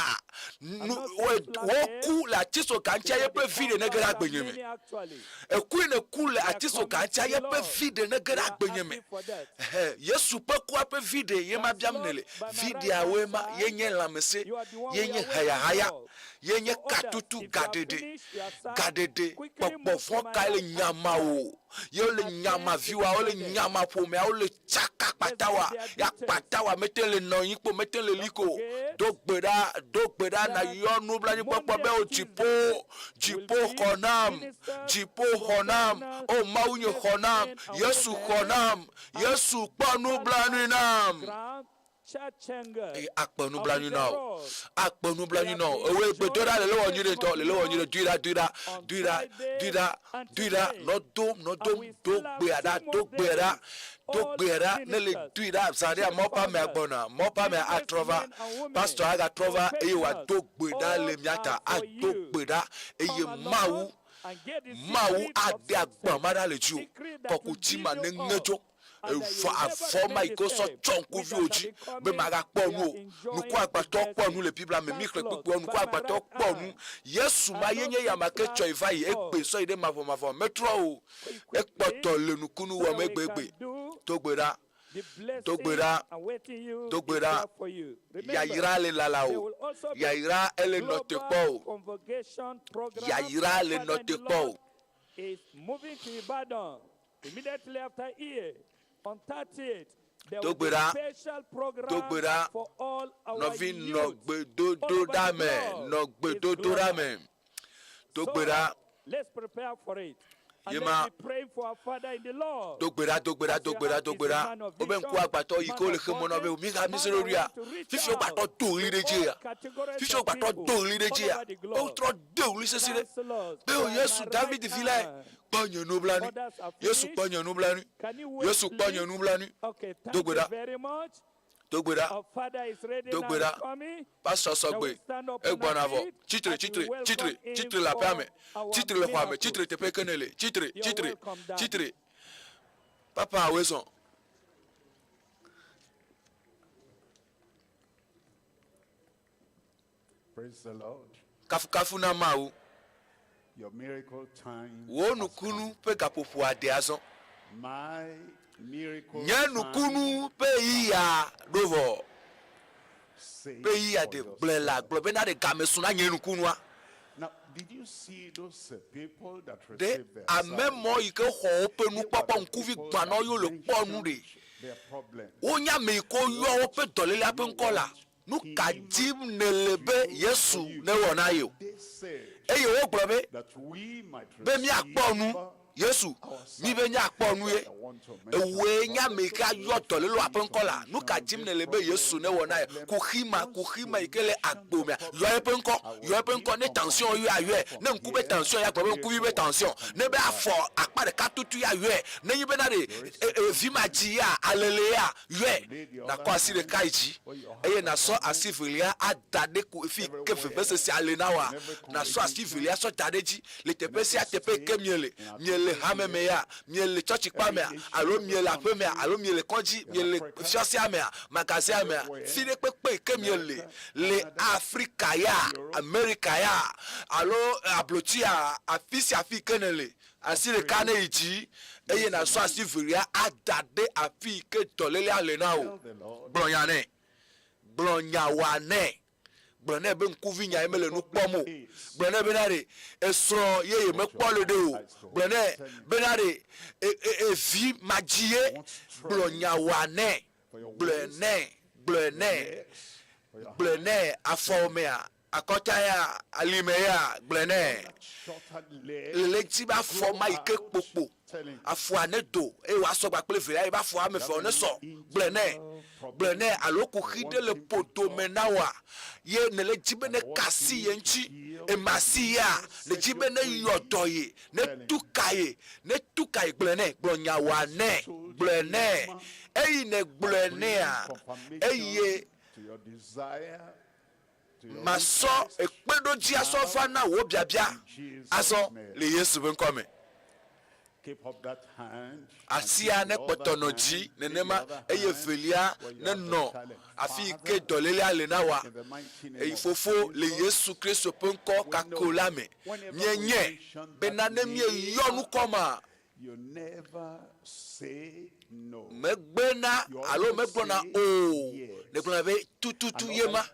nu wo ku le atisoga ŋutia yeƒe viɖe nege ɖe agbenye me. Ekue ne ku le atisoga ŋutia yeƒe viɖe nege ɖe agbenye me. Ehe, Yesu ƒe kua ƒe viɖe ye ma biam nele. Viɖeawoe ma ye nye lãmesẽ, ye nye hayahaya, ye nye katutu, gaɖeɖe, gaɖeɖe, gbɔgbɔ vɔ̃ kae le nyama wò? Ye wole nyama viwòa, wole nyama ƒomea, wole tsaka kpatawa, ya kpatawa mete le nɔ anyi kpo, mete le li ko. Do gbe ɖa, do gbe ɖa nayɔ nublanuikpɔkpɔ be o dziƒo, dziƒo xɔ nam, dziƒo xɔ nam, o Mawu nye xɔ nam, Yesu xɔ nam, Yesu kpɔ nublanui nam. Eye akpɔ nublanui na wò. Akpɔ nublanui na wò. Ewɔe gbedoɖa lele wɔ nyuiɖe ŋutɔ, lele wɔ nyuiɖe. Doe ɖa, doe ɖa, doe ɖa, doe ɖa, doe ɖa. Nɔ dom, nɔ dom, do gbea ɖa, do gbea ɖa, do gbea ɖa. Ne le doe ɖa zã ɖea, Mawu ƒe amea gbɔna. Mawu ƒe amea atrɔ va. Pastor agatrɔ va eye wòado gbe ɖa le mía ta. Ado gbe ɖa eye Mawu, Mawu aɖe agba ma ɖa le dziwò. Kɔkuti ma neŋe tso. Evɔ avɔ ma yi ke wosɔ tsɔ ŋkuviwò dzi be màgakpɔ nu o. Ŋkuagbãtɔ kpɔ nu le Biblia me. Míxlẽ kpukpuiawo. Ŋkuagbãtɔ kpɔ nu. Yesu ma ye nye eyama ke tsɔe va yi egbe sɔ yi ɖe mavɔmavɔ me. Metrɔ o. Ekpɔtɔ le nukunu wɔm egbegbe. Do gbe ɖa. Do gbe ɖa. Do gbe ɖa. Yayra le lala o. Yayra ele nɔ te kpɔ o. Yayra le nɔ te kpɔ o. Immediately after here, on 30th, there Do will gbe be ɖa, special do program gbe ɖa, for all our nɔvi nɔ youth gbedodo all over ɖa the me, globe. nɔ It's gbedodo ɖa global. me. Do So gbe ɖa, let's prepare for it. And ye let's ma. be praying for our Father in the Lord. Do gbe ɖa, do gbe ɖa, As do you gbe ɖa, have do is gbe a ɖa. man of Wobe vision, ŋkuagbãtɔ yi man ke wole of xe mɔ na wo be boldness, mi ga mi man se that ɖo ɖoa. wants to reach Fifi wogbãtɔ out do ɣli to ɖe dzi all ya. categories Fifi of wogbãtɔ people do ɣli ɖe all dzi ya. over the globe. Wotrɔ do ɣli sesi ɖe. Counselors, Be o by Yesu my David right vi lae. hand. Kpɔ nye nublanui. Others are Yesu finished. kpɔ nye nublanui. Can you wait, Yesu kpɔ nye please? nublanui. Okay, Do thank gbe you ɖa. very much. Do gbe ɖa. Our father is ready Do now. gbe He's ɖa. coming. Pastor Shall sɔgbe. we stand up on our Egbɔna vɔ. feet Tsitre, as we tsitre, welcome tsitre, him tsitre le aƒea for me. our Tsitre le xɔa me. miracle? Tsitre teƒe ke nèle. Tsitre, You're tsitre, welcome, Daddy. tsitre. Papa woe zɔ. Praise the Lord. Kafukafu na Mawu. Your miracle time Wò has nukunu come. ƒe gaƒoƒoa de azɔ. My miracle Nye time nukunu ƒe ɣeyiɣia ɖo vɔ. Say Ƒe ɣeyiɣia for de. Gblɔe la, yourself. gblɔ bena ɖe game su na nye nukunua. Now, did you see those people that Ɖe received their ame sight? mɔ yi ke xɔ woƒe They were nukpɔkpɔ the ŋkuvi people gbãnɔ that yiwo le kpɔ nu ɖe. mentioned their problems. Wonye ame yi ke woyɔ woƒe dɔlélea ƒe ŋkɔ la. Nu ka dim nèle be Yesu newɔ na ye o? Eye wogblɔ be, Be míakpɔ nu. Yesu, míbe míakpɔ nu ye. Ewòe nye ame yi ke ayɔ dɔlélewoa ƒe ŋkɔ la. Nu ka dim nèle be Yesu newɔ na ye? Kuxi ma, kuxi ma yi ke le agbo mea, yɔ eƒe ŋkɔ, yɔ eƒe ŋkɔ. Ne tension yɔe, yɔe. Ne ŋku be tension ya, gblɔ be ŋkuvi be tension. Ne be afɔ akpa ɖeka tutu ya, yɔe. Nenye bena ɖe vi ma dzi ya, alele ya, Yɔe, nàkɔ asi ɖeka yi dzi, eye nàsɔ asi velia ada ɖe ku fi ke vevesesea le na wòa. Nàsɔ asi velia sɔ da ɖe edzi le teƒe sia teƒe yi ke miele, miele hame me ya, miele tsɔtsikpa mea, alo miele aƒe mea, alo miele kɔdzi, miele fiasea mea, magazia mea, fi ɖe kpekpe yi ke miele, le Afrika ya, Amerika ya, alo ablotsia, afi sia afi yi ke nèle. Asi ɖeka neyi dzi, eye nàsɔ asi velia ada ɖe afi yi ke dɔlélea le na wò. Gblɔ nya nɛ. Gblɔ nya wòa nɛ. Gblɔ nɛ be ŋkuvi nya ye mele nu kpɔm o. Gblɔ nɛ bena ɖe esrɔ̃ ye yemekpɔ le ɖe o. Gblɔ nɛ bena ɖe e, e, evi madzi ye. Gblɔ nya wòa nɛ. Gblɔe nɛ. Gblɔe nɛ. Gblɔe nɛ afɔwò mea. Akɔta ya, alime ya, gblɔe nɛ. Le ɣleti be afɔ ma yi ke kpokpo, afɔa nedo eye wòasɔ gba kple velia yi be afɔ ame eveawo nesɔ. Gblɔe nɛ. Gblɔe nɛ alo kuxi ɖe le ƒodo me na wòa ye nèle dzi be neka asi ye ŋuti. Ema asi yea, nèdzi be neyɔ dɔ ye, netu ka ye, netu ka ye. Gblɔe nɛ. Gblɔ nya wòa nɛ. Gblɔe nɛ. Eyi nègblɔe nɛa, eye. Masɔ ekpeɖodzia sɔ va na wò biabia azɔ le Yesu ƒe ŋkɔ me. Asia nekpɔtɔ nɔ dzi nenema eye evelia nenɔ afi yi ke dɔlélea le na wòa. Eyi Fofo, le Yesu Kristo ƒe ŋkɔ kako la me, míenyae bena ne míeyɔ ŋkɔ ma, Megbena alo megblɔna o, nègblɔna be tututu ye ma.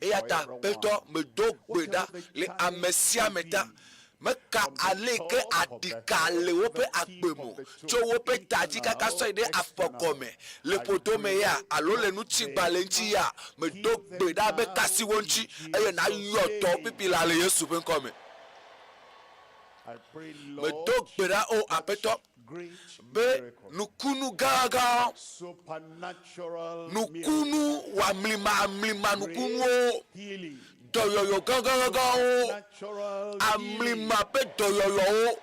Eya ta Aƒetɔ, medo gbe ɖa le ame sia ame ta. Meka ale yi ke aɖika le woƒe agbe me o, tso woƒe ta dzi kaka sɔyi ɖe afɔgɔme, le ƒodo me ya alo le ŋutigbalẽ ŋuti ya, medo gbe ɖa be ka asi wo ŋuti eye nàyɔ dɔ wo pipi laa le Yesu ƒe ŋkɔ me. Medo gbe ɖa, O Aƒetɔ, be nukunu gãgãwo, nukunu wɔamlimaamlima nukunuwo, dɔyɔyɔ gãgãgãwo, amlima ƒe dɔyɔyɔwo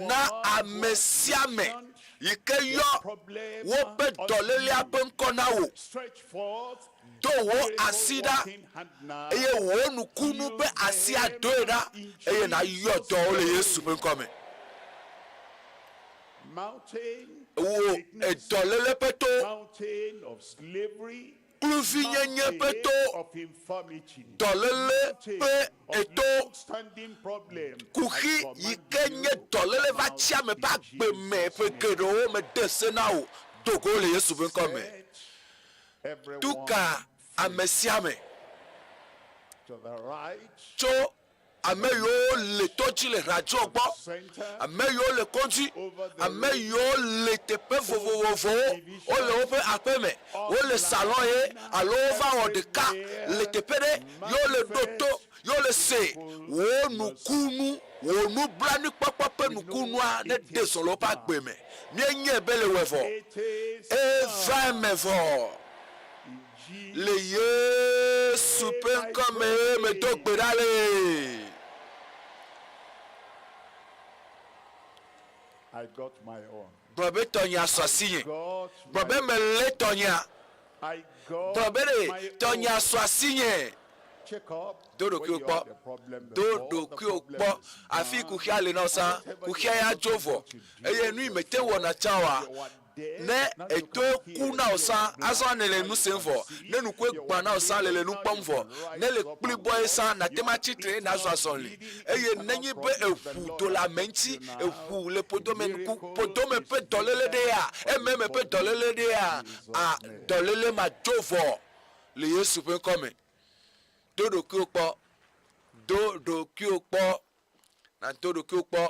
na ame sia ame yi ke yɔ woƒe dɔlélea ƒe ŋkɔ na wò. Do wò asi ɖa, eye wò nukunu ƒe asi adoe ɖa, eye nàyɔ dɔwo le Yesu ƒe ŋkɔ me. Wò dɔléle ƒe to, kluvinyenye ƒe to, dɔléle ƒe eto, kuxi yi ke nye dɔléle va tsi ame ƒe agbe me ƒe geɖewo mede se na wò, do go le Yesu ƒe ŋkɔ me. Tu ka ame sia ame tso ame yiwo le to dzi le radio gbɔ, ame yiwo le kɔdzi, ame yiwo le teƒe vovovowo, wole woƒe aƒe me, wole salon ye alo wova wɔ ɖeka le teƒe ɖe ye wole ɖo to ye wole se wò nukunu, wò nublanuikpɔkpɔ ƒe nukunua neɖe zɔ le woƒe agbe me. Míenyae be le wɔe vɔ. Eva eme vɔ. Le Yesu ƒe ŋkɔ mee medo gbe ɖa le. Gblɔ be tɔnyea sɔ asinye. Gblɔ be melé tɔnyea. Gblɔ be ɖe tɔnyea sɔ asinye. Do ɖokuiwò kpɔ. Do ɖokuiwò kpɔ. Afi kuxia li na wò sã, kuxia ya dzo vɔ. Eye nu yi mète ŋu wɔna tsã oa, ne etoe ku na wò sã, azɔ nèle nu sem vɔ. Ne nukue gbã na wò sã, lele nu kpɔm vɔ. Ne le kplibɔe sã, nàte ŋu atsi tre eye nàzɔ azɔli. Eye nenye be eʋu do le ame ŋuti, eʋu le ƒodome nuku, ƒodome ƒe dɔléle ɖea, ememe ƒe dɔléle ɖea, a, dɔléle ma dzo vɔ. Le Yesu ƒe ŋkɔ me. Do ɖokuiwò kpɔ. Do ɖokuiwò kpɔ. Nàdo ɖokuiwò kpɔ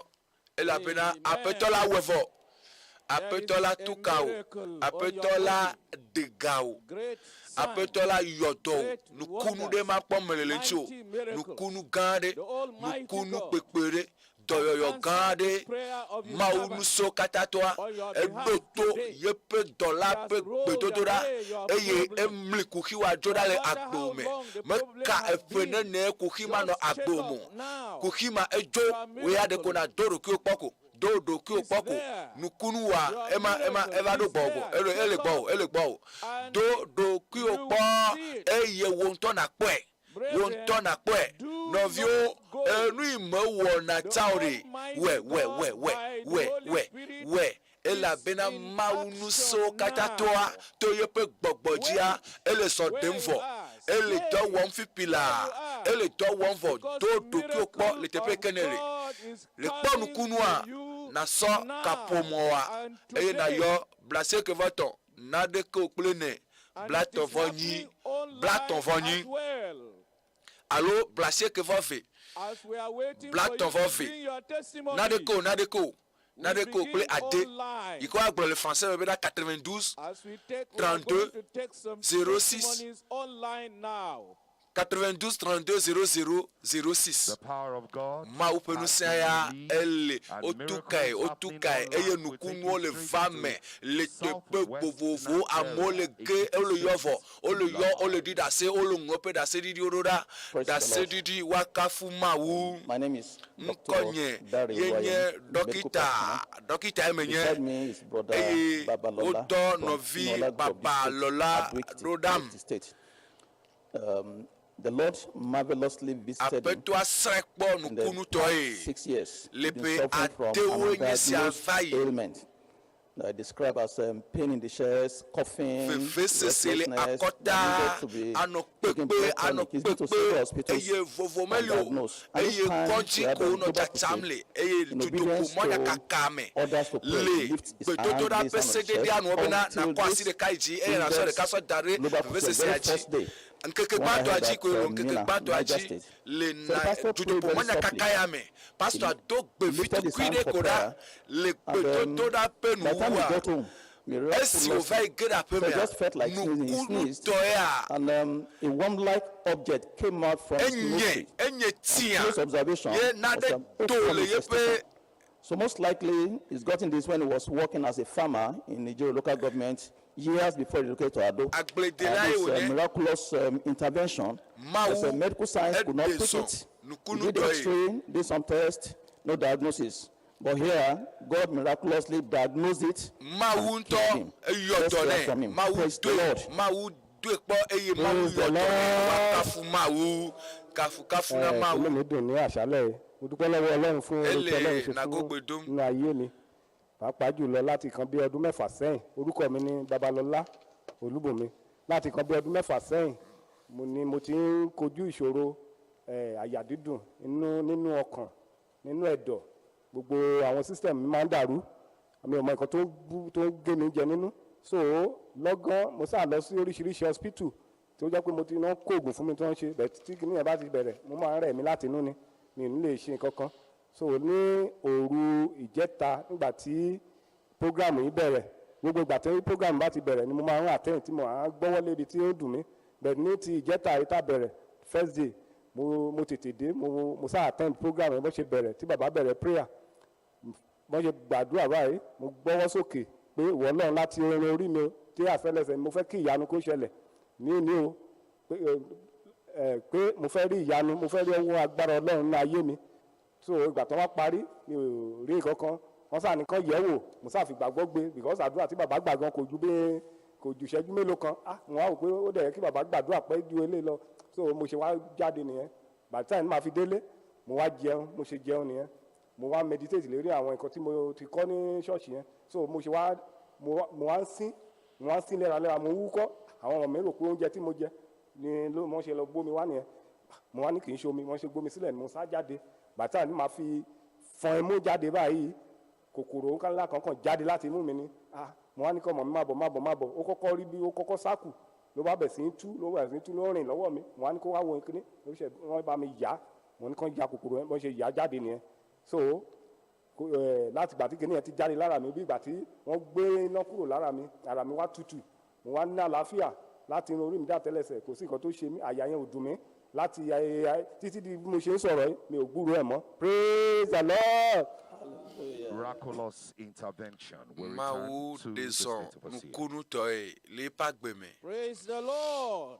elabena Aƒetɔ la wɔe vɔ. Aƒetɔ la tu ka wò. Aƒetɔ la de ga wò. Aƒetɔ la yɔ dɔ wò. Nukunu ɖe makpɔ mele le ŋutiwò. Nukunu gã aɖe. Nukunu kpekpe ɖe. Dɔyɔyɔ gã aɖe Mawu Ŋusẽkatãtɔa, eɖo to yeƒe dɔla ƒe gbedodoɖa eye emli kuxi wòadzo ɖa le agbewò me. Meka eƒe nene kuxi ma nɔ agbewò me o. Kuxi ma edzo, wò ya ɖeko nàdo ɖokuiwò kpɔ ko. Do ɖokuiwò kpɔ ko. Nukunu wa ema, ema, eva ɖo gbɔwò ko. Ele, ele gbɔwò, ele gbɔwò. Do ɖokuiwò kpɔ eye wò ŋutɔ nàkpɔe. Wò ŋutɔ nàkpɔe. Nɔviwo, enu yi mewɔna tsã o ɖe, wɔe, wɔe, wɔe, wɔe, wɔe, wɔe, wɔe, elabena Mawu Ŋusẽwokatãtɔa to yeƒe Gbɔgbɔ dzia, ele zɔ ɖem vɔ. Ele dɔ wɔm fifi laa. Ele dɔ wɔm vɔ. Do ɖokuiwò kpɔ le teƒe yi ke nèle. Le kpɔ nukunua, nàsɔ kaƒomɔa eye nàyɔ blaasiekɛ-vɔ-etɔ̃ naɖeke o kple ene, blatɔ̃ vɔ enyi, blatɔ̃ vɔ enyi, alo blasieke vɔ eve, blatɔ̃ vɔ eve, naɖeke o, naɖeke o, naɖeke o kple ade, yi ke woagblɔ le français me bena 92 32 06. 92 32 00 06 Mawu ƒe ŋusẽ ya ele, wotu kae, wotu kae, eye nukunuwo le va me le teƒe vovovowo, amewo le ge, wole yɔ vɔ, wole yɔ, wole ɖi ɖase, wole ŋlɔ woƒe ɖaseɖiɖiwo ɖo ɖa, ɖaseɖiɖi, woakafu Mawu. Ŋkɔnye ye nye ɖɔkita, ɖɔkitae menye, eye wodɔ nɔvi Babalɔla ɖo ɖam. The Lord marvelously visited him Aƒetɔa srãe kpɔ in the nukunutɔe past six years. le He's been ƒe suffering from adewoe an nye sia undiagnosed va yi. ailment that I describe as pain in the chest, coughing, Vevesese le restlessness, akɔta, that needed to be anɔ taken kpekpe, blood anɔ tonic. He's been to kpekpe several hospitals eye vovo meli o undiagnosed. And this eye time, kɔdzi we had ko a wonɔ global tsatsam crusade le eye in dutoƒo obedience to mɔnyakaka me orders to pray. le He lifts his hand, gbedodoɖa lays ƒe hand on his sededea chest nu bena until nàkɔ asi this ɖeka yi dzi eye nàsɔ index ɖeka sɔ da ɖe global crusade, vevesesea very dzi. first day. Ŋkeke When I gbãtɔa heard dzi that, koe loo, ŋkeke Mina, gbãtɔa Niger dzi State. le So the na pastor prayed dutoƒo very softly. mɔnyakaka ya me. He Pastor do gbe lifted his vitukui hand ɖe for ko ɖa prayer, le and um, gbedodoɖa ƒe by the time he nuwuwua, got home, esi wòva miraculously, yi ge ɖe so he aƒemea, just felt like sneezing. He sneezed, nukunutɔea, and a worm-like object came out from his enye nostril. enye And tia close observation ye was nane an do open le yeƒe manifestation. So most likely, he's gotten this when he was working as a farmer in Nigeria local government years before he relocated to Ado. And agbledelae this wònye. miraculous intervention, as Mawu medical science could not eɖe pick zɔ it. He did nukunutɔe. X-ray, did some tests, no diagnosis. But here, God miraculously diagnosed it Mawu and cured ŋutɔ him. eyɔ Let's dɔ hear nɛ. from him. Mawu Praise the doe, Lord. Mawu doe kpɔ eye Mawu Praise the yɔ dɔ nɛ. Lord. Woakafu Mawu. Kafukafu na Ẹ, Mawu. inú mi dùn ní àṣálẹ́ yìí. Mo dúpẹ́ lọ́wọ́ Ọlọ́run fún oore tí Ele Ọlọ́run ṣe fún nagogbe dom. nínú ayé mi pàápàá jùlọ láti kan bí ọdún mẹ́fà sẹ́yìn. Orúkọ mi ni Babalọlá Olúbùnmi. Láti kan bí ọdún mẹ́fà sẹ́yìn mo ní mo ti ń kojú ìṣòro ẹ, àyà dídùn inú nínú ọkàn nínú ẹ̀dọ̀ gbogbo àwọn system mi máa ń dàrú àmì ọmọ nǹkan tó ń bú tó ń gé mi jẹ nínú. So lọ́gán mo sáà lọ sí oríṣiríṣi hospital tí ó jẹ́ pé mo ti ná kó oògùn fún mi tí wọ́n ń ṣe bẹ́ẹ̀ tí kìnìyàn bá ti bẹ̀rẹ̀ mo máa ń rẹ̀ mí láti inú ni mi ò ní lè ṣe nǹkan kan. So ní òru ìjẹta nígbà tí program yìí bẹ̀rẹ̀ gbogbo ìgbà tí program bá ti bẹ̀rẹ̀ ni mo máa ń attend tí mo á gbọ́wọ́ lébi tí ó dùn mí bẹ́ẹ̀ ní ti ìjẹta yìí tá bẹ̀rẹ̀ first day mo mo tètè dé mo mo sáà attend program yẹn bó ṣe bẹ̀rẹ̀ tí bàbá bẹ̀rẹ̀ prayer bọ́n ṣe gbàdúrà báyìí mo gbọ́wọ́ sókè pé ìwọ Ọlọ́run láti irun orí mi o tí àfẹlẹsẹ̀ mo fẹ́ kí ìyanu kó ṣẹlẹ̀ ní òní o pé ẹ pé mo fẹ́ rí ìyanu mo fẹ́ rí ọwọ́ agbára Ọlọ́run ní ayé mi. So ìgbà tó wá parí mi ò rí nǹkan kan wọ́n sáà nìkan yẹ̀ wò mo sáà fi gbàgbọ́ gbé because àdúrà tí bàbá gbà gan kò ju bí kò ju ìṣẹ́jú mélòó kan. Ah, mo wá wò pé ó dẹ̀ yẹ kí bàbá gbàdúrà pẹ́ ju eléyìí lọ. So mo ṣe wá jáde nìyẹn. By the time màá fi délé mo wá jẹun mo ṣe jẹun nìyẹn mo wá meditate lórí àwọn nǹkan tí mo ti kọ́ ní ṣọ́ọ̀ṣì yẹn. So mo ṣe wá mo wá ń sín mo wá ń sín léraléra mo wúkọ́ àwọn ọmọ mi rò pé oúnjẹ tí mo jẹ ni ló wọ́n ṣe lọ gbómi wá nìyẹn. Mo wá ní kì í ṣe omi wọ́n ṣe gbómi sílẹ̀ ni mo sá jáde. Bàtà ni màá fi fọn imú jáde báyìí kòkòrò ńlá kankan jáde láti imú mi ni. Ah, mo wá ní kọ́ ọmọ mi má bọ̀ má bọ̀ má bọ̀ ó kọ́kọ́ rí bí ó kọ́kọ́ sákù ló bá bẹ̀ sí ń tú ló bẹ̀ sí ń tú ló rìn lọ́wọ́ mi. Mo wá ní kó wá wo kíní ló ṣe wọ́n bá mi yá mo ní kàn ya kòkòrò yẹn bọ́n ṣe yá jáde nìyẹn. So ẹ, láti ìgbà tí kíní yẹn ti jáde lára mi bí ìgbà tí wọ́n gbé iná kúrò lára mi ara mi wá tutù mo wá ní àlàáfíà láti irun orí mi dá tẹ́lẹsẹ̀ kò sí nǹkan tó ṣe mí àyà yẹn ò dùn mí láti ayẹyẹ títí di bí mo ṣe ń sọ̀rọ̀ yìí mi ò gbúròó ẹ̀ mọ́. Praise the Lord. Miraculous intervention. We return Mawu to ɖe the zɔ state of Osia. nukunutɔe le eƒe agbe me. Praise the Lord.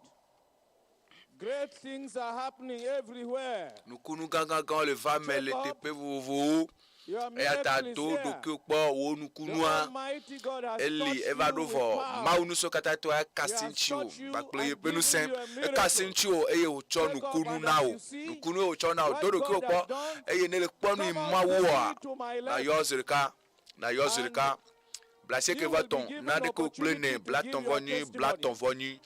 Great things are happening everywhere. Nukunu gãgãgãwo le va me le Jacob, teƒe vovovowo. your Eya ta miracle is do here. ɖokuiwò kpɔ wò The nukunua Almighty God has eli touched eva you ɖo with vɔ. power. Mawu nusɔkatãtɔ ya He kasi has ŋutiwò touched you kpakple and yeƒe given ŋusẽ. you a Ekasi miracle. ŋutiwò eye wòtsɔ Jacob, nukunu and na as wò. you see Nukunu ye wòtsɔ na wò. what Do ɖokuiwò God kpɔ has done, eye ne le kpɔ nu yi come out Mawu quickly wɔa, to my left. nayɔ zi ɖeka, nayɔ zi And ɖeka. Blasieke you vɔ will be tɔ̃, given naɖekewo kple ne opportunity to bla give tɔ̃ your vɔ nyi, bla testimony. tɔ̃ vɔ nyi.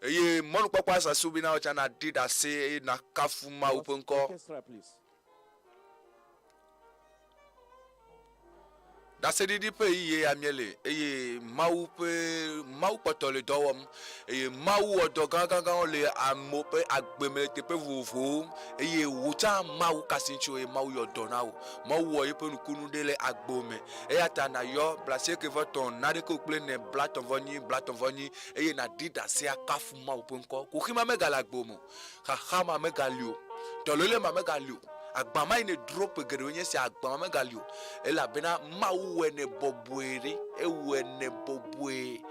Eye mɔnukpɔkpɔ asasu bi na wò tsã naɖi ɖase eye nakafu Mawu ƒe ŋkɔ. Orchestra, please. Ɖaseɖiɖi ƒe ɣeyiɣi ya míele eye Mawu ƒe Mawu kpɔtɔ le dɔ wɔm eye Mawu wɔ dɔ gãgãgãwo le amewo ƒe agbe me le teƒe vovovowo eye wò tsã Mawu kasi ŋuti eye Mawu yɔ dɔ na wò. Mawu wɔ yeƒe nukunu ɖe le agbewo me eya ta nàyɔ blasieke vɔ tɔ̃ naɖekewo kple ne blatɔ̃ vɔ nyi blatɔ̃ vɔ nyi eye nàɖi ɖase akafu Mawu ƒe ŋkɔ. Kuxi ma megale agbewò me o, xaxa ma megali o, dɔléle ma megali o, agba ma yi ne dro ƒe geɖewo nye sia agba ma megali o elabena Mawu wɔe ne bɔbɔe ɖe, ewɔe ne bɔbɔe,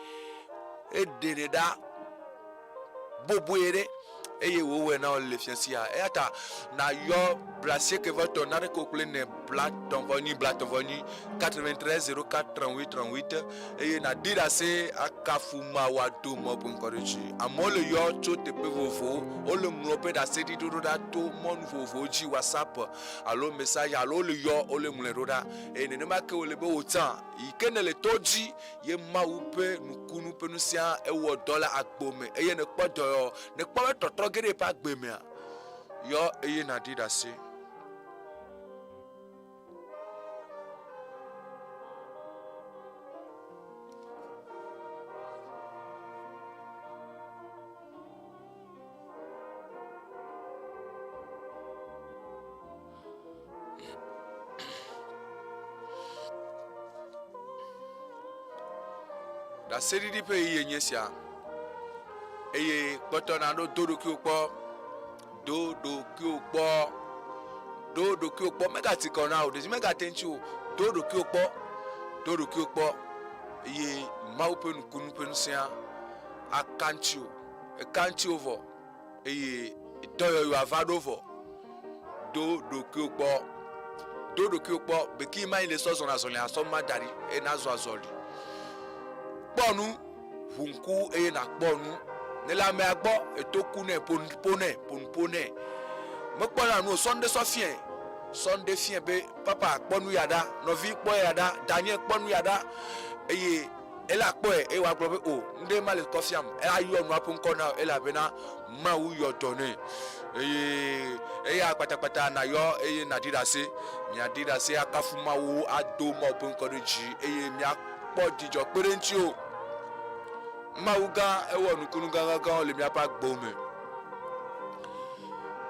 eɖe ne ɖa bɔbɔe ɖe. Eye wòwɔe na wò le fiẽ sia. Eya ta nàyɔ blaasieke vɔ etɔ̃ naneke kple ene blaetɔ̃ vɔ enyi blaetɔ̃ vɔ enyi 93 04 38 38 eye nàɖi ɖase akafu Mawu ado Mawu ƒe ŋkɔ ɖe dzi. Amewo le yɔ tso teƒe vovovowo, wole ŋlɔ woƒe ɖaseɖiɖi ɖo ɖa to mɔnu vovovowo dzi, WhatsApp alo message alo wole yɔ wole ŋlɔe ɖo ɖa. Eye nenema ke wòle be wò tsã yi ke nèle to dzi ye Mawu ƒe nukunu ƒe ŋusẽa ewɔ dɔ le agbo me eye nèkpɔ dɔyɔyɔ, nèkpɔ be tɔtrɔ ge ɖe yeƒe agbe mea, yɔ eye nàɖi ɖase. Ɖaseɖiɖi ƒe ɣeyiɣie nye sia eye kpɔtɔ naɖo do ɖokuiwò kpɔ, do ɖokuiwò kpɔ, do ɖokuiwò kpɔ. Megati kɔ na wò, ɖevi megate ŋuti o. Do ɖokuiwò kpɔ, do ɖokuiwò kpɔ eye Mawu ƒe nukunu ƒe ŋusẽa aka ŋutiwò. Eka ŋutiwò vɔ. eye dɔyɔyɔa va ɖo vɔ. Do ɖokuiwò kpɔ, do ɖokuiwò kpɔ beki ma yi le sɔ zɔna azɔli asɔ ma da ɖi eye nazɔ azɔli. Kpɔ nu, ʋu ŋku eye nakpɔ nu. Ne le amea gbɔ, eto ku nɛ, ƒo nu ƒo nɛ, ƒo nu ƒo nɛ. Mekpɔna nu o, sɔ ŋɖe sɔ fiɛ, sɔ ŋɖe fiɛ be papa kpɔ nu ya ɖa, nɔvi kpɔ ya ɖa, danye kpɔ nu ya ɖa eye Ele akpɔe eye wòagblɔ be, O, nu ɖe ma le kɔ fiam. Ayɔ nua ƒe ŋkɔ na wò elabena Mawu yɔ dɔ nɛ. Eye eya kpatakpata nàyɔ eye nàɖi ɖase. Miaɖi ɖase akafu Mawu, ado Mawu ƒe ŋkɔ ɖe dzi eye miakpɔ dzidzɔ kpe ɖe eŋuti o. Mawu gã, ewɔ nukunu gãgãgãwo le míaƒe agbewo me.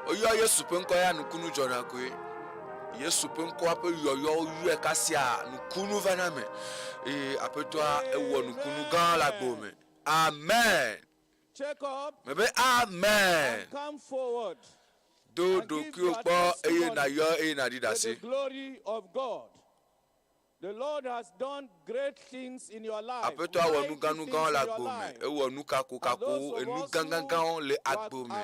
Woyɔ Yesu ƒe ŋkɔ ya nukunu dzɔna koe. Yesu ƒe ŋkɔa ƒe yɔyɔ woyɔe kasia nukunu vana eme eye Aƒetɔa ewɔ nukunu gã le agbo me. Amen. Mebe amen. Do ɖokuiwò kpɔ eye nàyɔ eye nàɖi ɖase. Aƒetɔa wɔ nu gã nu gãwo le agbo me. Ewɔ nu kakokakowo, enu gãgãgãwo le agbo me.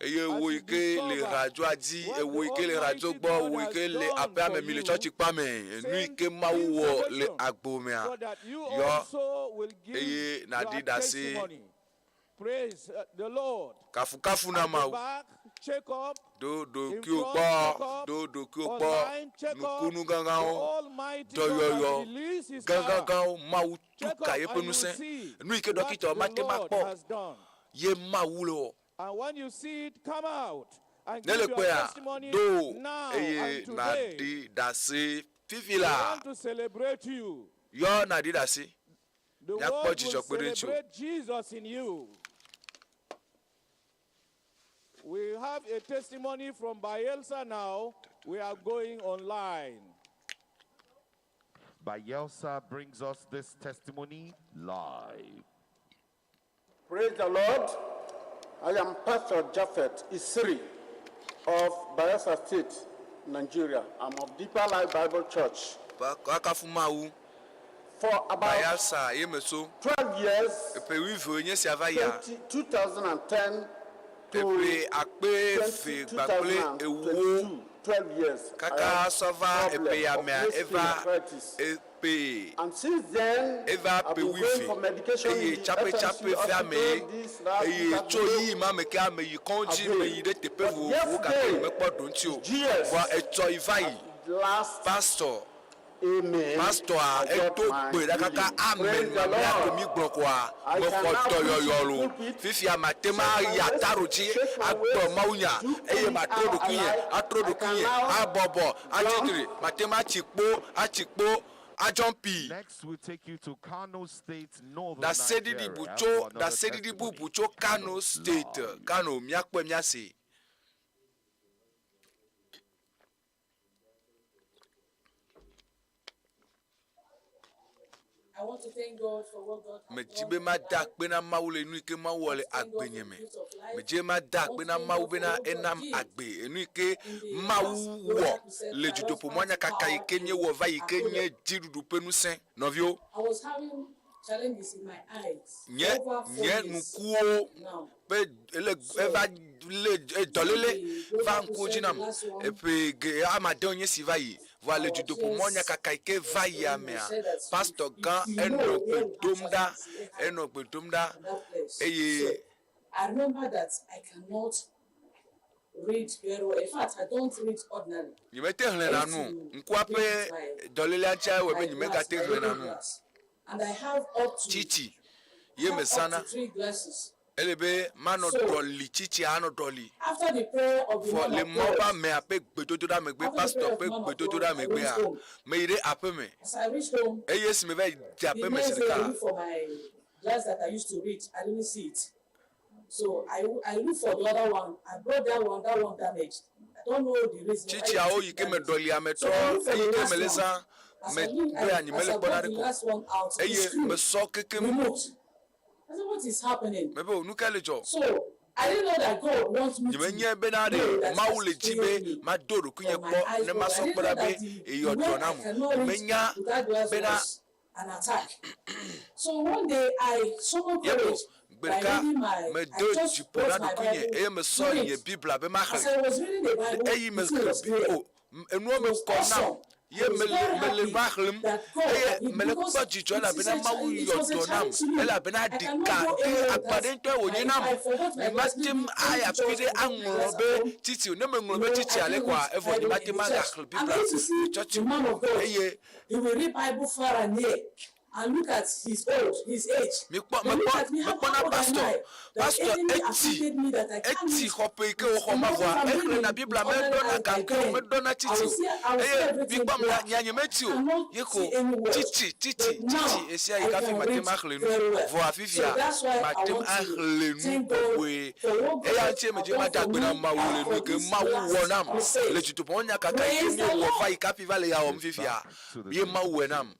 Eye wò yi ke le radioa dzi, ewò yi ke le radio gbɔ, wò yi ke le aƒea me, mi le tsɔtsikpa me, enu yi ke Mawu wɔ le agbo mea, yɔ eye nàɖi ɖase. Kafukafu na Mawu. Do ɖokuiwò kpɔ, do ɖokuiwò kpɔ, nukunu gãgãwo, dɔyɔyɔ gãgãgãwo, Mawu tu ka yeƒe ŋusẽ. Nu yi ke ɖɔkitawo mate ŋu akpɔ o ye Mawu le wɔ. Ne le kpɔea, do eye nàɖi ɖase fifi laa. Yɔ nàɖi ɖase. Míakpɔ dzidzɔ kpe ɖe ŋutiwò. We have a testimony from Bayelsa now. We are going online. Bayelsa brings us this testimony live. Praise the Lord. I am Pastor Japhet Isiri of Bayelsa State, Nigeria. I'm of Deeper Life Bible Church. Woakafu Mawu. For about Bayelsa ye metso. 12 years, Ƒe wuieve nye esia va yia. 20, 2010 to Ƒe akpe eve gbakple ewo 2022, 12 years, I kaka had sɔ va problem eƒe ya of mea waist pain eva arthritis. ƒe And since then, eva I've ƒe been going wuieve for medication in eye the tsapetsape FMC vea me ye hospital, this, that, eye that, tso no ɣeyiɣi ma me ke ame yi kɔdzi avail. meyi ɖe teƒe But vovovowo gake yesterday, mekpɔ ɖoŋuti o. GS Vɔa etsɔ yi va yi at last, pastor amen, pastor-a I got edo my gbe ɖa kaka healing. amen Praise the mamlɛa ko Lord. mi gblɔ koa I can mexɔ now preach dɔyɔyɔ in the loo. pulpit, Fifia mate ŋu shake my ayi waist, ataro dzi shake my agblɔ waist, mawunya do eye anyhow matrɔ I ɖokuinye, like. atrɔ I can ɖokuinye, now abɔbɔ, atsi jump. tre, mate ŋu atsi kpo, atsi kpo, ajɔmpi. Next, we'll take you to Kano State, northern Ɖaseɖiɖi bu Nigeria, tso for another ɖaseɖiɖi testimony. bubu tso Kano Kano State, Live. Kano, míakpɔe míasee. Medi be mada akpe na Mawu le nu yi ke Mawu wɔ le agbenye me. Medi be mada akpe na Mawu bena enam agbe. Enu yi ke Mawu wɔ le dutoƒomɔnyakaka yi ke míewɔ va yi ke nye dziɖuɖu ƒe ŋusẽ. Nɔviwo, Nye nye ŋkuwo ƒe ele eva lé dɔléle va ŋkuwo dzi nam. Eƒe ge ame adewo nye si va yi. Vɔa le dutoƒo mɔ nyakaka yi ke va yia mea, pastor gã enɔ gbe dom ɖa, enɔ gbe dom ɖa eye. I remember that I cannot read very well. In fact, I don't read ordinarily. Nyemete xlẽna nu o. Ŋkua ƒe dɔlélea ŋutia ewɔe be nyemegate xlẽna nu o. Tsitsi ye mezãna. Ele be manɔ ɖɔli tsitsia anɔ ɖɔli. Vɔ le Mawu ƒe amea ƒe gbedodoɖa megbe, pastor ƒe gbedodoɖa megbea, meyi ɖe aƒeme. Eye esi meva yi de aƒeme zi ɖeka, Tsitsiawo yi ke meɖɔli ame trɔ eyi ke mele zã me be anyi mele kpɔ naɖeke o eye mesɔ kekem. Mebe o nukae le dzɔ? Nyemenyae bena ɖe Mawu le dzi be mado ɖokuinye kpɔ ne masɔ kpɔ ɖa be eyɔ dɔ nam o. Nyemenya bena Ye ko gbe ɖeka medo dziƒo na ɖokuinye eye mesɔ nye Biblia be maxlẽ. Eyi mexlẽ Bi o, enuwo me kɔ nam ye mele mele nua xlẽm eye mele kpɔ dzidzɔ elabena Mawu yɔ dɔ nam elabena ɖeka ɖe agba ɖe ŋutɔe wònye nam. Nyemate ŋu ayi afi ɖe aŋlɔ be tsitsi o. Ne meŋlɔ be tsitsi ale koa, evɔ nyemate ŋu agaxlẽ Biblia le tsɔtsi o. Eye He will read Bible far and near and look at his old, his age. Mikpɔ, Then look mekpɔ, at me, how mekpɔ na old am pastor, I? That pastor enemy etsi, afflicted me that I can't etsi read xɔ ƒe yi ke with woxɔ ma enough vɔa, if I'm exlẽna reading Biblia, with ordinary meɖɔna eyes by gaŋkui o, then, meɖɔna I tsitsi will o. see, I will see Eye everything mikpɔm la, black. nye nyemetsi o. Cannot Ye ko see any word. tsitsi, tsitsi, But now tsitsi ɣesiaɣi I kafi can mate read ŋu axlẽ nu. very well. Vɔa So fifia, that's why I mate ŋu want to axlẽ nu thank God bɔbɔe. for what Eya God ŋutie has medze done mada for akpe na me Mawu le and nu for yi ke this Mawu wɔ last nam le crusade. dutoƒo nyakaka yi ke Praise the míewɔ va Lord. yi kafi va le ya wɔm fifia. Ye Mawu wɔe nam.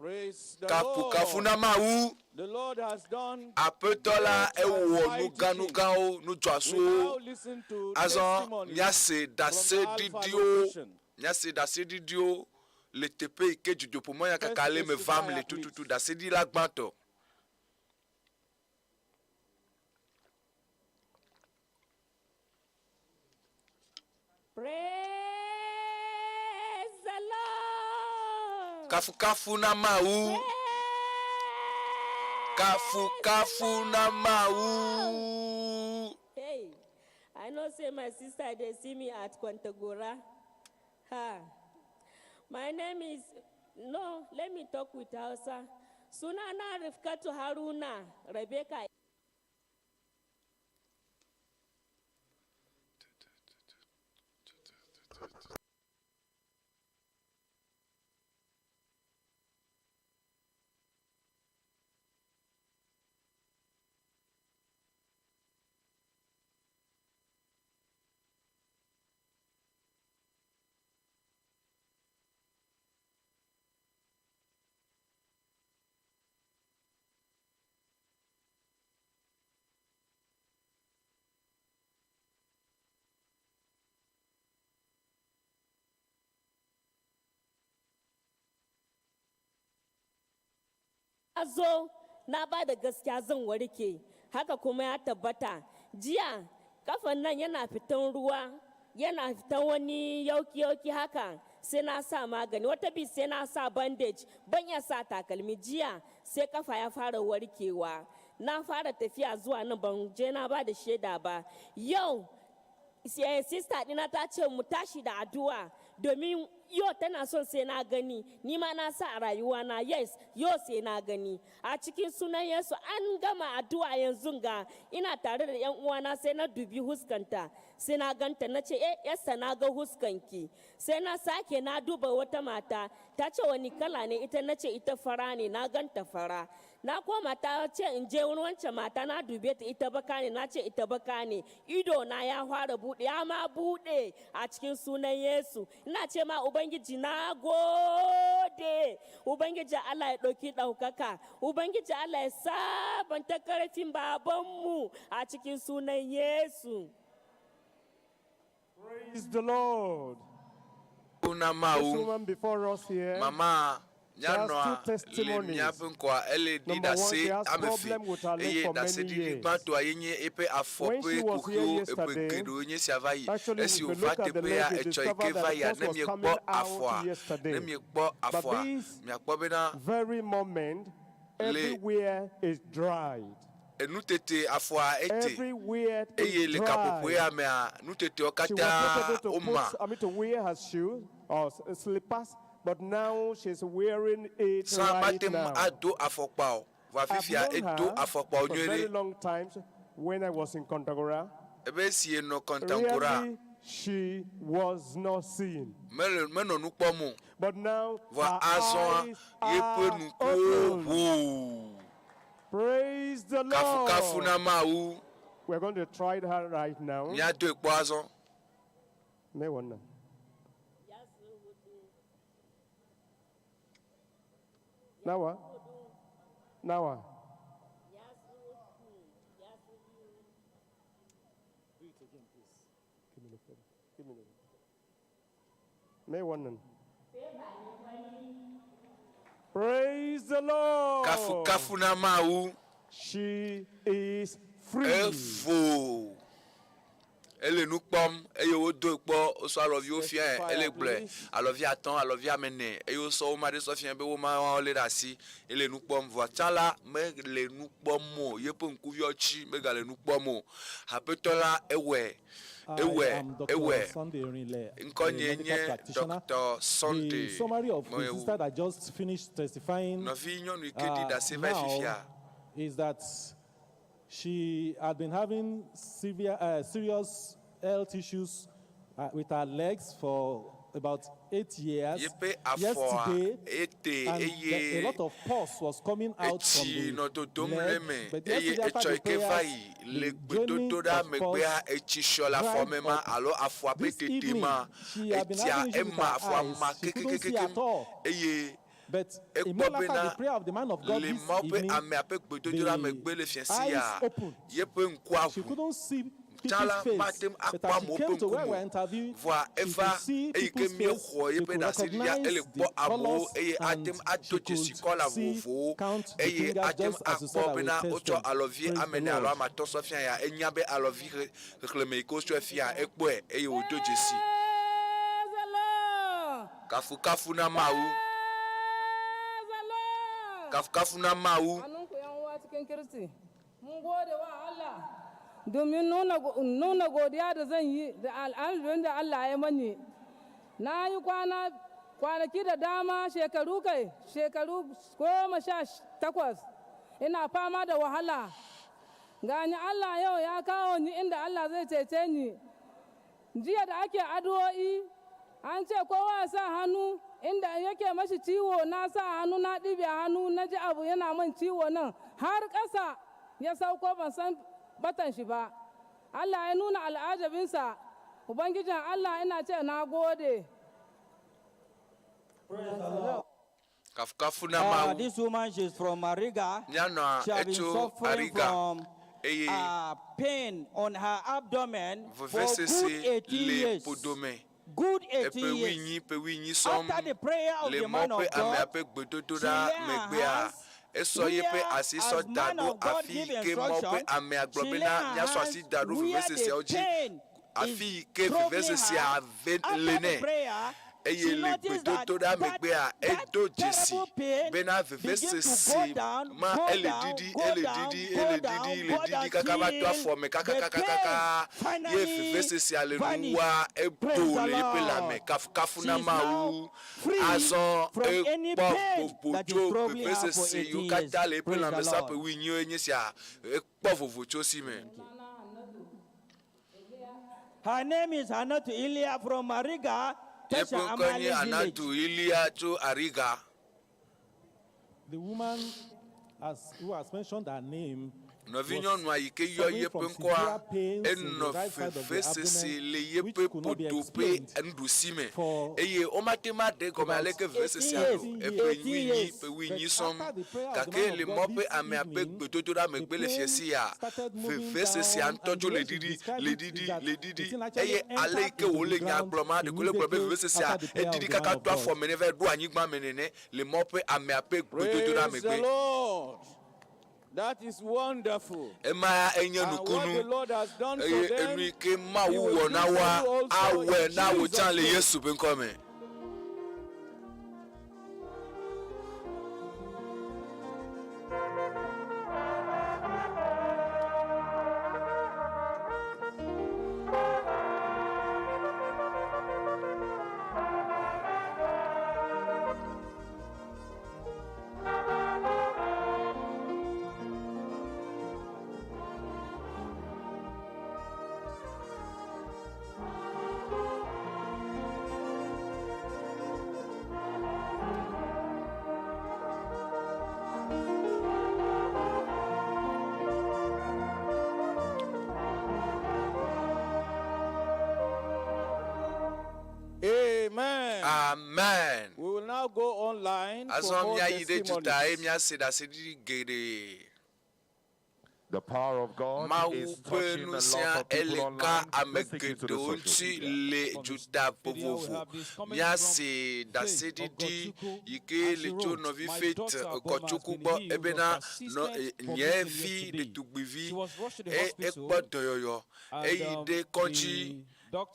Praise the Kafukafu Lord. na Mawu. The Lord has done Aƒetɔ la great and ewɔ mighty nu gã things. nugãwo, We nudzɔasuwo. now listen to Azɔ testimonies míase from the Alpha ɖaseɖiɖiwo, location. míase ɖaseɖiɖiwo le teƒe yi ke dutoƒomɔnyakaka First le me vam le testifier, tututu. please. Ɖaseɖila gbãtɔ. Praise the Lord. Kafukafu na Mawu. Kafukafu na Mawu. Hey, I know say my sister they see me at Kwantagora. Ha. My name is no, let me talk with Hausa. Sunana Rifkatu Haruna Rebecca. Zo na ba da gaskiya zan warke haka kuma ya tabbata jiya kafan nan yana fitan ruwa yana fitan wani yauki-yauki haka sai na sa magani wata bi sai na sa bandage ban ya sa takalmi jiya sai kafa ya fara warkewa na fara tafiya zuwa nan ban je na ba da shaida ba yau sister dina ta ce mu tashi da addu'a domin yau tana son sai na gani ni ma na sa a rayuwa na yes yau sai na gani a cikin sunan Yesu an gama addu'a yanzu ga ina tare da yan uwana sai na dubi huskanta sai na ganta na ce eh yassa na ga huskanki sai na sake na duba wata mata ta ce wani kala ne ita na ce ita fara ne na ganta fara na koma ta ce in je wurin wancan mata na dube ta ita baka ne na ce ita baka ne ido na ya fara bude ya ma bude a cikin sunan Yesu ina ce ma ubangiji na gode ubangiji Allah ya ɗauki ɗaukaka ubangiji Allah ya sabanta karfin babanmu a cikin sunan Yesu Praise the Lord. Na This Mawu. woman before us here Mama. She has Míanɔa two le testimonies. míaƒe ŋkɔa ele ɖi Number one, ɖase she has ame eve problem with her leg eye for many ɖaseɖiɖi years. gbãtɔa ye nye eƒe afɔ When ƒe she was here kuxiwo eƒe yesterday, geɖewo nye sia va yi. actually, Esi if you wòva look at the teƒea leg, you etsɔ yi discover ke that va the yia pus ne was miekpɔ coming out afɔa yesterday. ne miekpɔ But afɔa this miakpɔ bena very moment, le everywhere is dried. enutete afɔa ete Everywhere is eye le gaƒoƒo dry. ya mea nutetewo She was not able katã to woma. put, I mean, to wear her shoes or slippers, but now she's wearing it Sã right mate ŋu now. ado afɔkpa o vɔa I've fifia known edo her afɔkpawo for nyuie very ɖe. long times when I was in Kontagora. Ebe esi yenɔ Kɔntangora Really, she was not seeing. mele menɔ nu kpɔm o. But now Vɔa her azɔa eyes yeƒe are ŋkuwo open. ʋu. Praise the Kafukafu na Lord. Mawu. We're going to try her right now. Míadoe kpɔ azɔ. May one. Nawa? Nawa? Do it again, please. Give me the phone. Give me the May one. Praise the Lord. Kafukafu na Mawu. She is free. Evo. Ele nu kpɔm eye wodoe kpɔ wosɔ alɔviwo fiae Testify, ele gblɔe please. alɔvi atɔ̃ alɔvi ame ene eye wosɔ woma ɖe sɔ fia be woma woawo lé ɖe asi ele nu kpɔm vɔa tsã la mele nu kpɔm o yeƒe ŋkuviwo tsi megale nu kpɔm o aƒetɔ la ewɔe I ewɔe am Dr. ewɔe Sunday Rinle, a ŋkɔnye medical nye practitioner. Dr. Sunday The summary of the Moyewu. sister that just finished testifying Nɔvi nyɔnu yi ke ɖi ɖase va yi now fifia is that she had been having severe, serious health issues with her legs for about 8 years. Yeƒe afɔa Yesterday, ete and eye a lot of pus was coming out from etsi the nɔ dodom le leg. eme But eye yesterday after etsɔ the yi ke va prayers, yi le the draining gbedodoɖa of megbea pus etsi sɔ le afɔ dried me ma up. alo afɔa ƒe This tete evening, ma she had been etsia having issues with ema her afɔa eyes. ma She couldn't see kekekekem at all. eye But ekpɔ immediately after bena the prayer of the man of God le this Mawu ƒe evening, amea ƒe gbedodoɖa the megbe le fiasi eyes ya opened. yeƒe ŋkua She ʋu couldn't see Tsã la people's face. mate ŋu But akpɔ as she amewo came ƒe to where ŋkume we're o interviewing, vɔa she eva could see eyi ke people's face. míexɔ She yeƒe could ɖaseɖiɖia recognize ele the kpɔ amewo colors eye ate and ŋu ado she dzesi could kɔla see, vovovowo count the eye fingers ate ŋu just as you said akpɔ that we bena test wotsɔ them. alɔvi Praise ame the ene alo Lord. ame atɔ̃ sɔ fia ya enya be alɔvi xe xexlẽme yi ke wotsɔe fia ekpɔe eye wòdo dzesi. Praise the Lord. Kafukafu na Mawu. Praise the Lord. Kafukafu na Mawu. Hannunku yan uwa cikin Kiristi. Mun gode wa Allah domin nuna, nuna godiya da zan yi da al'amuran da Allah ya mani. Na yi kwana kwanaki da dama shekaru kai shekaru 18 ina fama da wahala. Gani Allah yau ya kawo ni inda Allah zai cece ni. Jiya da ake addu'o'i an ce kowa ya sa hannu inda yake mashi ciwo na sa hannu na ɗibe hannu na ji abu yana min ciwo nan har ƙasa ya sauko ban san batan shi ba Allah ya nuna al'ajabinsa ubangijin Allah ina ce na gode. Kafukafu na Mawu. This woman, she's from Mariga. Míanɔa She has been etso suffering Ariga from eye pain on her abdomen for good vevesese 18 le years. ƒodome. Good 18 Eƒe years. wuinyi ƒe wuinyi sɔŋ After the prayer of le the Mawu man ƒe of amea God, ƒe she gbedodoɖa lay her megbea hands esɔ yeƒe where asi as sɔ da man ɖo of God afi give yi ke Mawu ƒe instruction, amea gblɔ she lay bena her míasɔ hands asi da ɖo where veveseseawo the dzi pain afi is yi ke troubling vevesesea her. ve After le the nɛ prayer, eye she le noticed that gbedodoɖa that, megbea that edo dzesi terrible pain bena begin to go vevesese down, ma go ele down, ɖiɖi go ele down, ɖiɖi go ele down, ɖiɖi le go ɖiɖi down kaka va to till afɔ me the pain kakakakaka ye finally vevesesea le vanished. nuwua edo Praise the le yeƒe lãme Lord. kafukafu She na is now Mawu free azɔ from any ekpɔ pain vovo that is tso troubling her for vevesese 18 yiwo years. katã le eƒe Praise the lãme sa Lord. ƒe wuinyiwoe nye sia ekpɔ vovo tso si me. Her name is Hanatu Ilya from Mariga, Yeƒe Tesha ŋkɔe Amali nye village. Anatu Ilia tso Ariga. The woman has, who has mentioned her name Nɔvinyɔnua yi ke yɔ suffering yeƒe from ŋkɔa severe pains in enɔ the right side of the vevesese abdomen, le which yeƒe could not be ƒodo ƒe explained nuɖusi me for eye womate ŋu aɖe egɔme about aleke vevesesea 18 ɖo years. eƒe 18 wuinyi years. ƒe wuinyi But sɔŋ after the prayer of the gake man le of mɔ God ƒe this amea ƒe evening, gbedodoɖa the megbe le pain fiasi ya started moving vevesesea down, ŋutɔ and dzo the le way she ɖiɖi described le it is ɖiɖi that le the ɖiɖi thing actually eye ale yi entered ke into wòle the nya ground gblɔm a ɖeko le gblɔ be immediately vevesesea after the prayer of eɖiɖi the man kaka of to God. afɔ me ne va ɖo anyigba me nene le mɔ ƒe amea ƒe gbedodoɖa Praise the megbe. Lord. That is wonderful. Ema enye And what the nukunu Lord has done for eye them, enu yi ke He Mawu will wɔ do na for woa you also awɔe in na wò tsã Jesus' le name. Yesu ƒe ŋkɔ me. Amen. Amen. We will now go online for Azɔ more míayi ɖe duta eye testimonies. míase ɖaseɖiɖi geɖe. The power of God Mawu is ƒe touching a lot ŋusẽa of people ele ka online. ame Let's take you to the geɖewo social ŋuti media. le duta vovovo. Míase ɖaseɖiɖi yi ke le tso nɔvi Faith Kɔtsoku gbɔ ebena nɔ e, nye vi ɖetugbivi e ekpɔ dɔyɔyɔ eyi ɖe kɔdzi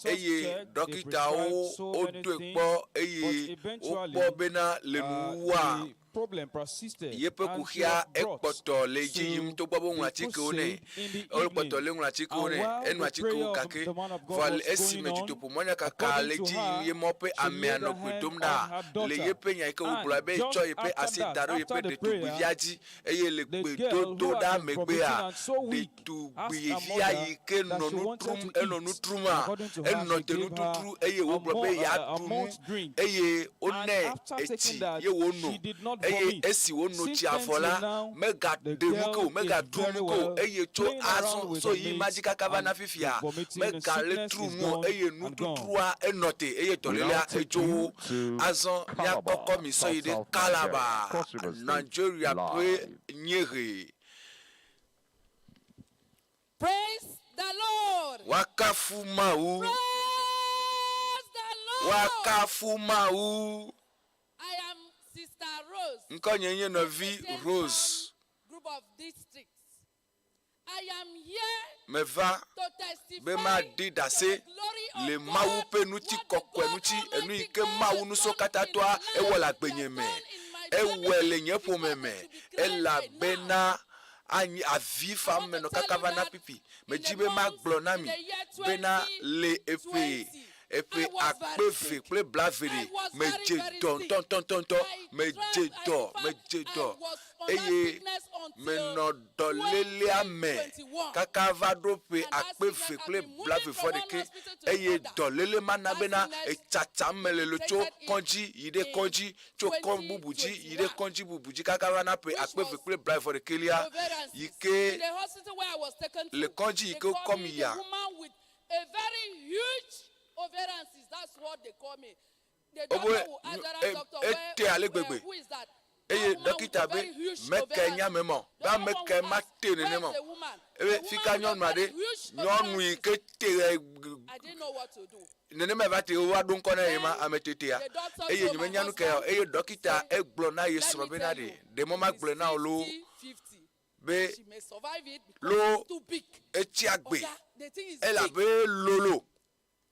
eye ɖɔkitawo wodoe kpɔ eye wokpɔ bena le nuwuwua yeƒe kuxia ekpɔtɔ le dzi yim togbɔ be woŋlɔ atikewo nɛ. Wokpɔtɔ le ŋlɔ atikewo nɛ, eno atikewo gake vɔ le esime dutoƒomɔnyakaka le dzi yim ye mɔ ƒe amea nɔ gbe dom ɖa le yeƒe nya yi ke wògblɔ be yetsɔ yeƒe asi da ɖo yeƒe ɖetugbivia dzi eye le gbedodoɖa megbea, ɖetugbivia yi ke nɔ nu trum enɔ nu truma, enɔ te nututru eye wògblɔ be yeaɖu nu eye wonɛ etsi ye wòno eye esi wòno tsia vɔ la, megaɖe nu ke o, megaɖu nu ke o eye tso azɔ so ɣeyiɣi ma dzi kaka va na fifia, megale tru nu o eye nututrua enɔ te eye We now dɔlélea take etso you wo. to Azɔ míakɔkɔ Calabar, mi sɔ yi South ɖe South Nigeria, Calabar, Cross River State, Nigeria ƒe live. nyehe. Praise the Lord. Woakafu Mawu. Praise the Lord. Woakafu Mawu. I am Sister Rose. Ŋkɔnye nye nɔvi Etienne Rose. Town Group of Districts. I am here Meva to testify be maɖi ɖase to the glory of le God, Mawu ƒe what the ŋutikɔkɔe God ŋuti, enu yi Almighty ke God Mawu has done nusɔkatãtɔa in my ewɔ life, le he agbenye has me, done in my ewɔe family, le nye ƒome because me it should be claimed by now. elabena anyi avi I fam want to menɔ tell kaka you va na that pipi. in Medzi the be month, magblɔ na in mi the year bena le eƒe 2020, eƒe I was akpe very ve sick. kple blave I ɖe was very, medze very dɔ sick. ŋutɔŋutɔŋutɔ, I medze tried, I, dɔ, in fact, medze I dɔ was on that eye sickness until menɔ dɔlélea me 2021. kaka va ɖo ƒe And that akpe sickness ve has kple been moving blave from vɔ one ɖeke hospital to the eye other. dɔléle ma na That bena sickness etsatsam mele le tso detected it kɔdzi yi ɖe in kɔdzi, tso kɔ bubu dzi yi ɖe 2021, kɔdzi bubu dzi kaka va na ƒe which akpe ve was kple blave vɔ ɖekelia ovarian yi cyst. ke In the hospital where I was taken le to, kɔdzi yi they ke called wokɔ me mi the yia. woman with a very huge ovarian cyst. That's what they call me. The Wobe doctor will ask the e- doctor, where, ete ale where, gbegbe who is that? That eye woman with a dɔkita be very huge meke ovarian nye ame cyst. ma o The be other ame one ke will ma ask, te where nenema is o the woman? ebe The woman fika with a nyɔnua very ɖe huge nyɔnu ovarian yi cyst. ke te ɣe I didn't know what to do. nenema va te wova ɖo ŋkɔ na ye ma Then ame tetea the doctor eye told nye my menya nu ke ya o husband, eye dɔkita say, egblɔ na ye let srɔ̃ me bena tell ɖe you, ɖe mɔ it ma is gblɔe na wò loo 50 50. be She may survive it because lo it's too big. etsi agbe Oga, the thing is big. elabe lolo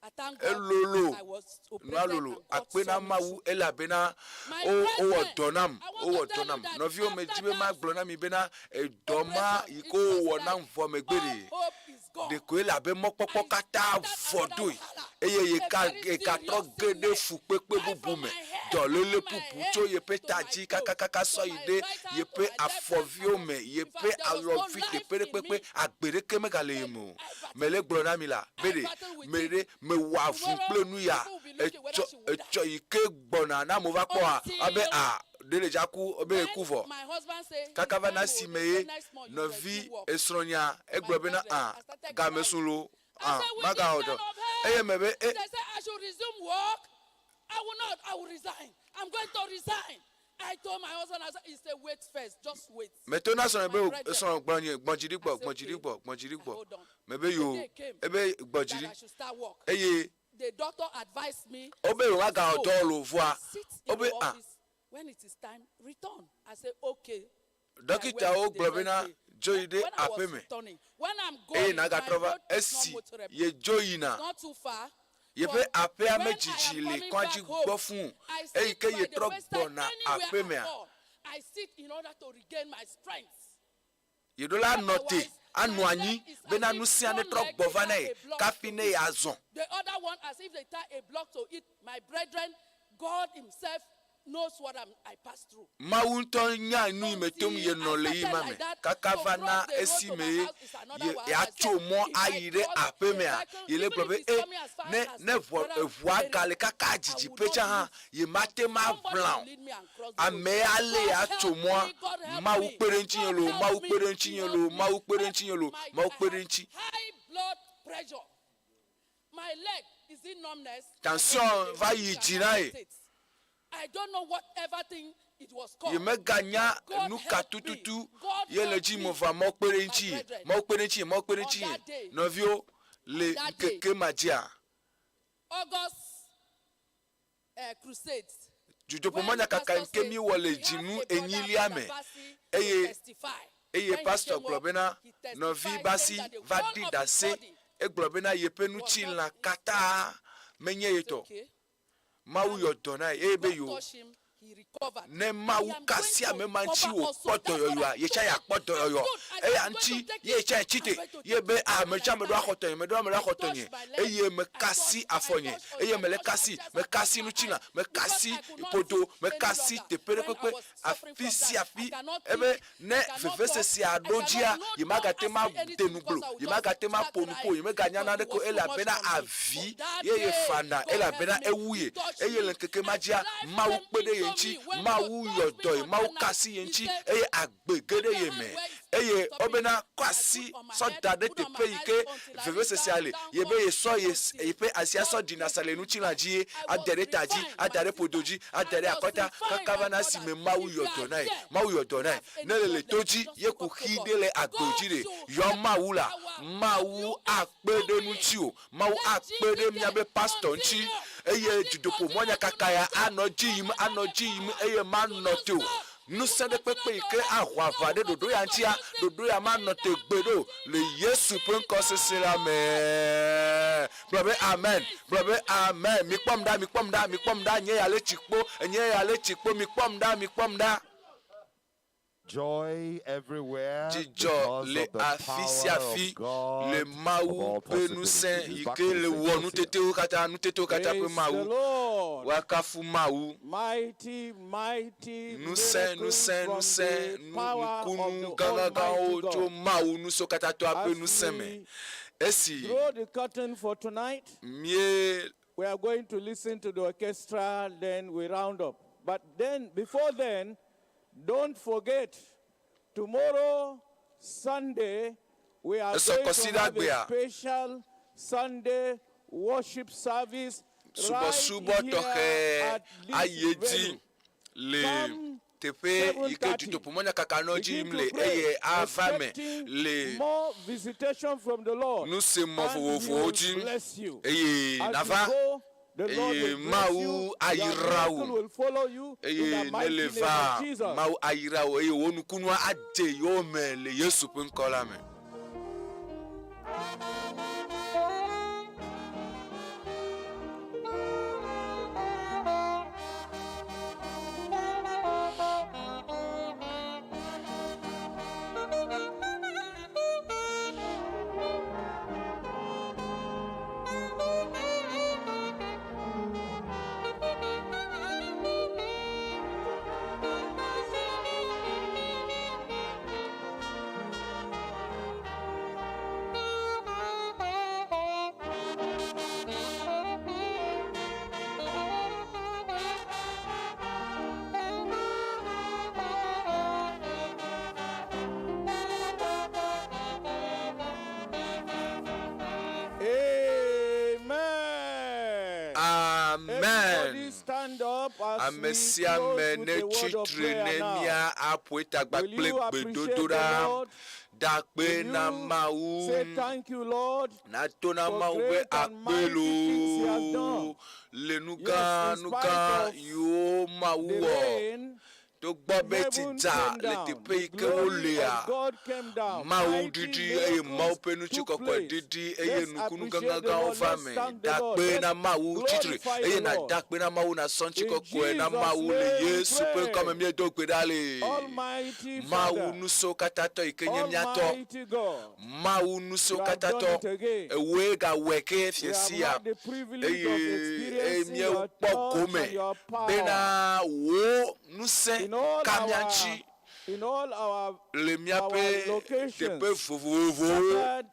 I thank God elolo I was nua operated lolo and God akpe na saw me Mawu through. elabena My wo wowɔ brethren, dɔ nam I want wowɔ to dɔ tell you nam that nɔviwo after medzi be that magblɔ na mi bena edɔ ma operation, yi it ke was wowɔ like nam vɔ megbe all ɖe hope is gone. ɖeko elabe mɔkpɔkpɔ I katã started vɔ another doe wahala, eye a yeka very yekatrɔ serious ge ɖe sickness. fukpekpe Right bubu from me my head, from dɔléle my bubu head tso yeƒe to ta my dzi toes, kakakaka to sɔ yi my ɖe right hand, to yeƒe my left hand. I afɔviwo was, me in yeƒe fact, there was no alɔvi life teƒe ɖe in kpekpe me. agbe ɖeke megale ye But me o I battled mele with gblɔ it. na mi la be I ɖe battled with me it. ɖe mewɔ avu Tomorrow, kple nu ya people will be looking whether etsɔ she will die. etsɔ yi ke gbɔna na amewo va kpɔa abe Until a Ɖe le dza ku ebe yeku vɔ. My husband say, Kaka va na si me ye nɔvi esrɔ̃nya egblɔ bena a game sun lo a magawɔ dɔ. Eye me be e They say I should resume work. I will not. I will resign. I'm going to resign. I told my husband, I said, he said, wait first, just wait. Meto na srɔ̃nye be srɔ̃ gblɔ nye gbɔ̃ dzi ɖi gbɔ gbɔ̃ dzi ɖi gbɔ gbɔ̃ dzi ɖi gbɔ. Mebe yo ebe gbɔ̃ dzi That I should start work. ɖi eye The doctor advised me. wobe yo magawɔ dɔ lo vɔa Sit in wobe the a office. When it is time, return. I said, okay. dɔkitawo gblɔ bena dzo yi ɖe When I was aƒe me returning, when I'm eye going, my nagatrɔ va road is not esi motorable. ye dzo It's yina not too far. yeƒe aƒea me When I dzidzi am le coming kɔadzi back home, gbɔ fũ I eyi sit ke by ye the trɔ wayside gbɔna anywhere aƒe at mea all. I sit in order to regain my strength. yeɖo la nɔ te anɔ anyi bena nu sia ne trɔ gbɔ va na ye kafi ne yeazɔ The other one, as if they tie a block to it. My brethren, God Himself knows what I passed through. Mawu ŋutɔ nya nu yi me tom yenɔ le yi ma me kaka va na esime ye ye yeatso mɔ ayi ɖe aƒe mea ye le gblɔ be e ne ne ʋɔ eʋua gale kaka dzidzi ƒe tsã hã ye mate ma ʋlã o ame ale yeatso mɔa Mawu kpe ɖe ŋutinye loo Mawu kpe ɖe ŋutinye loo Mawu kpe ɖe ŋutinye loo Mawu kpe ɖe ŋuti. High blood pressure. My leg is in numbness. Tension va yi dzi na ye. I don't know whatever thing it was called. Ye meganya nu ka tututu ye le dzi me va Mawu kpe ɖe ŋuti ye Mawu kpe ɖe ŋuti ye Mawu kpe ɖe ŋuti ye nɔviwo le ŋkeke ma dzia August crusades. Dzudzɔƒomɔnyakaka yi ke míewɔ le dzinu enyilia me eye eye pastor gblɔ bena nɔvi Basi va ɖi ɖase egblɔ bena yeƒe ŋutilã katã menye yetɔ. Mawu yɔ dɔ na ye eye be yo ne Mawu ka asi ame ma ŋuti wòkpɔ dɔyɔyɔa, ye tsã yeakpɔ dɔyɔyɔ. Eya ŋuti ye tsã yetsi te ye be ah me tsã meɖo axɔ tɔnye, meɖo ame ɖe axɔ tɔnye eye meka asi afɔnye eye mele ka asi, meka asi ŋutilã, meka asi ƒodo, meka asi teƒe ɖe kpekpe afi sia afi ebe ne vevesesea ɖo dzia, yemagate ŋu ade nuglo, yemagate ŋu aƒo nu kpo, yemeganya naneke o elabena avi ye yefana elabena ewu ye. Eye le ŋkeke ma dzia, Mawu kpe ɖe ye ŋuti, Mawu yɔ dɔ ye, Mawu ka asi ye ŋuti eye agbe ge ɖe ye me. Eye wobena, Kɔ asi sɔ da ɖe teƒe yi ke vevesesea le. Ye be yesɔ ye yeƒe asia sɔ ɖina sa le ŋutilã dzi ye ade ɖe ta dzi, ada ɖe ƒodo dzi, ada ɖe akɔta, kaka va na esime Mawu yɔ dɔ na ye. Mawu yɔ dɔ na ye. Ne le le to dzi ye kuxi ɖe le agbo dzi ɖe, yɔ Mawu la, Mawu akpe ɖe ŋutiwò. Mawu akpe ɖe miabe pastor ŋuti eye dutoƒo mɔnyakaka ya anɔ edzi yim, anɔ edzi yim eye manɔ te o. Ŋusẽ ɖe kpekpe yi ke aho aʋa ɖe ɖoɖo ya ŋutia, ɖoɖo ya manɔ te gbeɖe o le Yesu ƒe ŋkɔ sesẽ la me. Gblɔ be amen. Gblɔ be amen. Mikpɔm ɖa, mikpɔm ɖa, mikpɔm ɖa, nye ya le tsi kpo, nye ya le tsi kpo, mikpɔm ɖa, mikpɔm ɖa. Joy everywhere Dzidzɔ because le of the afi sia power afi of God le of Mawu all ƒe ŋusẽ possibilities. yi Back ke to the le wɔ saints here. nutetewo katã, nutetewo katã ƒe Praise the Mawu. Lord. Woakafu Mawu. Mighty, mighty Ŋusẽ, miracles ŋusẽ, from ŋusẽ, the nu, power of nukunu the gãgãgãwo Almighty tso God. Mawu ŋusẽkatãtɔa ƒe As ŋusẽ me. we Esi draw the curtain for tonight, mie we are going to listen to the orchestra, then we round up. But then, before then, don't forget, tomorrow, Sunday, we are Esɔ going to have a kɔsiɖagbea. special Sunday worship service right subɔsubɔ here tɔxɛ at this ayi edzi venue. le Come teƒe yi ke 7:30. dutoƒomɔnyakaka nɔ dzi Begin yim to le pray, eye ava me expecting le more visitation from the Lord. nusemɔ And He vovovowo will dzi bless you. eye As you nava go, the Lord eye will bless Mawu you. Your ayra miracle wò will follow you in eye the ne mighty le name va of Jesus. Mawu ayra wò eye wò nukunua adze yowòme le Yesu ƒe ŋkɔ la me. Amen. Everybody stand up as Ame we sia close ame with a netsi word of tre prayer ne now. mía aƒoe tagba Will kple you appreciate the gbedodoɖa. Lord? Dakpe Will na you Mawu. say thank you, Lord, Nato na for Mawu be great and akpe mighty things He has loo done? le nu Yes, gã in nu spite gã of yiwo Mawu the wɔ. rain, Togbɔ be tsi heaven dza came le down. teƒe The yi ke glory wolea, of God came down. Mawu Mighty ɖiɖi eye Mawu miracles ƒe took nutikɔkɔe place. ɖiɖi eye Let's nukunu appreciate the gãgãgãwo Lord. va Let's me. thank the Lord. Dakpe na Let's Mawu tsitre glorify eye the Lord. nàdakpe na Mawu nàsɔ In ŋutikɔkɔe na Jesus' Mawu le name we Yesu ƒe pray. ŋkɔme míedo gbe ɖa le. Almighty Mawu Father, nusewokatãtɔ yi ke nye mía tɔ. Almighty God, Mawu you have done nusewokatãtɔ, it again. ewòe gawɔe ke We fie have sia had the privilege of eye eye experiencing your míekpɔ touch gome and your power bena wò ŋusẽ in all ka mía our ŋuti in all our le our míaƒe locations teƒe vovovowo scattered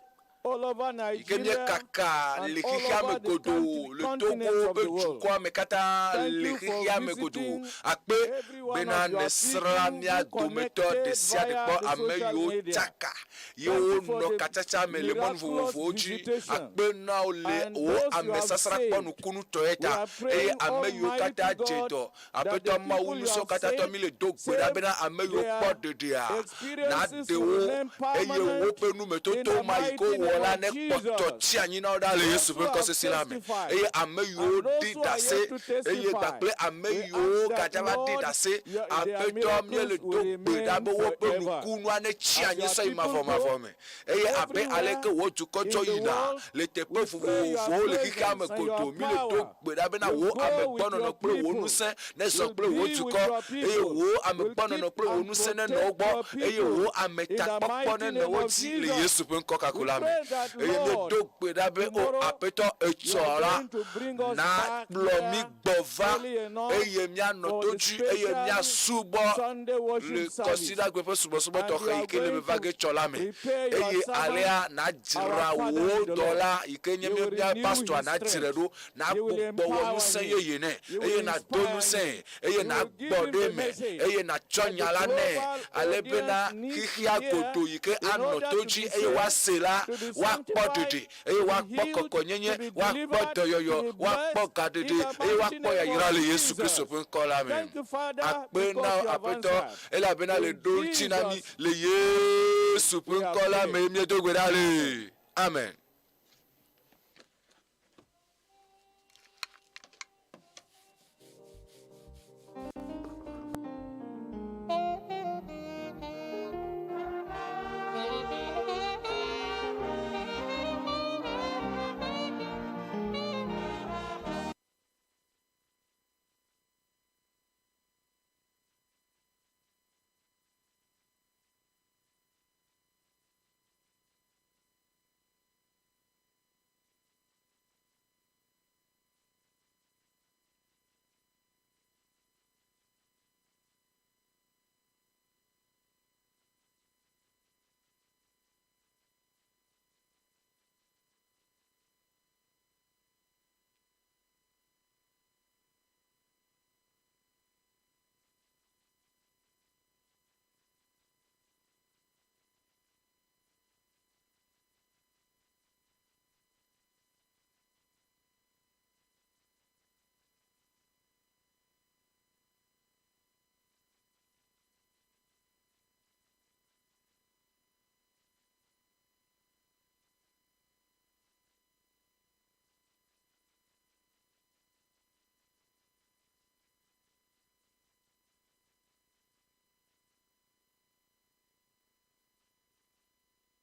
all over yi ke Nigeria míekaka and le all xexea me over the godoo conti- le continents Togo of ƒe the world. dukɔa me katã Thank le you for xexea me godoo. visiting Akpe every one bena of your nèsrã people mía who dometɔ ɖe connected sia ɖe via kpɔ the ame social yiwo media. tsaka ye Thank you for wonɔ the katsatsa me le mɔnu miraculous vovovowo dzi. visitation Akpe na wò le and wò those you have amesasrãkpɔ saved. nukunutɔe We ta are eye praying, ame yiwo Almighty katã dze God, dɔ. that the Aƒetɔ Mawu people you nusẽwo have katã tɔ saved, mí le do gbe ɖa saved, bena ame yiwo kpɔ their ɖeɖea experiences naɖe will wo remain eye permanent woƒe in numetoto the ma yi ke mighty wowɔ name la of nekpɔtɔ Jesus. tsi anyi na wo ɖa le Those Yesu who ƒe have ŋkɔsese la me. testified Eye ame yiwo and those ɖi who are ɖase yet to eye testify, kpakple ame we yiwo ask that, gadza va ɖi Lord, ɖase, your, their Aƒetɔ míele miracles do will gbe ɖa remain be woƒe forever. nukunua netsi As anyi your sɔyi people mavɔmavɔ go me. Eye abe everywhere aleke wò dukɔ in tsɔ the yina world, le teƒe we pray your vovovowo le xexea me presence and your godoo, míele do power gbe ɖa bena will wò go with amegbɔnɔnɔ your kple wò people, ŋusẽ nezɔ will kple wò be with dukɔ your eye people, wò will amegbɔnɔnɔ keep kple wò and ŋusẽ nenɔ protect wo gbɔ your eye people wò in the ametakpɔkpɔ mighty nenɔ name wo of dzi le Jesus. Yesu ƒe ŋkɔ We kaku la me. pray that, Eye Lord, míedo gbe ɖa be o tomorrow Aƒetɔ you etsɔ are la going to bring us back nakplɔ mí here gbɔ va early enough eye míanɔ for to the dzi eye special míasubɔ Sunday le worship service. kɔsiɖagbe ƒe subɔsubɔ And you tɔxɛ yi are ke le going veva to ge tsɔ la me. prepare your Eye servant, alea our nadzra Father wò in the Lord. dɔla yi ke nye You mía will mía renew pastor his nadzrae strength. ɖo You will nagbugbɔ wɔ empower ŋusẽ him. yeye nɛ You will eye nàdo inspire ŋusẽ him. eye You will nàgbɔ give him ɖe the eme message eye nàtsɔ that nya the la nɛ global ale bena audience needs to xexea hear godoo yi ke in anɔ order to to dzi be eye saved, woase la to be woakpɔ sanctified, ɖeɖe eye to be woakpɔ healed, to kɔkɔnyenye be woakpɔ delivered, to dɔyɔyɔ be woakpɔ blessed gaɖeɖe in the eye mighty woakpɔ name yayra of le Yesu Kristo Jesus. ƒe ŋkɔ la me. Thank you, Father, Akpe na because you have Aƒetɔ answered. elabena le In ɖo ŋuti na mí Jesus' le Yesu ƒe we have ŋkɔ la prayed. me míedo gbe ɖa le. Amen.